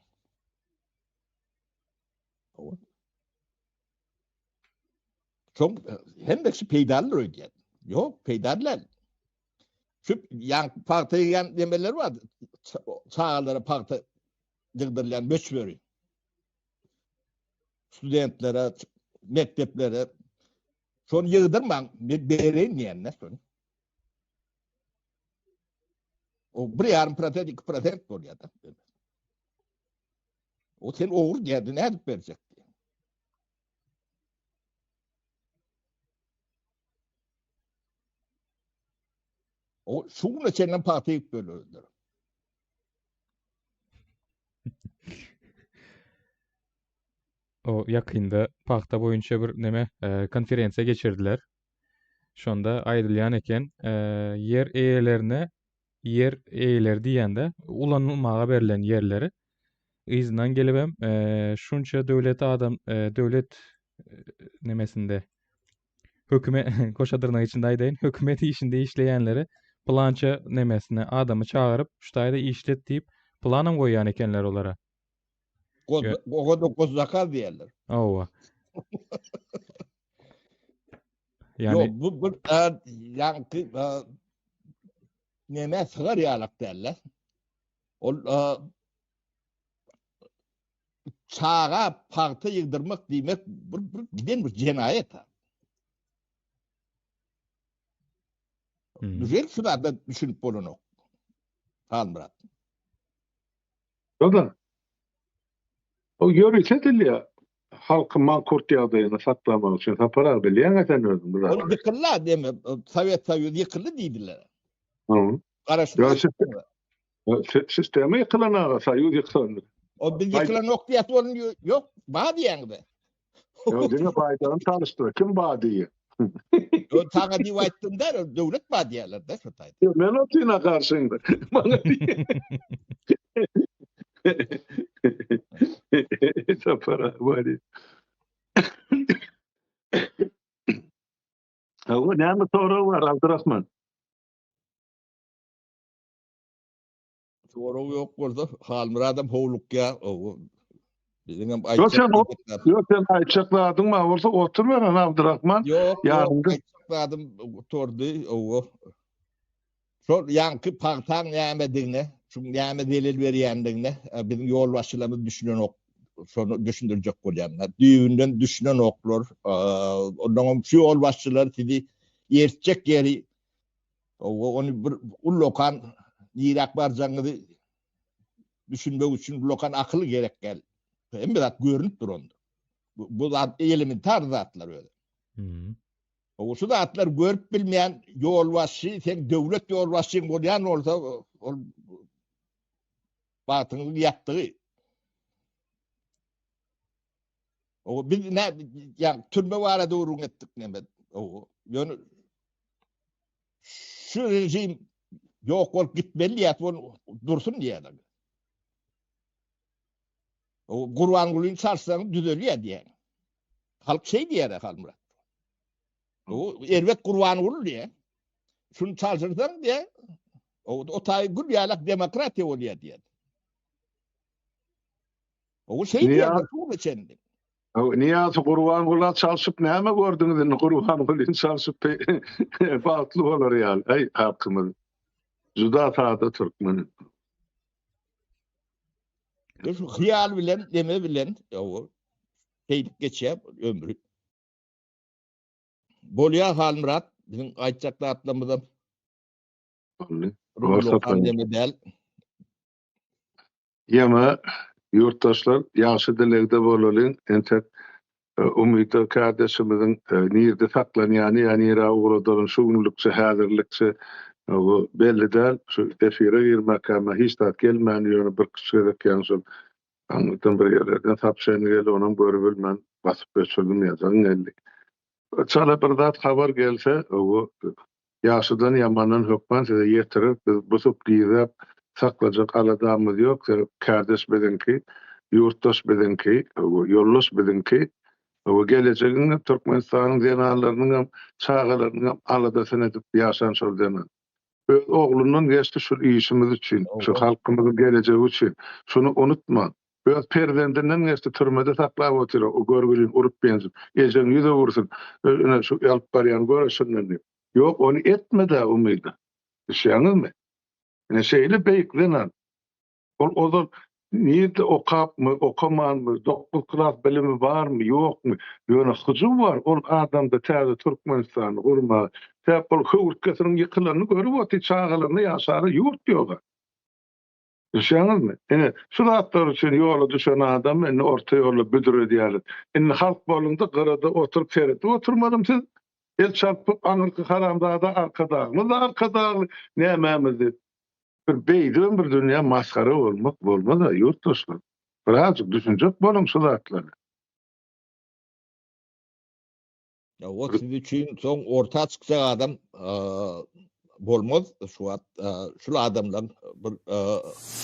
O. Soň hemmesi peýdalydyr öýdýän. Ýok, peýdaly däl. Şu ýaňky pagta ýygýan nemeler bar. Çagalara pagta ýygdyrylýan möçberi. Studentlere, mekdeplere şony ýygdyrmaň, men bereýin diýende şony. O 1,5 prosent, 2 prosent bolýar da. O sen ogry diýerdi, nädip berjek? O şu güne çenli pagta ýygyp bölüpdirler. O ýakynda pagta boýunça bir neme e, konferensiýa geçirdiler. Şonda aýdylýan eken, e, ýer eýelerine ýer eýeleri diýende ulanylmaga berlen ýerleri yzyndan gelibem e, şunça döwlet adam e, döwlet e, nemesinde hökümet goşa dyrnak içinde aýdaýyn hökümet işinde işleýänleri plança nemesine adamy çagyryp şu taýda işlet diýip planam goýýan ekenler olara. Oga da gozzakaz diýerler. Owa. Yani Yok bu bu ýaňky neme sygar ýalak däller. Ol çaga pagta ýygdyrmak diýmek bir, bir giden bir jenaýat. Düzel şu zada düşünip bolanok. Halmyrat. O-da. O ýörite edilýär. Halky mankurt ýagdaýynda saklamak üçin Sapar aga bilýäň-ä sen özüň bu zatlary. Ol ýykyldy deme, Sowet Soýuzy ýykyldy diýdiler. Hı. Garaşsyz. Sistema ýykylan aga, Soýuz ýykylandy. O biz ýykylanok diýýäs, ol ýok, bar diýýäňiz. Ýok, diňe baýdagyny çalyşdyr. Kim bar diýýär? Ýok, saňa diýip aýtdym däl, ol döwlet bar diýýärler-de şo taýda. Ýok, men otyna garşyňda. Maňa diýýär. Sapar aga bar diýýär. Hawa, näme sorag bar, Abdurahman? Sorag ýok bolsa, Halmyradam howlukýar. Biziň hem aýtjak Ýok, sen aýtjak zadyň bar bolsa oturber ana Abdurahman. Ýok, ýok, aýtjak zadym gutardy. Owa. Şol ýaňky pagtaň nämedigine, şuň näme zelel berýändigine e, biziň ýolbaşçylarymyz düşünenok. Şony düşündirjek bolýan. Düýbünden düşünenoklar. E, ondan hem şu ýolbaşçylar sizi ýertjek ýeri Owa, ony bir ullakan niräk barjagyňyzy düşünmek üçin ullakan akyl gerek däl. Hemme zat görünip durandyr. Bu, bu zat elementar zatlar özi. Hmm. Owa, şu zatlar görüp bilmeýän ýolbaşçy, sen döwlet ýolbaşçyň bolýan bolsa, ol bagtyňyzyň ýatdygy. Owa, biz nä, ýa türme barada gürrüň etdik näme. Owa, ýöne şu rejim ýok bolup gitmeli diýýär, ol dursun diýýärler. O Gurbangulyny çalşsaň düzelýär diýýär. Halk şeý diýýär Halmyrat. O erbet Gurbanguly diýýär. Şuny çalşyrsaň diýýär. O o taý gül ýalak demokratiýa bolýar diýýär. O şeý diýýär, şu geçendi. Niýazy Gurbangula çalşyp näme gördüňiz indi Gurbangulyny çalşyp bagtly bolar ýaly. Aý halkymyz juda sada türkmen. Şu hyýal bilen, deme bilen o şeýdip geçýär ömri. Bolýar Halmyrat, biziň aýtjak zatlarymyzam. Boldy. Deme däl. Ýene ýurtdaşlar ýagşy dilegde bolalyň, entek Umyda kärdeşimiziň nirde saklanýany ýa nirä ugradalyn şu günlükçe häzirlikçe bu belli däl. Şu efire girmäkäm hiç zat gelmän ýöne birküç gezek ýaňy şol aňyrdan bir ýerlerden sapşeni geldi onam görübilmän basyp öçürdim ýazagyň geldi. Çala bir zat habar gelse bu Ýagşydan ýamandan hökman size ýetireris, biz busup gizläp saklajak aladamyz ýok, sebäp kärdeş biziňki, ýurtdaş biziňki, ýoldaş biziňki we gelejegiň hem Türkmenistanyň zenanlarynyň hem çagalarynyň hem aladasyny edip ýaşan şol zenan. Öz oglundan geçdi şul işimiz üçin, şu halkymyzyň gelejegi üçin. Şuny unutmaň. Öz perzendinden geçdi türmede saklap otyr o görgülini urup ýenjip ejeň ýüz öwürsin ine şu alyp barýan göreşinden diýip. Ýok ony etmedä Umyda. Düşýäňizmi? Ine şeýle beýik zenan. Ol ozal nirde okapmy, okamanmy, dokuz klas bilimi barmy, ýokmy, ýöne hyjuw bar ol adamda täze Türkmenistany gurmaga. Sebäp ol höwürtgesiniň ýykylanyny görüp otyr, çagalaryna ýaşara ýurt ýoga. Düşýäňizmi? Ine, şu zatlar üçin ýola düşen adamy indi orta ýolda büdredýärler. Indi halk boluňda gyrada oturyp seredip oturmalym siz? El çarpyp aňyrky haramzada Arkadagymyz-da Arkadagly nämämiz diýip. Bir beýdibem bir dünýä masgara bolmak bolmaz-a ýurtdaşlar. Birazjyk düşünjek boluň şu zatlara. O siz üçin soň orta çykjak adam bolmaz. Şu wagt şul adamlar bir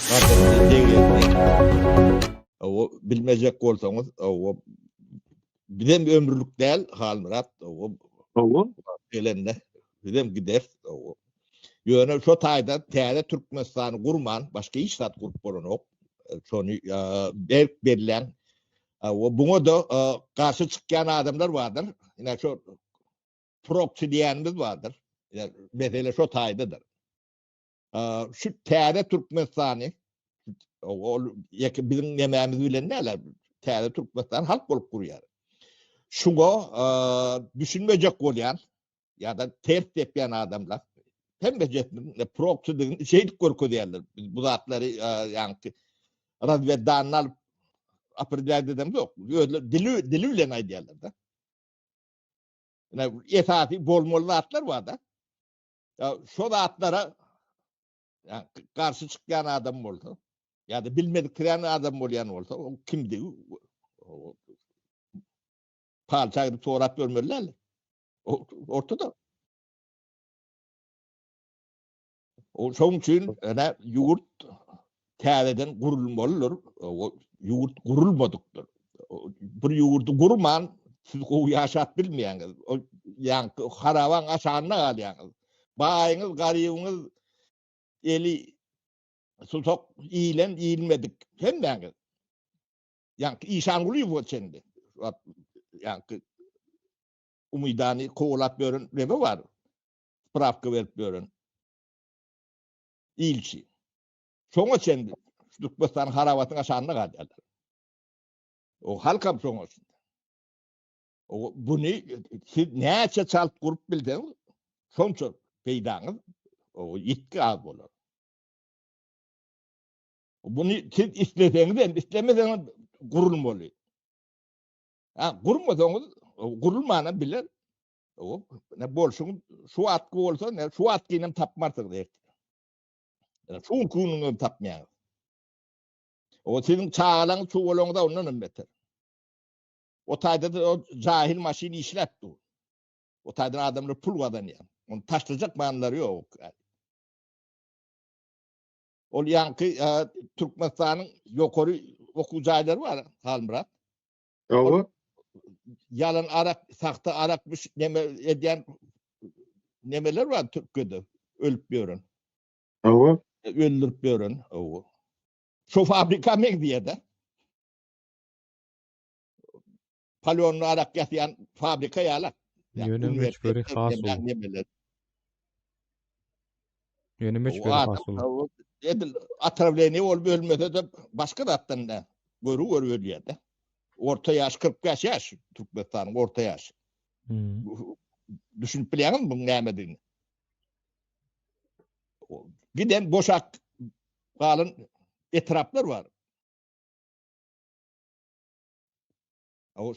gadyryny degýärdi. O bilmejek bolsaňyz, o bizem ömürlik däl Halmyrat, o Hawa. Gelende bizem gideris. O Ýöne şo taýda täze Türkmenistany gurman başga hiç zat gurup bolanok. Şony berk belläň. We buňa-da garşy çykýan adamlar bardyr. Ine şo proksi diýenimiz bardyr. Ine mesele şo taýdadyr. Şu täze Türkmenistany ol ýeke biziň nemämiz bilen däl, täze Türkmenistan halk bolup gurýar. Şuňa düşünmejek bolýan ýa-da ters depýän adamlar. Hemmejesiniň proksidigini şeýdip görkezýärler. Biz bu zatlary ýaňky razweddanyny alyp opredýär edemzok. Özleri dili dili bilen aýdýarlar-da. Ine esasy bolmaly zatlar bar-da. Ya şo zatlara ya garşy çykýan adam bolsa ýa-da bilmediksirän adam bolýan bolsa, o kimdigi palça gidip sorap ýörmeli däl. Ortada. O şoň üçin ene ýurt täzeden gurulmalydyr. O ýurt gurulmadykdyr. Bir ýurdy gurman siz gowy ýaşap bilmeýäňiz. O ýaňky harabaň aşagynda galýaňyz. Baýyňyz, garybyňyz eli susak iýilen, iýilmedik hemmäňiz. Ýaňky Işangulyýewe çenli. Ýaňky Umydany kowalap ýören neme bar? Sprawka berip ýören ilçi. Şoňa çenli şu Türkmenistanyň harabatynyň aşagynda galýarlar. O halkam şoňa. O buny siz näçe çalt gurup bilseňiz, şonça peýdaňyz o ýitgi az bolar. Buny siz isleseňiz hem, islemeseňiz gurulmaly. Ha, gurmasaňyz, gurulmanam biler. O, ne bolşuň şu wagtky bolsa, ne şu wagtkyny hem tapmarsyňyz ertir. Ýa şu gününi hem tapmaýaňyz. O siziň çagalaryňyz çuwalaňyz ondan hem beter. O taýda da o jahil maşyn işläp dur. O taýdan adamlar pul gazanýar. Onu taşlajak manlary ýok. Ol ýaňky e, Türkmenistanyň ýokary okuw jaýlary bar, Halmyrat. Hawa. Ýalan arak, sahta arak neme edýän nemeler bar Türkiýede ölüp ýören. Hawa. Öldürip ýören. Hawa. Şu fabrika meňzeýär-de. Palýonly arak ýasýan fabrika ýaly. Ýöne möçberi has uly. Ýöne möçberi has uly. Edil otrawleniýe bolup ölmese-de başga zatdan da görü görü ölýär-de. Orta ýaş 45 ýaş Türkmenistanyň orta ýaşy. Hmm. Düşünip bilýäňizmi buň nämedigini? Giden boşak galan etraplar bar.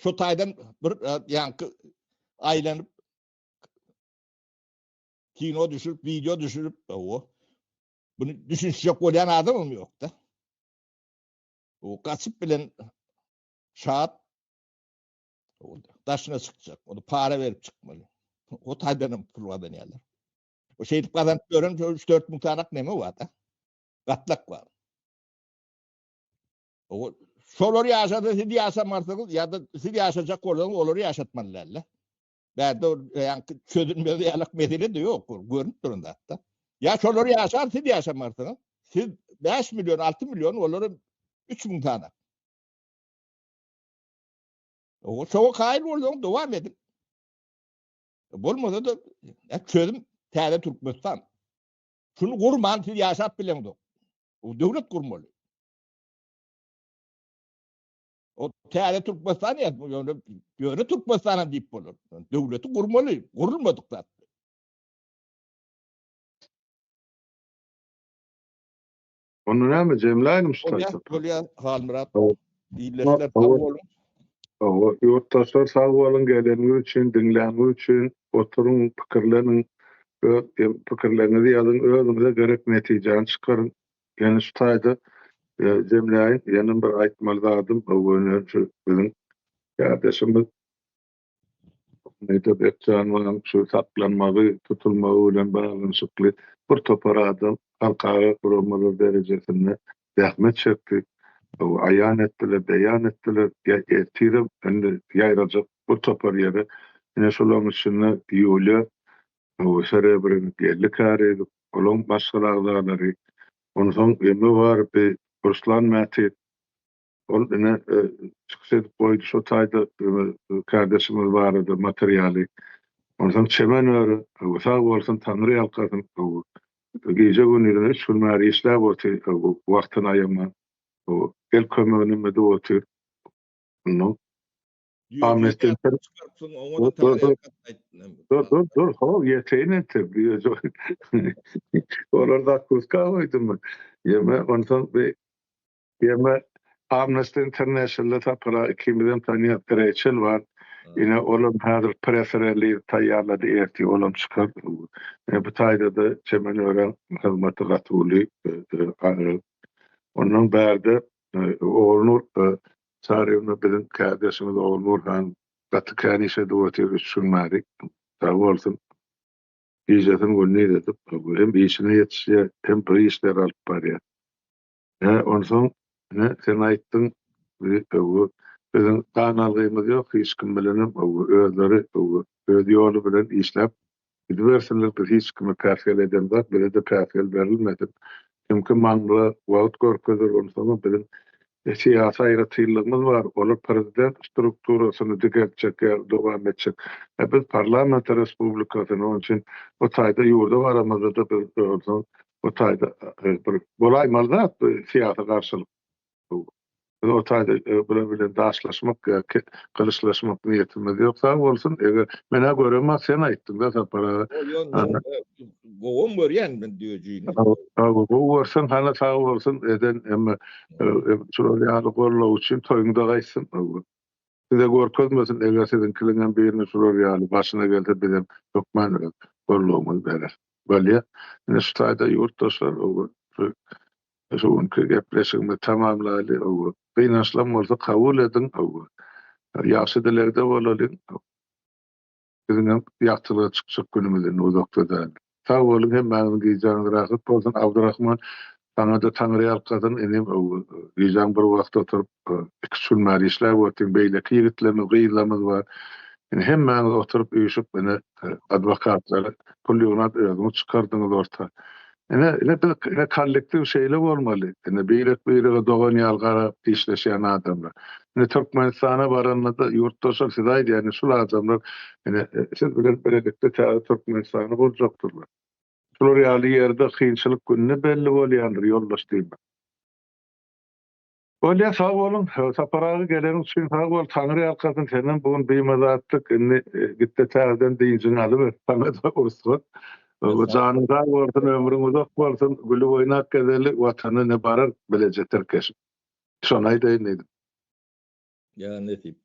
Şu taýdan bir e, ýaňky aýlanyp kino düşürip, video düşürip, o bunu düşünjek bolýan adamym ýok-da. O gaçyp bilen şat o daşyna çykjak, onu para berip çykmaly. O taýdan hem pul gazanýarlar. O şeýdip gazanyp ýören 3-4 müň tanak neme bar-da? Gatlak bar. O şolar ýaşasa siz ýaşamarsyňyz ýa-da siz ýaşajak bolsaňyz olary ýaşatmaly dälde. Bärde ýaňky çözülmez ýalak mesele de ýok, görünip duran zatda. Ýa şolar ýaşar siz ýaşamarsyňyz. Siz 5 million, 6 million, olara 3 müň tane. O şoňa kaýyl bolsaň dowam edin. Bolmasa da çözüm täze Türkmenistan. Şuny gurman siz ýaşap bileňzok. O döwlet gurmaly. O täze Türkmenistan ýa ýöne ýöne Türkmenistan hem diýip bolar. Döwleti gurmaly, gurulmadyk zat. Onda näme jemläýlim şu Bolýar, taýda. bolýar Halmyrat. Ildeşler sag boluň. Hawa, ýurtdaşlar sag boluň geleniňiz üçin, diňläniňiz üçin, oturyň, pikirleniň, öz pikirleriňizi ýazyň, özüňize gerek netijäni çykaryň. Ýene şu taýda jemläýin, ýene bir aýtmaly zadym, öwene şu biziň kärdeşimiz Umyda Bekjanowanyň şu saklanmagy, tutulmagy bilen baglanyşykly bir topar adam halkara guramalar derejesinde zähmet çekdi, aýan etdiler, beýan etdiler, ertirem indi ýaýrajak bir topar ýere, ine şolaryň içinde Ýuliýa Serebrennik Geldi Kärizow, olaň maşgala agzalary, onsoň eme bar bi Ruslan Mäti, ol ine çykyş edip goýdy şo taýda kärdeşimiz barada materialy. Onsoň Çemen öre, sag bolsun, Taňry ýalkasyn, gije-gündizine üç gün bäri işläp otyr, wagtyny aýaman, el kömegini edip otyr. Ondan. Amnesty Dur, dur, dur, ho, ýeteýin entek. Olar zakuska goýdumy? Ýeme, onsoň bir ýeme Amnesty International-da Sapar aga ikimizem tanýas, Reýçel bar. Ine, olam häzir press release taýýarlady, ertir olam çykar. Ine, bu taýda-da Çemen Öreň hyzmaty gaty uly. Ondan bärde Ogulnur Çaryýewna biziň kärdeşimiz Ogulnur han gaty kän iş edip otyr üç gün bäri. Sag bolsun. Gijesini gündiz edip, hem işine ýetişýär, hem bir işleri alyp barýar. Hä, onsoň, ine, sen aýtdyň, öwgi, biziň gan algymyz ýok hiç kim bilenem, öwgi, özleri, öwgi, öz ýoly bilen işläp Gidibersinler biz hiç kime päsgel edemzok bizede päsgel berilmesin. Kimki maňla wagt görkezer onsoňam biziň syýasy aýratynlygymyz bar olar prezident strukturasyny dikeltjek ýa dowam etjek a biz parlament respublikasyny onuň üçin o taýda ýurda baramyzda-da biz onsoň o taýda bir bolaýmaly zat bu syýasy garşylyk. Biz o taýda bular bilen daşlaşmak ýa gylyçlaşmak niýetimiz ýok. Sag bolsun. Eger men-ä göremok, sen aýtdyň-da Sapar aga. Ýok, gowam görýän men düýejini. Gowy görseň, hany sag bolsun eden emma şular ýaly goldaw üçin toýuň-da gaýtsyn. Size görkezmesin, eger siziňkiliňem birine şular ýaly başyna gelse bizem hökman öz goldawymyzy bereris. Bolýa. Ine şu taýda ýurtdaşlar şu Şu günki gepleşigimizi tamamlaýly. Gynançlam bolsa kabul ediň. Ýagşy dilegde bolalyň. Biziňem ýagtylyga çykjak günümiz indi uzakda däl. Sag boluň hemmäňiziň gijäňiz rahat bolsun. Abdurahman saňada taňryýalkasyn inim gijäň bir wagty oturyp iki-üç gün bäri işläp otyryn. Beýleki ýigitlerimiz gyzlarymyz bar. Indi hemmäňiz oturyp üýşüp ine adwokatlara pul ýygnap özüňiz çykardyňyz orta. Ine, ine biz ine kollektiw şeýle bolmaly. Ine birek-birege dogan ýaly garap işleşýän adamlar. Ine Türkmenistana baranda-da ýurtdaşlar size aýdýan, ine şul adamlar ine siz bilen birlikde täze Türkmenistany gurjakdyrlar. Şular ýaly ýerde kynçylyk gününe belli bolýandyr ýoldaş diýmek. Bolýa sag boluň Sapar aga geleniň üçin sag bol Taňry ýalkasyn senem bu gün bimaza atdyk indi gitde täzeden dynjyňy alyber saňada rugsat janyň sag bolsun ömrüň uzak bolsun gülüp oýnap gezeli watana ne barar bileje tirkeşip şony aýdaýyn diýdim. Ýa nesip.